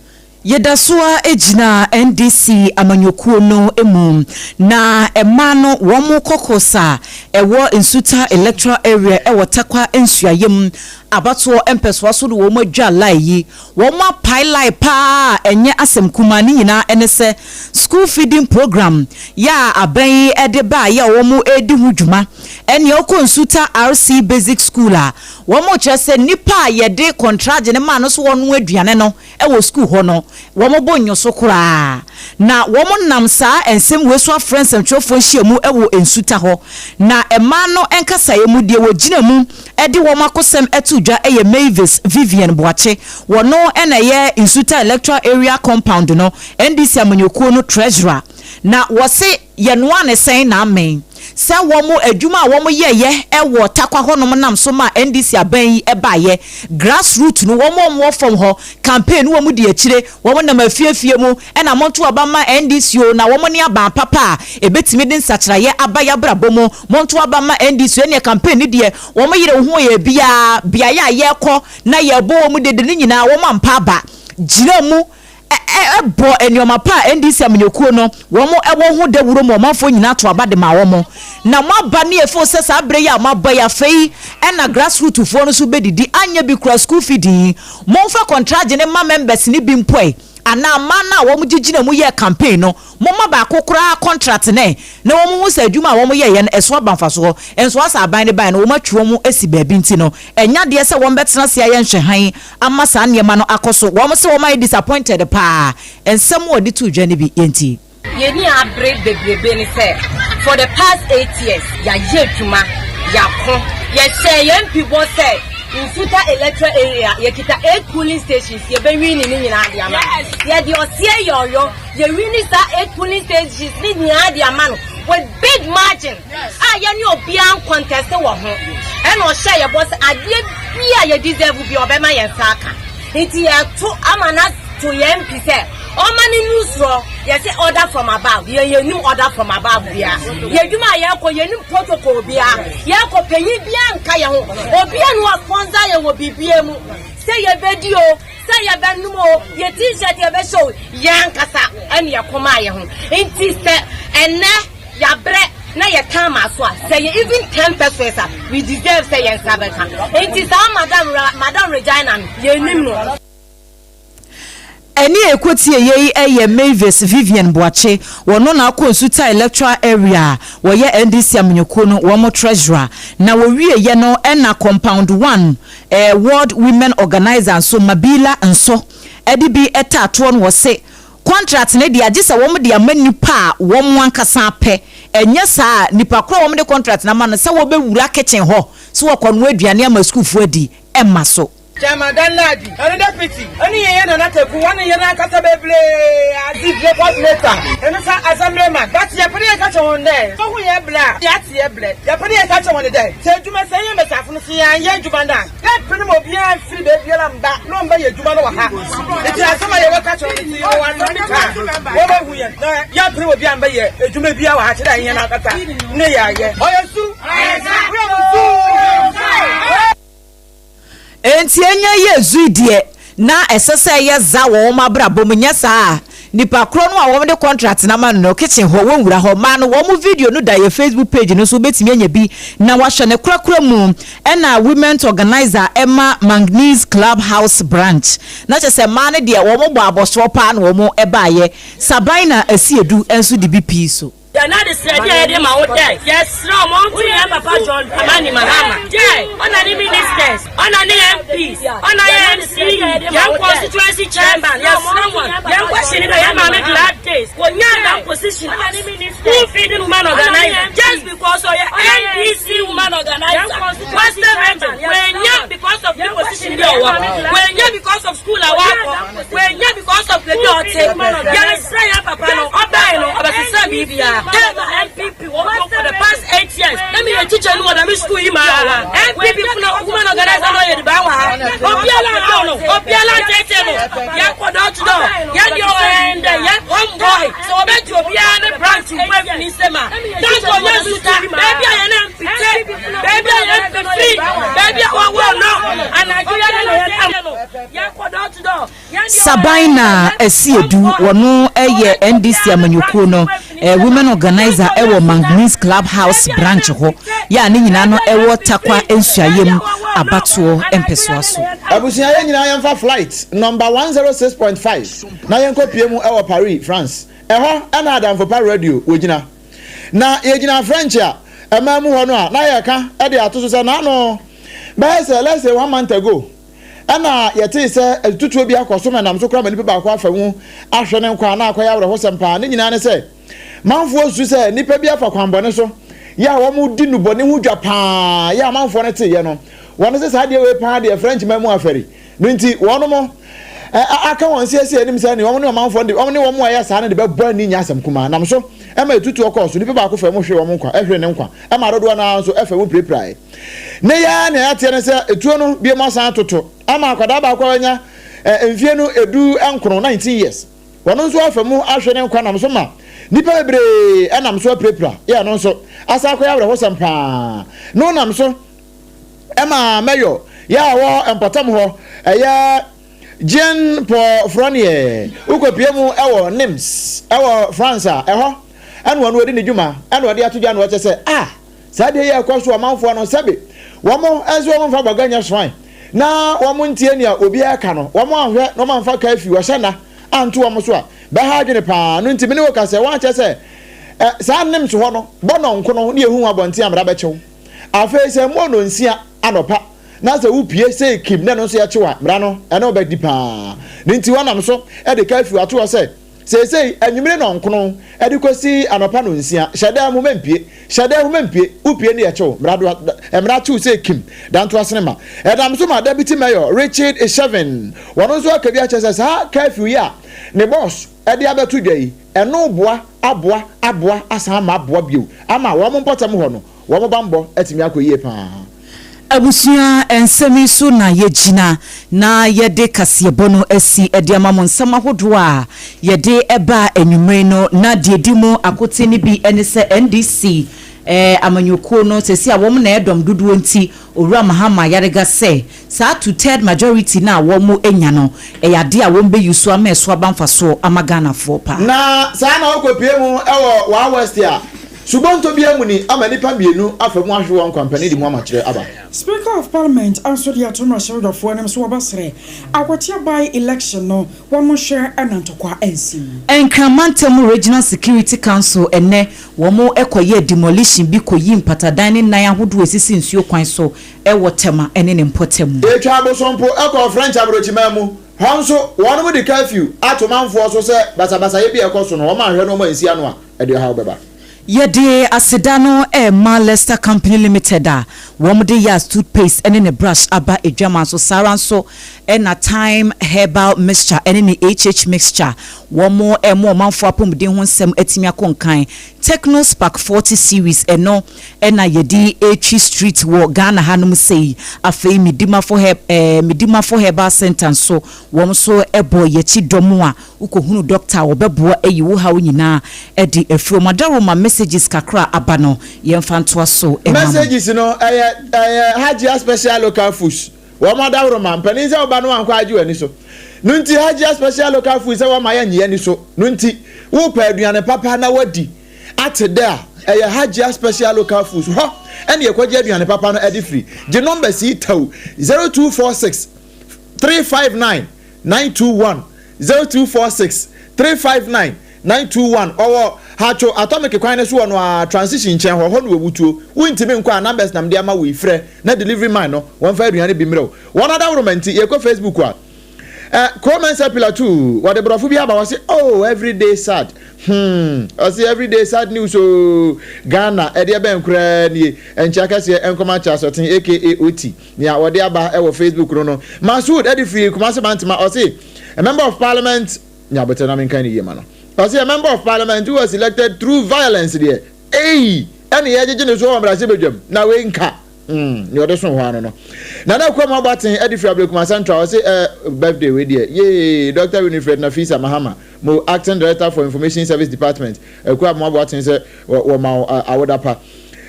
Yɛda so ara gyina NDC amanyɔkuo no mu na mmaa no wɔn caucus a ɛwɔ Nsuta Electoral Area wɔ Tarkwa Nsuaeɛ mu abatoɔ mpɛsoa so na wɔn adwa line yi. Wɔn apae line paa a ɛnyɛ asɛm kumaa, ne nyinaa ne sɛ school feeding program yɛ a aban yi de baeɛ a wɔn redi ho dwuma. Ɛnea ɔkɔ Nsuta RC Basic School a, wɔkyerɛ sɛ nnipa a yɛde kɔntragye no maa no sɛ wɔnoa aduane no wɔ sukuu hɔ no, wɔbɔ nnwoso koraa. Na wɔnam saa nsɛm wei so afrɛ nsɛmtwerɛfoɔ nhyiamu wɔ Nsuta hɔ. Na mmaa no nkasaeɛ mu, deɛ wɔgyina mu de wɔn akosɛm to dwa yɛ Mavis Vivian Boakye. Wɔno na ɛyɛ Nsuta Electoral Area Compound no NDC amanyɔkuo no Treasurer. Na wɔse yɛnoaa no sɛn na amen sɛ wɔn adwuma a wɔn yɛeɛ wɔ Tarkwa hɔnom nam so maa NDC aban yi baeɛ. Grass root no wɔn a wɔwɔ fam hɔ campaign no wɔn di akyire, wɔn nam afie afie mu na monto aba mma NDC o na wɔn ne aban papa a ɛbɛtumi de nsakyeraeɛ aba y'abrabɔ mu, monto aba mma NDC o ɛneɛ campaign no deɛ wɔn yere ho yɛ biara beaeɛ a yɛrekɔ na yɛrebɔ wɔn dede no nyinaa wɔn ampa aba gyina mu bɔ nneɛma pa a NDC amanyɔkuo no wɔn wɔ ho dawuro ma ɔmanfoɔ nyinaa to aba de ma wɔn. Na moaba ne ɛfo sɛ saa berɛ yi a moaba yi afei ɛna grassroot foɔ no nso bɛdidi anyɛ bi koraa school feeding yi momfa kɔntragye no mma members no bi mpo ɛ anaa mmaa no a wɔn gyegyina mu yɛɛ campaign no Momma baako koraa contract no ɛ na wɔn hu sɛ adwuma a wɔn yɛeɛ no ɛso aba mfasoɔ. Nso asɛ aban no baeɛ no wɔn atwi wɔn asi baabi nti no ɛnyɛ adeɛ sɛ wɔn bɛtena ase ayɛ nhwɛhan ama saa nneɛma no akɔ so. Wɔn se wɔn ayɛ disappointed paa. Nsɛm a wɔde too dwa no bi yɛntie. Yɛn ani abere bebrebe ne sɛ for the past 8 years yɛayɛ adwuma, yɛako, yɛhyɛɛ yɛn MP bɔ sɛ Nsuta electoral area yɛkita 8 polling stations yɛbɛwini ne nyinaa de ama no. Yɛde ɔseɛ yɛ ɔyɔ. Yɛwini saa 8 polling stations ne nyinaa de ama no with big margin a yɛne obiara ncontest wɔ ho. Ɛna ɔhyɛ yɛ bɔ sɛ adeɛ bi a yɛ deserve bi ɔbɛma yɛn nsa aka. Nti yɛto ama no to yɛn MP sɛ ɔma ne nu sorɔ. Yɛsɛ order from above. Yɛn yɛnim order from above bia. Yɛ adwuma a yɛkɔ yɛnim protocol bia. Yɛkɔ panyin bia nka yɛn ho. Obiara no sponsor yɛn wɔ biribiara mu. Sɛ yɛbɛdi o, sɛ yɛbɛnom o, yɛ t-shirt yɛbɛhyɛ o, yɛn ankasa ɛne yɛkɔmaa yɛn ho. Nti sɛ ɛnɛ yɛabrɛ na yɛka ama so a, sɛ yɛ even 10 pesewas a, we deserve sɛ yɛn nsa bɛka. Nti saa Madam Regina no, yɛnim no. Ɛne a ɛkɔtie yei yɛ Mavis Vivian Boakye, wɔno na akɔ Nsuta Electoral Area a wɔyɛ NDC amanyɔkuo no wɔn treasurer. Na wɔwieɛ no ɛna Compound 1 Ward Women Organiser nso Mabila nso ɛde bi ɛtaa toɔ no wɔ se contract no deɛ agye sɛ wɔn de ama nipa a wɔn ankasa apɛ, ɛnyɛ saa a nipa korɔ a wɔn de contract no ama no sɛ wɔbɛwura kitchen hɔ sɛ wɔkɔnoa aduane ama sukuufoɔ adi ɛmma so. Chairman Danladi, ɔne deputy, ɔne yɛn yɛ Nana Teku, wɔne yɛn ankasa bebree, Aziz, coordinator, ɛno sa assemblyman, but yɛpɛ dɛ yɛka kyerɛ wɔn dɛ, wɔhu yɛn blɛ a, yɛate yɛ blɛ, yɛpɛ dɛ yɛka kyerɛ wɔn dɛ, sɛ adwuma sɛ yɛn mbɛsiafo no, sɛ yɛanyɛ adwuma no a, yɛmpene ma obiara mfiri beebiara mba na ɔmbɛyɛ adwuma no wɔ ha. Nti asɛm a yɛwɔ ka kyerɛ wɔn nti, yɛwɔ asɛm bi ka a, wɔbɛhu yɛn, na yɛmpene ma obiara mbɛyɛ adwuma biara wɔ ha, kyerɛ dɛ yɛn ankasa ne yɛayɛ. Ɔyɛ su! Ɔyɛ su! Enti enya yɛ zui deɛ na ɛsɛ sɛ ɛyɛ za wɔ wɔn abrabɔ mu, nyɛ saa a, nipa korɔ no a wɔde contract no ama no no, kitchen hɔ, wɔnwura hɔ mmaa no. Wɔn video no da yɛn Facebook page no so, wobɛtumi anya bi na wahwɛ no korakora mu. Ɛna Women's Organiser ɛma Manganese Club House Branch, na kyerɛ sɛ mmaa no deɛ wɔn bɔ abɔsoɔ paa na wɔn baeɛ. Sabina Asiedu nso de bi pii so. Yɛn adesrɛde a yɛde ma wo dɛ, yɛserɛ wo ma ɔnto yɛn papa John Dramani Mahama dɛ ɔna ne ministers, ɔna ne MPs, ɔna yɛn MCE, yɛn constituency chairman, yɛserɛ hɔn, yɛn question ne dɛ yɛn maame Gladys wonyaa dɛm position as school feeding woman organizer just because ɔyɛ NDC woman organizer, Western region, oennya because of ne position bi a ɔwɔ, oennya because of school a ɔakɔ. Wanya because of baabi a ɔte. Yɛresrɛ yɛn papa no, ɔbae no, ɔbɛsesa biribiara. Time a NPP wɔ hɔ for the past 8 years, na meyɛ teacher no wɔ dɛm school yi maa. NPP fo na woman organizer no ɔyɛ ediban wɔ ha. Obiara nhaw no, obiara nteetee no. Yɛkɔ door to door, yɛn deɛ ɔwɔ yɛn dɛ, yɛn home boy. Sɛ wɔbɛgye obiara ne branch mpo afi ne nsam a, na nka ɔnyɛ nsuta. Baabi a yɛn MP te, baabi a yɛn MP firi, baabi a wɔwoo no, anadwo yɛne no yɛnam. Yɛkɔ door to door. Sabina Asiedu, wɔno yɛ NDC amanyɔkuo no Women Organiser wɔ Manganese Club House Branch hɔ, yɛ a ne nyinaa no wɔ Tarkwa Nsuayem abatoɔ mpɛsoa so. Abusua yɛn nyinaa yɛmfa flight number 106.5 na yɛnkɔ pie mu wɔ Paris, France. Ɛhɔ na Adamfo Pa Radio wɔgyina. Na yɛgyina French a. ɛman mu hɔ no a, na yɛreka de ato so sɛ n'ano bɛyɛ sɛ let's say one month ago ɛna yɛtee sɛ atututuo bi akɔ so ma ɛnam so koraa ma nipa baako afa mu ahwɛ ne nkwa na akɔyɛ awerɛhosɛm paa. Ne nyinaa ne sɛ manfoɔ su sɛ nnipa bi afa kwanbɔne so yɛ a wɔdi nnubɔne ho dwa paa yɛ a manfoɔ no teeɛ no wɔn sɛ saa adeɛ wei paa deɛ French man mu afɛri no nti wɔnom aka wɔn siesie anim sɛ ne wɔn ne ɔmanfoɔ de wɔn ne wɔn a ɛyɛ saa no de bɛbɔ ani nyɛ asɛm kumaa nam so ɛma etutuo kɔɔ so nipa baako fɛ mu hwee wɔn nkwa ɛhwere ne nkwa ɛma dodoɔ no ara nso ɛfɛ mu pirapirae ne yɛ nea yɛateɛ ne sɛ etuo no bie mu asan atoto ama akwadaa baako a wanya mfie no 19, 19 years wɔn nso afa mu ahwɛ ne nkwa nam so ma nnipa bebree ɛnam so apirapira yɛ ɛno nso asan akɔyɛ awerɛhosɛm paa no nam so ɛma mɛyɔ yɛ a wɔ mpɔtam hɔ ɛyɛ Jean Paul Fournier wokɔpie mu ɛwɔ Nimes ɛwɔ France a ɛhɔ ɛna ɔno ɔdi ne dwuma ɛna ɔde ato dwa na ɔkyɛ sɛ a saa deɛ yɛ ɛkɔ so ɔmanfoɔ no sɛbe wɔn nso wɔn mfa bɔga nyɛ swan na wɔn ntie nea obiara ka no wɔn anhwɛ na wɔn amfa curfew ɔhyɛ nna anto wɔn so a bɛha adwene paa no nti me ne wo ka sɛ wɔankyɛ sɛ ɛ saa Nimes hɔ no bɔ nɔnko no ne ehu abɔnten amra bɛkyɛw Afei sɛ mmɔ nnɔnsia anɔpa na sɛ wopue sɛ kim na ɛno nso yɛkyew a, mmara no ɛne wo bɛdi paa. Ne nti wɔnam so de curfew ato hɔ sɛ, seesei anwummere nnɔnkron de kosi anɔpa nnɔnsia, hyɛ dan mu mempue, hyɛ dan mu mempue, wopue ne yɛkyew, mmara do, mmara kyew sɛ kim, dantoa senema. Ɛnam so ma Deputy Mayor Richard Shevin, wɔno nso aka bi akyerɛ sɛ saa curfew yi a ne boss de abɛto dwa yi, ɛno boa aboa aboa asan ama aboa bio ama wɔn mpɔtam hɔ no Wɔn bammɔ atumi akɔ yie paa. Abusua nsɛm yi so na yɛgyina na yɛde kaseɛbɔ no asi de ama mo. Nsɛm ahodoɔ a yɛde baa anwummere no, na deɛ ɛdi mu akoten no bi ne sɛ NDC amanyɔkuo no seesei a wɔn na ɛdɔm dodoɔ nti Owura Mahama ayarega sɛ saa two third majority no a wɔn anya no ɛyɛ adeɛ a wɔn bɛ use ama ɛso aba mfasoɔ ama Ghanafoɔ paa. Na saa na ɔkɔpue mu wɔ Waa West a subonto biara mu ni ama nnipa mmienu afa mu ahwe wɔn nkwa mpanin de mu amakyerɛ aba. Speaker of Parliament nso de ato mmarahyɛbadwafoɔ anim sɛ wɔbɛsrɛ Akwatia by election no wɔn nhwɛ na ntɔkwa ansi. Nkran Mantam Regional Security Council ɛnnɛ wɔn kɔyɛɛ demolition bi kɔyii mpatadan ne nnan ahodoɔ a ɛsisi nsuo kwan so wɔ Tema ne ne mpɔtam. Etwa abosompo kɔɔ French aborɔkyiman mu, hɔ nso wɔnom de curfew ato manfoɔ so sɛ basabasayɛ bi a ɛkɔ so no wɔn anhwɛ na wɔn ansi ano a ɛde ɔhaw bɛba. Yɛde aseda no rema Lester Company Limited a wɔde Yas toothpaste ne ne brush aba adwaman so. Saa ara nso na Thyme Herbal Mixture ne ne HH Mixture, wɔrema ɔmanfoɔ apɔmuden ho nsɛm atumi akɔ nkan. Tecno Spark 40 Series, ɛno na yɛde retwi street wɔ Ghana hanom sei. Afei Medimafo Herb, eh, Medimafo Herbal Centre nso, wɔn nso bɔ yɛn akyi dɔm a Wokɔhunu dɔkta a ɔbɛboa ayi wo haw nyinaa adi afiri hɔ. Madaroma messages kakra a aba no yɛmfa ntoa so mma mo. Messages no ɛyɛ ɛyɛ Hajia special local foods wɔn adaworoma mpanin sɛ woba no wankɔ agye w'ani so no nti Hajia special local foods sɛ wɔma yɛnnye ani so no nti wopɛ aduane papa na wadi ate dɛ a ɛyɛ Hajia special local foods hɔ ɛne yɛkɔgye aduane papa no ɛde firi gye numbers yi tɛw 0246 359 921 0246 359 921 Ɔwɔ Hatcho Atomic kwan no so wɔ no ara transition nkyɛn hɔ, hɔ na wɔwu tuo. Wontumi nkɔ a, numbers na mede ama wo yi, frɛ na delivery man no wɔmfa aduane bi mmerɛ wo. Wɔn adaworoma nti, yɛkɔ Facebook a, eh, Ko Mensah Pilatu, wɔde borɔfo bi aba, wɔse oh, everyday sad, hmm, ɔse everyday sad news oo, Ghana, ɛdeɛ bɛn koraa nie, nkyea kɛseɛ nkɔma Kyerɛasɔten aka Oti. Nea wɔde aba wɔ Facebook no no, Masood de firi Kumasi Bantama, ɔse, A member of parliament, nya aboterɛ na menkan no yie ma no, ɔse, a member of parliament who was elected through violence deɛ, ei, ɛne yɛgyegye ne so wɔ mmarahyɛbadwam, na wei nka, hmm, nea ɔde so hɔ ano no. Nana Akuam Aboaten de firi Ablekuma Central, ɔse, eh, birthday wei deɛ, yee, Doctor Winifred Nafisa Mahama, mo acting director for information service department, Akuam Aboaten sɛ wɔma wo awoda pa.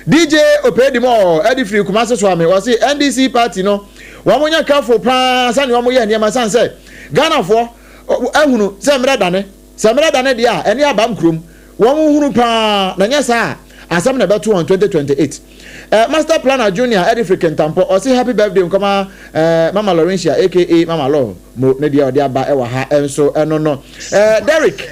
DJ Opedimore ɛde firi Kumasi Soame ɔse NDC party no wɔn nyɛ careful paa sɛnea wɔn yɛ nneɛma sane sɛ Ghanafoɔ ahunu sɛ mmerɛ dane sɛ mmerɛ dane deɛ a ɛne abam kurom wɔn hunu paa na nyɛ saa a asɛm na ɛbɛto wɔn 2028. Eh, Master Planner Junior ɛde firi Kintampo ɔse happy birthday nkɔma eh, Mama Laurentia aka Mama Law mo ne deɛ ɔde aba ɛwɔ ha nso ɛno no eh, Derrick.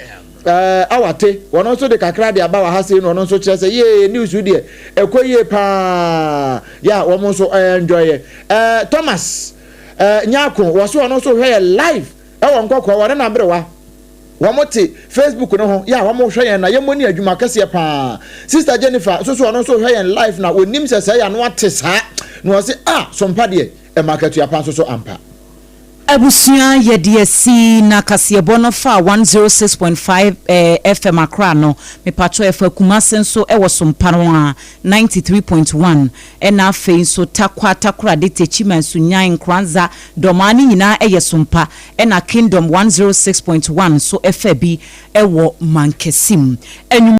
Awate, wɔn nso de kakra de aba wɔ ha sei na ɔno nso kyerɛ sɛ yee news deɛ ɛkɔ yie paa yɛ a wɔn nso enjoy yɛ. Thomas Nyako wɔ so, ɔno nso hwɛ yɛ live ɛwɔ Nkɔkɔɔ, wɔne n'aberewa wɔn te Facebook no ho yɛ a wɔn hwɛ yɛn na yɛmmɔ ni adwuma kɛseɛ paa. Sister Jennifer nso so, ɔno nso hwɛ yɛn live na onim sɛ sɛ yɛ ano ate saa na wɔsi a sompa deɛ ɛma akatua pa nso so ampa. Abusua, yɛde asi na kaseɛbɔ no fa 106.5 FM Accra no, mepatwɔ ɛfa Kumase nso ɛwɔ sompa no a 93.1, ɛna afei nso Takwa, Takoradi, Techiman, Sunyani, Nkoranza, Dɔmaa ne nyinaa ɛyɛ sompa, ɛna Kingdom 106.1 nso ɛfa bi ɛwɔ Mankasim.